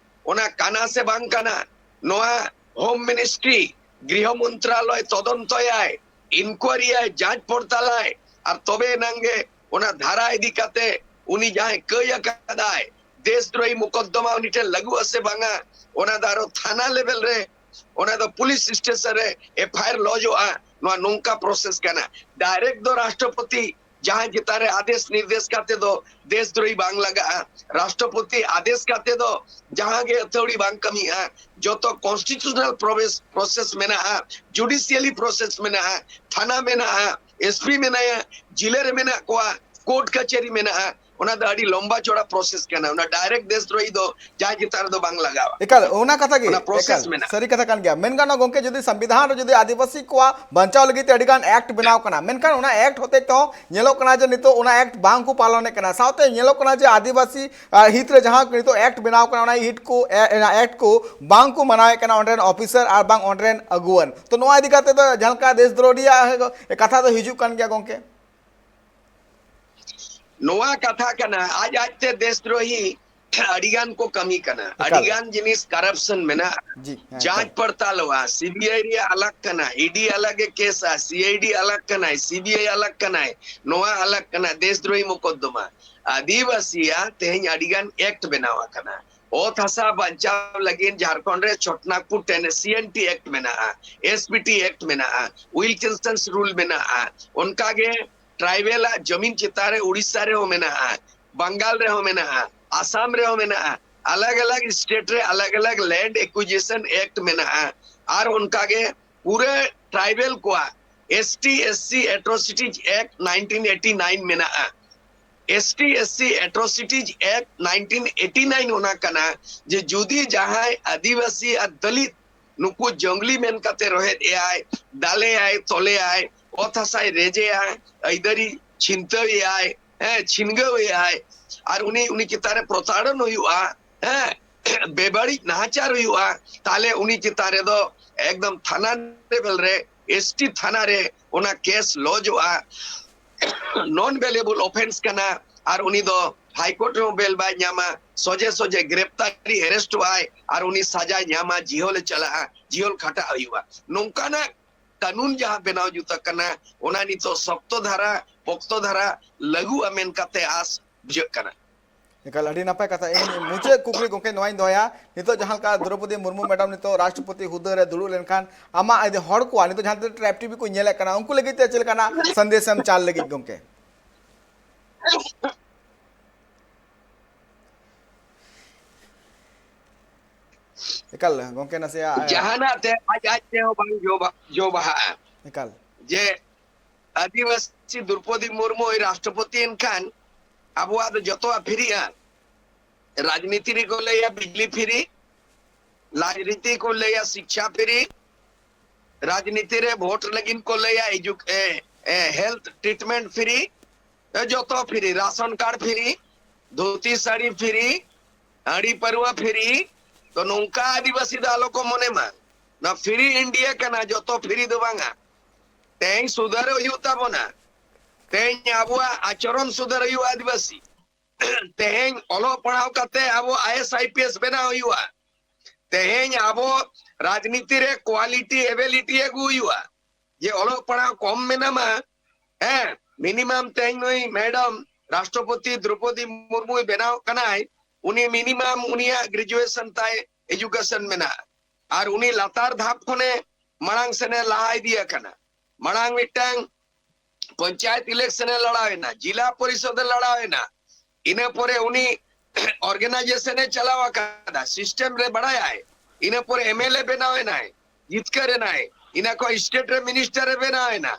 ᱚᱱᱟ ᱠᱟᱱᱟ ᱥᱮ ᱵᱟᱝ ᱠᱟᱱᱟ, ᱱᱚᱣᱟ ᱦᱳᱢ ᱢᱤᱱᱤᱥᱴᱨᱤ, ᱜᱨᱤᱦᱚ ᱢᱚᱱᱛᱨᱟᱞᱚᱭ ᱛᱚᱫᱚᱱᱛᱚᱭᱟᱭ, ᱤᱱᱠᱩᱭᱟᱨᱤᱭᱟᱭ, ᱡᱟᱸᱪ ᱯᱚᱲᱛᱟᱞᱟᱭ, ᱟᱨ ᱛᱚᱵᱮ ᱮᱱᱟᱝ ᱜᱮ ᱚᱱᱟ ᱫᱷᱟᱨᱟ ᱤᱫᱤ ᱠᱟᱛᱮ ᱩᱱᱤ ᱡᱟᱦᱟᱸᱭ ᱠᱟᱹᱭ ᱟᱠᱟᱫᱟᱭ, ᱫᱮᱥ ᱫᱨᱳᱦᱤ ᱢᱩᱠᱚᱫᱫᱚᱢᱟ ᱩᱱᱤ ᱴᱷᱮᱱ ᱞᱟᱹᱜᱩᱜ ᱟᱥᱮ ᱵᱟᱝᱟ, ᱚᱱᱟ ᱫᱚ ᱟᱨᱚ ᱛᱷᱟᱱᱟ ᱞᱮᱵᱮᱞ ᱨᱮ, ᱚᱱᱟ ᱫᱚ ᱯᱩᱞᱤᱥ ᱥᱴᱮᱥᱚᱱ ᱨᱮ ᱮᱯᱷ ᱟᱭ ᱟᱨ ᱞᱚᱡᱚᱜᱼᱟ᱾ ᱱᱚᱣᱟ ᱱᱚᱝᱠᱟ ᱯᱨᱚᱥᱮᱥ ᱠᱟᱱᱟ᱾ ᱰᱟᱭᱨᱮᱠᱴ ᱫᱚ ᱨᱟᱥᱴᱨᱚᱯᱚᱛᱤ ᱡᱟᱦᱟᱸ ᱪᱮᱛᱟᱱ ᱨᱮ ᱟᱫᱮᱥ ᱱᱤᱨᱫᱮᱥ ᱠᱟᱛᱮ ᱫᱚ ᱫᱮᱥ ᱫᱨᱳᱦᱤ ᱵᱟᱝ ᱞᱟᱜᱟᱜᱼᱟ᱾ ᱨᱟᱥᱴᱨᱚᱯᱚᱛᱤ ᱟᱫᱮᱥ ᱠᱟᱛᱮ ᱫᱚ ᱡᱟᱦᱟᱸ ᱜᱮ ᱟᱹᱛᱷᱟᱹᱣᱲᱤ ᱵᱟᱝ ᱠᱟᱹᱢᱤᱜᱼᱟ, ᱡᱚᱛᱚ ᱠᱚᱱᱥᱴᱤᱴᱩᱥᱚᱱᱟᱞ ᱯᱨᱚᱥᱮᱥ ᱢᱮᱱᱟᱜᱼᱟ, ᱡᱩᱰᱤᱥᱤᱭᱟᱞᱤ ᱯᱨᱚᱥᱮᱥ ᱢᱮᱱᱟᱜᱼᱟ, ᱛᱷᱟᱱᱟ ᱢᱮᱱᱟᱜᱼᱟ, ᱮᱥ ᱯᱤ ᱢᱮᱱᱟᱭᱟ, ᱡᱤᱞᱟᱹ ᱨᱮ ᱢᱮᱱᱟᱜ ᱠᱚᱣᱟ, ᱠᱳᱨᱴ ᱠᱟᱪᱷᱟᱹᱨᱤ ᱢᱮᱱᱟᱜᱼᱟ᱾ ᱚᱱᱟ ᱫᱚ ᱟᱹᱰᱤ ᱞᱚᱢᱵᱟ ᱪᱚᱲᱟ ᱯᱨᱚᱥᱮᱥ ᱠᱟᱱᱟ᱾ ᱚᱱᱟ ᱰᱟᱭᱨᱮᱠᱴ ᱫᱮᱥ ᱫᱨᱳᱦᱤ ᱫᱚ ᱡᱟᱦᱟᱸᱭ ᱪᱮᱛᱟᱱ ᱨᱮᱫᱚ ᱵᱟᱝ ᱞᱟᱜᱟᱣᱟ᱾ ᱮᱠᱟᱞ, ᱚᱱᱟ ᱠᱟᱛᱷᱟ ᱜᱮ, ᱚᱱᱟ ᱯᱨᱚᱥᱮᱥ ᱮᱠᱟᱞ, ᱢᱮᱱᱟᱜᱼᱟ᱾ ᱥᱟᱹᱨᱤ ᱠᱟᱛᱷᱟ ᱠᱟᱱ ᱜᱮᱭᱟ᱾ ᱢᱮᱱ ᱜᱟᱱᱚᱜᱼᱟ ᱜᱚᱝᱠᱮ, ᱡᱩᱫᱤ ᱥᱚᱝᱵᱤᱫᱷᱟᱱ ᱨᱮ ᱡᱩᱫᱤ ᱟᱹᱫᱤᱵᱟᱹᱥᱤ ᱠᱚᱣᱟᱜ ᱵᱟᱧᱪᱟᱣ ᱞᱟᱹᱜᱤᱫ ᱛᱮ ᱟᱹᱰᱤ ᱜᱟᱱ ᱮᱠᱴ ᱵᱮᱱᱟᱣ ᱠᱟᱱᱟ, ᱢᱮᱱᱠᱷᱟᱱ ᱚᱱᱟ ᱮᱠᱴ ᱦᱚᱛᱮᱡ ᱛᱮᱦᱚᱸ ᱧᱮᱞᱚᱜ ᱠᱟᱱᱟ ᱡᱮ ᱱᱤᱛᱚᱜ ᱚᱱᱟ ᱮᱠᱴ ᱵᱟᱝ ᱠᱚ ᱯᱟᱞᱚᱱᱮᱫ ᱠᱟᱱᱟ᱾ ᱥᱟᱶᱛᱮ ᱧᱮᱞᱚᱜ ᱠᱟᱱᱟ ᱡᱮ ᱟᱹᱫᱤᱵᱟᱹᱥᱤ, ᱟᱨ, ᱦᱤᱛ ᱨᱮ ᱡᱟᱦᱟᱸ ᱱᱤᱛᱚᱜ ᱮᱠᱴ ᱵᱮᱱᱟᱣ ᱠᱟᱱᱟ, ᱚᱱᱟ ᱦᱤᱴ ᱠᱚ, ᱮ, ᱚᱱᱟ ᱮᱠᱴ ᱠᱚ ᱵᱟᱝ ᱠᱚ ᱢᱟᱱᱟᱣᱮᱫ ᱠᱟᱱᱟ ᱚᱸᱰᱮ ᱨᱮᱱ ᱚᱯᱷᱤᱥᱟᱨ ᱟᱨ ᱵᱟᱝ ᱚᱸᱰᱮ ᱨᱮᱱ ᱟᱹᱜᱩᱣᱟᱹᱱ᱾ ᱛᱚ ᱱᱚᱣᱟ ᱤᱫᱤ ᱠᱟᱛᱮ ᱫᱚ ᱡᱟᱦᱟᱸ ᱞᱮᱠᱟ ᱫᱮᱥ ᱫᱨᱳᱦᱤ ᱨᱮᱭᱟᱜ ᱠᱟᱛᱷᱟ ᱫᱚ ᱦᱤᱡᱩᱜ ᱠᱟᱱ ᱜᱮᱭᱟ ᱜᱚᱝᱠᱮ᱾ ᱱᱚᱣᱟ ᱠᱟᱛᱷᱟ ᱠᱟᱱᱟ, ᱟᱡ ᱟᱡᱛᱮ ᱫᱮᱥ ᱫᱨᱳᱦᱤ ᱟᱹᱰᱤ ᱜᱟᱱ ᱠᱚ ᱠᱟᱹᱢᱤ ᱠᱟᱱᱟ, ᱟᱹᱰᱤ ᱜᱟᱱ ᱡᱤᱱᱤᱥ ᱠᱟᱨᱟᱯᱥᱚᱱ ᱢᱮᱱᱟᱜᱼᱟ᱾ ᱡᱟᱸᱪ ᱯᱟᱲᱛᱟᱞᱚᱜᱼᱟ, ᱥᱤᱵᱤᱟᱭ ᱨᱮᱭᱟᱜ ᱟᱞᱟᱜᱽ ᱠᱟᱱᱟ, ᱤᱰᱤ ᱟᱞᱟᱜᱽ ᱮ ᱠᱮᱥᱟ, ᱥᱤᱟᱭᱰᱤ ᱟᱞᱟᱜᱽ ᱠᱟᱱᱟᱭ, ᱥᱤᱵᱤᱟᱭ ᱟᱞᱟᱜᱽ ᱠᱟᱱᱟᱭ, ᱱᱚᱣᱟ ᱟᱞᱟᱜᱽ ᱠᱟᱱᱟ, ᱫᱮᱥ ᱫᱨᱳᱦᱤ ᱢᱚᱠᱚᱫᱫᱚᱢᱟ᱾ ᱟᱹᱫᱤᱵᱟᱹᱥᱤᱭᱟᱜ ᱛᱮᱦᱮᱧ ᱟᱹᱰᱤ ᱜᱟᱱ ᱮᱠᱴ ᱵᱮᱱᱟᱣ ᱟᱠᱟᱱᱟ, ᱚᱛ ᱦᱟᱥᱟ ᱵᱟᱧᱪᱟᱣ ᱞᱟᱹᱜᱤᱫ ᱡᱷᱟᱲᱠᱷᱚᱸᱰ ᱨᱮ ᱪᱷᱚᱴᱱᱟᱜᱽᱯᱩᱨ ᱴᱮᱱ ᱥᱤ ᱮᱱ ᱴᱤ ᱮᱠᱴ ᱢᱮᱱᱟᱜᱼᱟ, ᱮᱥ ᱯᱤ ᱴᱤ ᱮᱠᱴ ᱢᱮᱱᱟᱜᱼᱟ, ᱩᱭᱤᱞᱠᱤᱱᱥᱚᱱᱥ ᱨᱩᱞ ᱢᱮᱱᱟᱜᱼᱟ, ᱚᱱᱠᱟᱜᱮ ᱴᱨᱟᱭᱵᱮᱞ ᱟᱜ ᱡᱚᱢᱤᱱ ᱪᱮᱛᱟᱱ ᱨᱮ ᱩᱲᱤᱥᱥᱟ ᱨᱮᱦᱚᱸ ᱢᱮᱱᱟᱜᱼᱟ, ᱵᱟᱝᱜᱟᱞ ᱨᱮᱦᱚᱸ ᱢᱮᱱᱟᱜᱼᱟ, ᱟᱥᱟᱢ ᱨᱮᱦᱚᱸ ᱢᱮᱱᱟᱜᱼᱟ, ᱟᱞᱟᱜᱽ ᱟᱞᱟᱜᱽ ᱥᱴᱮᱴ ᱨᱮ ᱟᱞᱟᱜᱽ ᱟᱞᱟᱜᱽ ᱞᱮᱱᱰ ᱮᱠᱩᱡᱤᱥᱚᱱ ᱮᱠᱴ ᱢᱮᱱᱟᱜᱼᱟ᱾ ᱟᱨ ᱚᱱᱠᱟᱜᱮ ᱯᱩᱨᱟᱹ ᱴᱨᱟᱭᱵᱮᱞ ᱠᱚᱣᱟᱜ S T S C atrocities act nineteen eighty nine ᱢᱮᱱᱟᱜᱼᱟ᱾ S T S C atrocities act nineteen eighty nine ᱚᱱᱟ ᱠᱟᱱᱟ ᱡᱮ ᱡᱩᱫᱤ ᱡᱟᱦᱟᱸᱭ ᱟᱹᱫᱤᱵᱟᱹᱥᱤ ᱟᱨ ᱫᱟᱹᱞᱤᱛ ᱱᱩᱠᱩ ᱡᱚᱝᱜᱞᱤ ᱢᱮᱱ ᱠᱟᱛᱮ ᱨᱚᱦᱮᱫ ᱮᱭᱟᱭ, ᱫᱟᱞᱮᱭᱟᱭ, ᱛᱚᱞᱮᱭᱟᱭ, ᱚᱛ ᱦᱟᱥᱟᱭ ᱨᱮᱡᱮᱭᱟ, ᱟᱹᱭᱫᱟᱹᱨᱤ ᱪᱷᱤᱱᱛᱟᱹᱣᱮᱭᱟᱭ, ᱦᱮᱸ, ᱪᱷᱤᱱᱜᱟᱹᱣᱮᱭᱟᱭ, ᱟᱨ ᱩᱱᱤ, ᱩᱱᱤ ᱪᱮᱛᱟᱱ ᱨᱮ ᱯᱨᱚᱛᱟᱲᱚᱱ ᱦᱩᱭᱩᱜᱼᱟ, ᱦᱮᱸ, ᱵᱮᱵᱟᱹᱲᱤᱡ ᱱᱟᱦᱟᱪᱟᱨ ᱦᱩᱭᱩᱜᱼᱟ, ᱛᱟᱦᱞᱮ ᱩᱱᱤ ᱪᱮᱛᱟᱱ ᱨᱮᱫᱚ ᱮᱠᱫᱚᱢ ᱛᱷᱟᱱᱟ ᱞᱮᱵᱮᱞ ᱨᱮ ᱮᱥ ᱴᱤ ᱛᱷᱟᱱᱟ ᱨᱮ ᱚᱱᱟ ᱠᱮᱥ ᱞᱚᱡᱚᱜᱼᱟ᱾ ᱱᱚᱱ ᱵᱮᱞᱮᱵᱚᱞ ᱚᱯᱷᱮᱱᱥ ᱠᱟᱱᱟ, ᱟᱨ ᱩᱱᱤ ᱫᱚ ᱦᱟᱭ ᱠᱳᱨᱴ ᱨᱮᱦᱚᱸ ᱵᱮᱞ ᱵᱟᱭ ᱧᱟᱢᱟ, ᱥᱚᱡᱷᱮ ᱥᱚᱡᱷᱮ ᱜᱨᱮᱯᱛᱟᱨᱤ, ᱮᱨᱮᱥᱴᱚᱜᱼᱟᱭ, ᱟᱨ ᱩᱱᱤ ᱥᱟᱡᱟᱭ ᱧᱟᱢᱟ, ᱡᱤᱦᱚᱞᱮ ᱪᱟᱞᱟᱜᱼᱟ, ᱡᱤᱦᱚᱞ ᱠᱷᱟᱴᱟᱜ ᱦᱩᱭᱩᱜᱼᱟ᱾ ᱱᱚᱝᱠᱟᱱᱟᱜ ᱠᱟᱹᱱᱩᱱ ᱡᱟᱦᱟᱸ ᱵᱮᱱᱟᱣ ᱡᱩᱛ ᱟᱠᱟᱱᱟ, ᱚᱱᱟ ᱱᱤᱛᱚᱜ ᱥᱚᱠᱛᱚ ᱫᱷᱟᱨᱟ, ᱯᱚᱠᱛᱚ ᱫᱷᱟᱨᱟ ᱞᱟᱹᱜᱩᱜᱼᱟ ᱢᱮᱱ ᱠᱟᱛᱮ ᱟᱥ ᱵᱩᱡᱷᱟᱹᱜ ᱠᱟᱱᱟ᱾ ᱮᱠᱟᱞ, ᱟᱹᱰᱤ ᱱᱟᱯᱟᱭ ᱠᱟᱛᱷᱟ᱾ ᱤᱧ ᱢᱩᱪᱟᱹᱫ ᱠᱩᱠᱞᱤ ᱜᱚᱢᱠᱮ ᱱᱚᱣᱟᱧ ᱫᱚᱦᱚᱭᱟ, ᱱᱤᱛᱚᱜ ᱡᱟᱦᱟᱸ ᱞᱮᱠᱟ ᱫᱨᱚᱯᱚᱫᱤ ᱢᱩᱨᱢᱩ ᱢᱮᱰᱟᱢ ᱱᱤᱛᱚᱜ ᱨᱟᱥᱴᱨᱚᱯᱚᱛᱤ ᱦᱩᱫᱟᱹ ᱨᱮ ᱫᱩᱲᱩᱵ ᱞᱮᱱᱠᱷᱟᱱ ᱟᱢᱟᱜ ᱟᱭᱫᱤ ᱦᱚᱲ ᱠᱚᱣᱟᱜ ᱱᱤᱛᱚᱜ ᱡᱟᱦᱟᱸ ᱛᱤᱱᱟᱹᱜ ᱴᱨᱟᱭᱤᱵᱽ ᱴᱤᱵᱷᱤ ᱠᱚ ᱧᱮᱞᱮᱫ ᱠᱟᱱᱟ, ᱩᱱᱠᱩ ᱞᱟᱹᱜᱤᱫ ᱛᱮ ᱪᱮᱫ ᱞᱮᱠᱟᱱᱟᱜ ᱥᱟᱸᱫᱮᱥ ᱮᱢ ᱪᱟᱞ ᱞᱟᱹᱜᱤᱫ ᱜᱚᱢᱠᱮ? ᱮᱠᱟᱞ ᱜᱚᱢᱠᱮ, ᱱᱟᱥᱮᱭᱟᱜ ᱡᱟᱦᱟᱱᱟᱜ ᱛᱮ ᱟᱡ ᱟᱡ ᱛᱮᱦᱚᱸ ᱵᱟᱝ ᱡᱚ ᱵᱟ-, ᱡᱚ ᱵᱟᱦᱟᱜᱼᱟ᱾ ᱮᱠᱟᱞ᱾ ᱡᱮ ᱟᱹᱫᱤᱵᱟᱹᱥᱤ ᱫᱨᱚᱯᱚᱫᱤ ᱢᱩᱨᱢᱩᱭ ᱨᱟᱥᱴᱨᱚᱯᱚᱛᱤᱭᱮᱱ ᱠᱷᱟᱱ ᱟᱵᱚᱣᱟᱜ ᱫᱚ ᱡᱚᱛᱚᱣᱟᱜ ᱯᱷᱤᱨᱤᱜᱼᱟ᱾ ᱨᱟᱡᱽᱱᱤᱛᱤ ᱨᱮᱠᱚ ᱞᱟᱹᱭᱟ ᱵᱤᱡᱽᱞᱤ ᱯᱷᱤᱨᱤ, ᱨᱟᱡᱽᱱᱤᱛᱤ ᱠᱚ ᱞᱟᱹᱭᱟ ᱥᱤᱠᱪᱷᱟ ᱯᱷᱤᱨᱤ, ᱨᱟᱡᱽᱱᱤᱛᱤ ᱨᱮ ᱵᱷᱳᱴ ᱞᱟᱹᱜᱤᱫ ᱠᱚ ᱞᱟᱹᱭᱟ ᱮᱡᱩ-, ᱮ, ᱮ, ᱦᱮᱞᱛᱷ ᱴᱨᱤᱴᱢᱮᱱᱴ ᱯᱷᱤᱨᱤ, ᱮ, ᱡᱚᱛᱚ ᱯᱷᱤᱨᱤ, ᱨᱟᱥᱚᱱ ᱠᱟᱨᱰ ᱯᱷᱤᱨᱤ, ᱫᱷᱩᱛᱤ ᱥᱟᱹᱲᱤ ᱯᱷᱤᱨᱤ, ᱦᱟᱺᱰᱤ ᱯᱟᱹᱨᱣᱟᱹ ᱯᱷᱤᱨᱤ᱾ ᱛᱚ ᱱᱚᱝᱠᱟ ᱟᱹᱫᱤᱵᱟᱹᱥᱤ ᱫᱚ ᱟᱞᱚ ᱠᱚ ᱢᱚᱱᱮ ᱢᱟ, ᱱᱚᱣᱟ ᱯᱷᱤᱨᱤ ᱤᱱᱰᱤᱭᱟ ᱠᱟᱱᱟ, ᱡᱚᱛᱚ ᱯᱷᱤᱨᱤ ᱫᱚ ᱵᱟᱝᱟ᱾ ᱛᱮᱦᱮᱧ ᱥᱩᱫᱷᱟᱹᱨᱚᱜ ᱦᱩᱭᱩᱜ ᱛᱟᱵᱚᱱᱟ᱾ ᱛᱮᱦᱮᱧ ᱟᱵᱚᱣᱟᱜ ᱟᱪᱚᱨᱚᱱ ᱥᱩᱫᱷᱟᱹᱨ ᱦᱩᱭᱩᱜᱼᱟ ᱟᱹᱫᱤᱵᱟᱹᱥᱤ᱾ ᱛᱮᱦᱮᱧ ᱚᱞᱚᱜ ᱯᱟᱲᱦᱟᱣ ᱠᱟᱛᱮ ᱟᱵᱚ I S I P S ᱵᱮᱱᱟᱣ ᱦᱩᱭᱩᱜᱼᱟ᱾ ᱛᱮᱦᱮᱧ ᱟᱵᱚ ᱨᱟᱡᱽᱱᱤᱛᱤ ᱨᱮ ᱠᱣᱟᱞᱤᱴᱤ ᱮᱵᱤᱞᱤᱴᱤ ᱟᱹᱜᱩ ᱦᱩᱭᱩᱜᱼᱟ᱾ ᱡᱮ ᱚᱞᱚᱜ ᱯᱟᱲᱦᱟᱣ ᱠᱚᱢ ᱢᱮᱱᱟᱢᱟ, ᱦᱮᱸ, ᱢᱤᱱᱤᱢᱟᱢ ᱛᱮᱦᱮᱧ ᱱᱩᱭ ᱢᱮᱰᱟᱢ ᱨᱟᱥᱴᱨᱚᱯᱚᱛᱤ ᱫᱨᱚᱯᱚᱫᱤ ᱢᱩᱨᱢᱩᱭ ᱵᱮᱱᱟᱣ ᱠᱟᱱᱟᱭ, ᱩᱱᱤ ᱢᱤᱱᱤᱢᱟᱢ ᱩᱱᱤᱭᱟᱜ ᱜᱨᱮᱡᱩᱭᱮᱥᱚᱱ ᱛᱟᱭ, ᱮᱡᱩᱠᱮᱥᱚᱱ ᱢᱮᱱᱟᱜᱼᱟ, ᱟᱨ ᱩᱱᱤ ᱞᱟᱛᱟᱨ ᱫᱷᱟᱯ ᱠᱷᱚᱱᱮ ᱢᱟᱲᱟᱝ ᱥᱮᱱᱮ ᱞᱟᱦᱟ ᱤᱫᱤ ᱟᱠᱟᱱᱟ᱾ ᱢᱟᱲᱟᱝ ᱢᱤᱫᱴᱟᱝ ᱯᱚᱧᱪᱟᱭᱮᱛ ᱤᱞᱮᱠᱥᱚᱱ ᱮ ᱞᱟᱲᱟᱣ ᱮᱱᱟ, ᱡᱤᱞᱟ ᱯᱚᱨᱤᱥᱚᱫ ᱮ ᱞᱟᱲᱟᱣ ᱮᱱᱟ, ᱤᱱᱟᱹ ᱯᱚᱨᱮ ᱩᱱᱤ ᱚᱨᱜᱟᱱᱟᱭᱡᱮᱥᱚᱱ ᱮ ᱪᱟᱞᱟᱣ ᱟᱠᱟᱫᱟ, ᱥᱤᱥᱴᱮᱢ ᱨᱮ ᱵᱟᱲᱟᱭᱟᱭ, ᱤᱱᱟᱹ ᱯᱚᱨᱮ ᱮᱢ ᱮᱞ ᱮ ᱵᱮᱱᱟᱣ ᱮᱱᱟᱭ, ᱡᱤᱛᱠᱟᱹᱨ ᱮᱱᱟᱭ, ᱤᱱᱟᱹ ᱠᱷᱚᱱ ᱥᱴᱮᱴ ᱨᱮ ᱢᱤᱱᱤᱥᱴᱟᱨ ᱮ ᱵᱮᱱᱟᱣ ᱮᱱᱟ,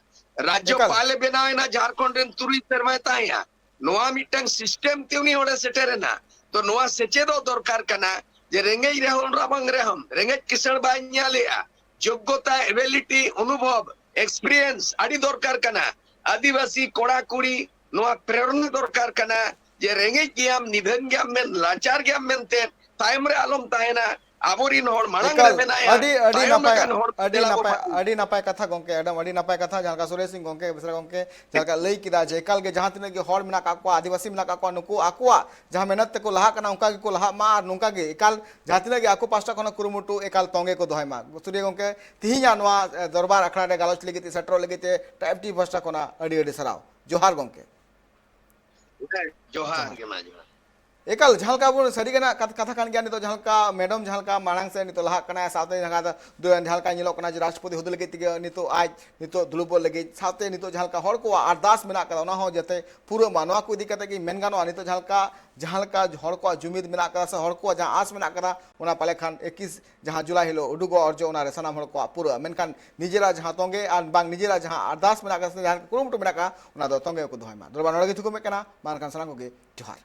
ᱨᱟᱡᱽᱡᱚᱯᱟᱞ ᱮ ᱵᱮᱱᱟᱣ ᱮᱱᱟ, ᱡᱷᱟᱲᱠᱷᱚᱸᱰ ᱨᱮᱱ ᱛᱩᱨᱩᱭ ᱥᱮᱨᱢᱟᱭ ᱛᱟᱦᱮᱸᱭᱟ᱾ ᱱᱚᱣᱟ ᱢᱤᱫᱴᱟᱝ ᱥᱤᱥᱴᱮᱢ ᱛᱮ ᱩᱱᱤ ᱦᱚᱲᱮ ᱥᱮᱴᱮᱨ ᱮᱱᱟ᱾ ᱛᱚ ᱱᱚᱣᱟ ᱥᱮᱪᱮᱫᱚᱜ ᱫᱚᱨᱠᱟᱨ ᱠᱟᱱᱟ, ᱡᱮ ᱨᱮᱸᱜᱮᱡ ᱨᱮᱦᱚᱸ ᱨᱟᱵᱟᱝ ᱨᱮᱦᱚᱸ ᱨᱮᱸᱜᱮᱡ ᱠᱤᱥᱟᱹᱬ ᱵᱟᱭ ᱧᱮᱞᱮᱜᱼᱟ᱾ ᱡᱳᱜᱽᱜᱚᱛᱟ, ᱮᱵᱤᱞᱤᱴᱤ, ᱚᱱᱩᱵᱷᱚᱵ, ᱮᱠᱥᱯᱤᱨᱤᱭᱮᱱᱥ ᱟᱹᱰᱤ ᱫᱚᱨᱠᱟᱨ ᱠᱟᱱᱟ᱾ ᱟᱹᱫᱤᱵᱟᱹᱥᱤ ᱠᱚᱲᱟ ᱠᱩᱲᱤ ᱱᱚᱣᱟ ᱯᱨᱮᱨᱚᱱᱟ ᱫᱚᱨᱠᱟᱨ ᱠᱟᱱᱟ, ᱡᱮ ᱨᱮᱸᱜᱮᱡ ᱜᱮᱭᱟᱢ, ᱱᱤᱫᱷᱟᱹᱱ ᱜᱮᱭᱟᱢ ᱢᱮᱱ, ᱞᱟᱪᱟᱨ ᱜᱮᱭᱟᱢ ᱢᱮᱱᱛᱮ ᱛᱟᱭᱚᱢ ᱨᱮ ᱟᱞᱚᱢ ᱛᱟᱦᱮᱱᱟ᱾ ᱟᱵᱚᱨᱤᱱ ᱦᱚᱲ ᱢᱟᱲᱟᱝ ᱨᱮ ᱮᱠᱟᱞ, ᱢᱮᱱᱟᱭᱟ, ᱟᱹᱰᱤ, ᱟᱹᱰᱤ ᱛᱟᱭᱚᱢ ᱱᱟᱯᱟᱭ, ᱟᱠᱟᱱ ᱦᱚᱲ ᱟᱹᱰᱤ ᱫᱮᱞᱟ ᱵᱚ ᱱᱟᱯᱟᱭ, ᱯᱟᱹᱴᱤ᱾ ᱟᱹᱰᱤ ᱱᱟᱯᱟᱭ ᱠᱟᱛᱷᱟ ᱜᱚᱝᱠᱮ, ᱮᱠᱫᱚᱢ ᱟᱹᱰᱤ ᱱᱟᱯᱟᱭ ᱠᱟᱛᱷᱟ, ᱡᱟᱦᱟᱸ ᱞᱮᱠᱟ ᱥᱩᱨᱮᱥ ᱥᱤᱝ ᱜᱚᱝᱠᱮ, ᱵᱮᱥᱨᱟ ᱜᱚᱝᱠᱮ ᱡᱟᱦᱟᱸ ᱞᱮᱠᱟ ᱞᱟᱹᱭ ᱠᱮᱫᱟ ᱡᱮ ᱮᱠᱟᱞ ᱜᱮ ᱡᱟᱦᱟᱸ ᱛᱤᱱᱟᱹᱜ ᱜᱮ ᱦᱚᱲ ᱢᱮᱱᱟᱜ ᱠᱟᱜ ᱠᱚᱣᱟ, ᱟᱹᱫᱤᱵᱟᱹᱥᱤ ᱢᱮᱱᱟᱜ ᱠᱟᱜ ᱠᱚᱣᱟ, ᱱᱩᱠᱩ ᱟᱠᱚᱣᱟᱜ ᱡᱟᱦᱟᱸ ᱢᱮᱦᱱᱚᱛ ᱛᱮᱠᱚ ᱞᱟᱦᱟᱜ ᱠᱟᱱᱟ, ᱚᱱᱠᱟ ᱜᱮᱠᱚ ᱞᱟᱦᱟᱜ ᱢᱟ ᱟᱨ ᱱᱚᱝᱠᱟ ᱜᱮ ᱮᱠᱟᱞ ᱡᱟᱦᱟᱸ ᱛᱤᱱᱟᱹᱜ ᱜᱮ ᱟᱠᱚ ᱯᱟᱦᱴᱟ ᱠᱷᱚᱱᱟᱜ ᱠᱩᱨᱩᱢᱩᱴᱩ ᱮᱠᱟᱞ ᱛᱚᱸᱜᱮ ᱠᱚ ᱫᱚᱦᱚᱭ ᱢᱟ᱾ ᱥᱩᱨᱤᱭᱟ ᱜᱚᱝᱠᱮ, ᱛᱤᱦᱤᱧᱟᱜ ᱱᱚᱣᱟ, ᱮ, ᱫᱚᱨᱵᱟᱨ ᱟᱠᱷᱲᱟ ᱨᱮ ᱜᱟᱞᱚᱪ ᱞᱟᱹᱜᱤᱫ ᱛᱮ ᱥᱮᱴᱮᱨᱚᱜ ᱞᱟᱹᱜᱤᱫ ᱛᱮ ᱴᱨᱟᱭᱤᱵᱽ ᱴᱤᱵᱷᱤ ᱯᱟᱦᱴᱟ ᱠᱷᱚᱱᱟᱜ ᱟᱹᱰᱤ ᱟᱹᱰᱤ ᱥᱟᱨᱦᱟᱣ᱾ ᱡᱚᱦᱟᱨ ᱜᱚᱝᱠᱮ᱾ ᱦᱮᱸ, ᱡᱚᱦᱟᱨ ᱡᱚᱦᱟᱨ᱾ ᱜᱮ, ᱢᱟ ᱡᱚᱦᱟᱨ᱾ ᱮᱠᱟᱞ, ᱡᱟᱦᱟᱸ ᱞᱮᱠᱟ ᱵᱚᱱ ᱥᱟᱹᱨᱤ ᱜᱮ ᱱᱟᱜ ᱠᱟᱛ-, ᱠᱟᱛᱷᱟ ᱠᱟᱱ ᱜᱮᱭᱟ, ᱱᱤᱛᱚᱜ ᱡᱟᱦᱟᱸ ᱞᱮᱠᱟ ᱢᱮᱰᱚᱢ ᱡᱟᱦᱟᱸ ᱞᱮᱠᱟ ᱢᱟᱲᱟᱝ ᱥᱮᱫ ᱱᱤᱛᱚᱜ ᱞᱟᱦᱟᱜ ᱠᱟᱱᱟᱭ, ᱥᱟᱶᱛᱮ ᱡᱟᱦᱟᱸ ᱫᱚ ᱡᱟᱦᱟᱸ ᱞᱮᱠᱟ ᱧᱮᱞᱚᱜ ᱠᱟᱱᱟ ᱡᱮ ᱨᱟᱥᱴᱨᱚᱯᱚᱛᱤ ᱦᱩᱫᱟᱹ ᱞᱟᱹᱜᱤᱫ ᱛᱮᱜᱮ ᱱᱤᱛᱚᱜ ᱟᱡ ᱱᱤᱛᱚᱜ ᱫᱩᱲᱩᱵᱚᱜ ᱞᱟᱹᱜᱤᱫ, ᱥᱟᱶᱛᱮ ᱱᱤᱛᱚᱜ ᱡᱟᱦᱟᱸ ᱞᱮᱠᱟ ᱦᱚᱲ ᱠᱚᱣᱟᱜ ᱟᱨᱫᱟᱥ ᱢᱮᱱᱟᱜ ᱠᱟᱫᱟ, ᱚᱱᱟ ᱦᱚᱸ ᱡᱟᱛᱮ ᱯᱩᱨᱟᱹᱜ ᱢᱟ, ᱱᱚᱣᱟ ᱠᱚ ᱤᱫᱤ ᱠᱟᱛᱮ ᱜᱮ ᱢᱮᱱ ᱜᱟᱱᱚᱜᱼᱟ᱾ ᱱᱤᱛᱚᱜ ᱡᱟᱦᱟᱸ ᱞᱮᱠᱟ, ᱡᱟᱦᱟᱸ ᱞᱮᱠᱟ ᱦᱚᱲ ᱠᱚᱣᱟᱜ ᱡᱩᱢᱤᱫ ᱢᱮᱱᱟᱜ ᱠᱟᱫᱟ ᱥᱮ ᱦᱚᱲ ᱠᱚᱣᱟᱜ ᱡᱟᱦᱟᱸ ᱟᱸᱥ ᱢᱮᱱᱟᱜ ᱠᱟᱫᱟ, ᱚᱱᱟ ᱯᱟᱞᱮ ᱠᱷᱟᱱ ᱮᱠᱤᱥ ᱡᱟᱦᱟᱸ ᱡᱩᱞᱟᱭ ᱦᱤᱞᱳᱜ ᱩᱰᱩᱠᱚᱜ ᱚᱨᱡᱚ, ᱚᱱᱟᱨᱮ ᱥᱟᱱᱟᱢ ᱦᱚᱲ ᱠᱚᱣᱟᱜ ᱯᱩᱨᱟᱹᱜᱼᱟ᱾ ᱢᱮᱱᱠᱷᱟᱱ ᱱᱤᱡᱮᱨᱟᱜ ᱡᱟᱦᱟᱸ ᱛᱚᱸᱜᱮ ᱟᱨ ᱵᱟᱝ ᱱᱤᱡᱮᱨᱟᱜ ᱡᱟᱦᱟᱸ ᱟᱨᱫᱟᱥ ᱢᱮᱱᱟᱜ ᱠᱟᱫᱟ ᱥᱮ ᱡᱟᱦᱟᱸ ᱠᱩᱨᱩᱢᱩᱴᱩ ᱢᱮᱱᱟᱜ ᱠᱟᱫᱟ, ᱚᱱᱟ ᱫᱚ ᱛᱚᱸᱜᱮ ᱜᱮᱠᱚ ᱫᱚᱦᱚᱭ ᱢᱟ᱾ ᱫᱚᱨᱵᱟᱨ ᱱᱚᱰᱮ ᱜᱮ ᱛᱷᱩᱠᱩᱢᱮᱫ ᱠᱟᱱᱟ᱾ ᱢᱟ ᱮᱱᱠᱷᱟᱱ ᱥᱟᱱᱟᱢ ᱠᱚᱜᱮ ᱡᱚᱦᱟᱨ᱾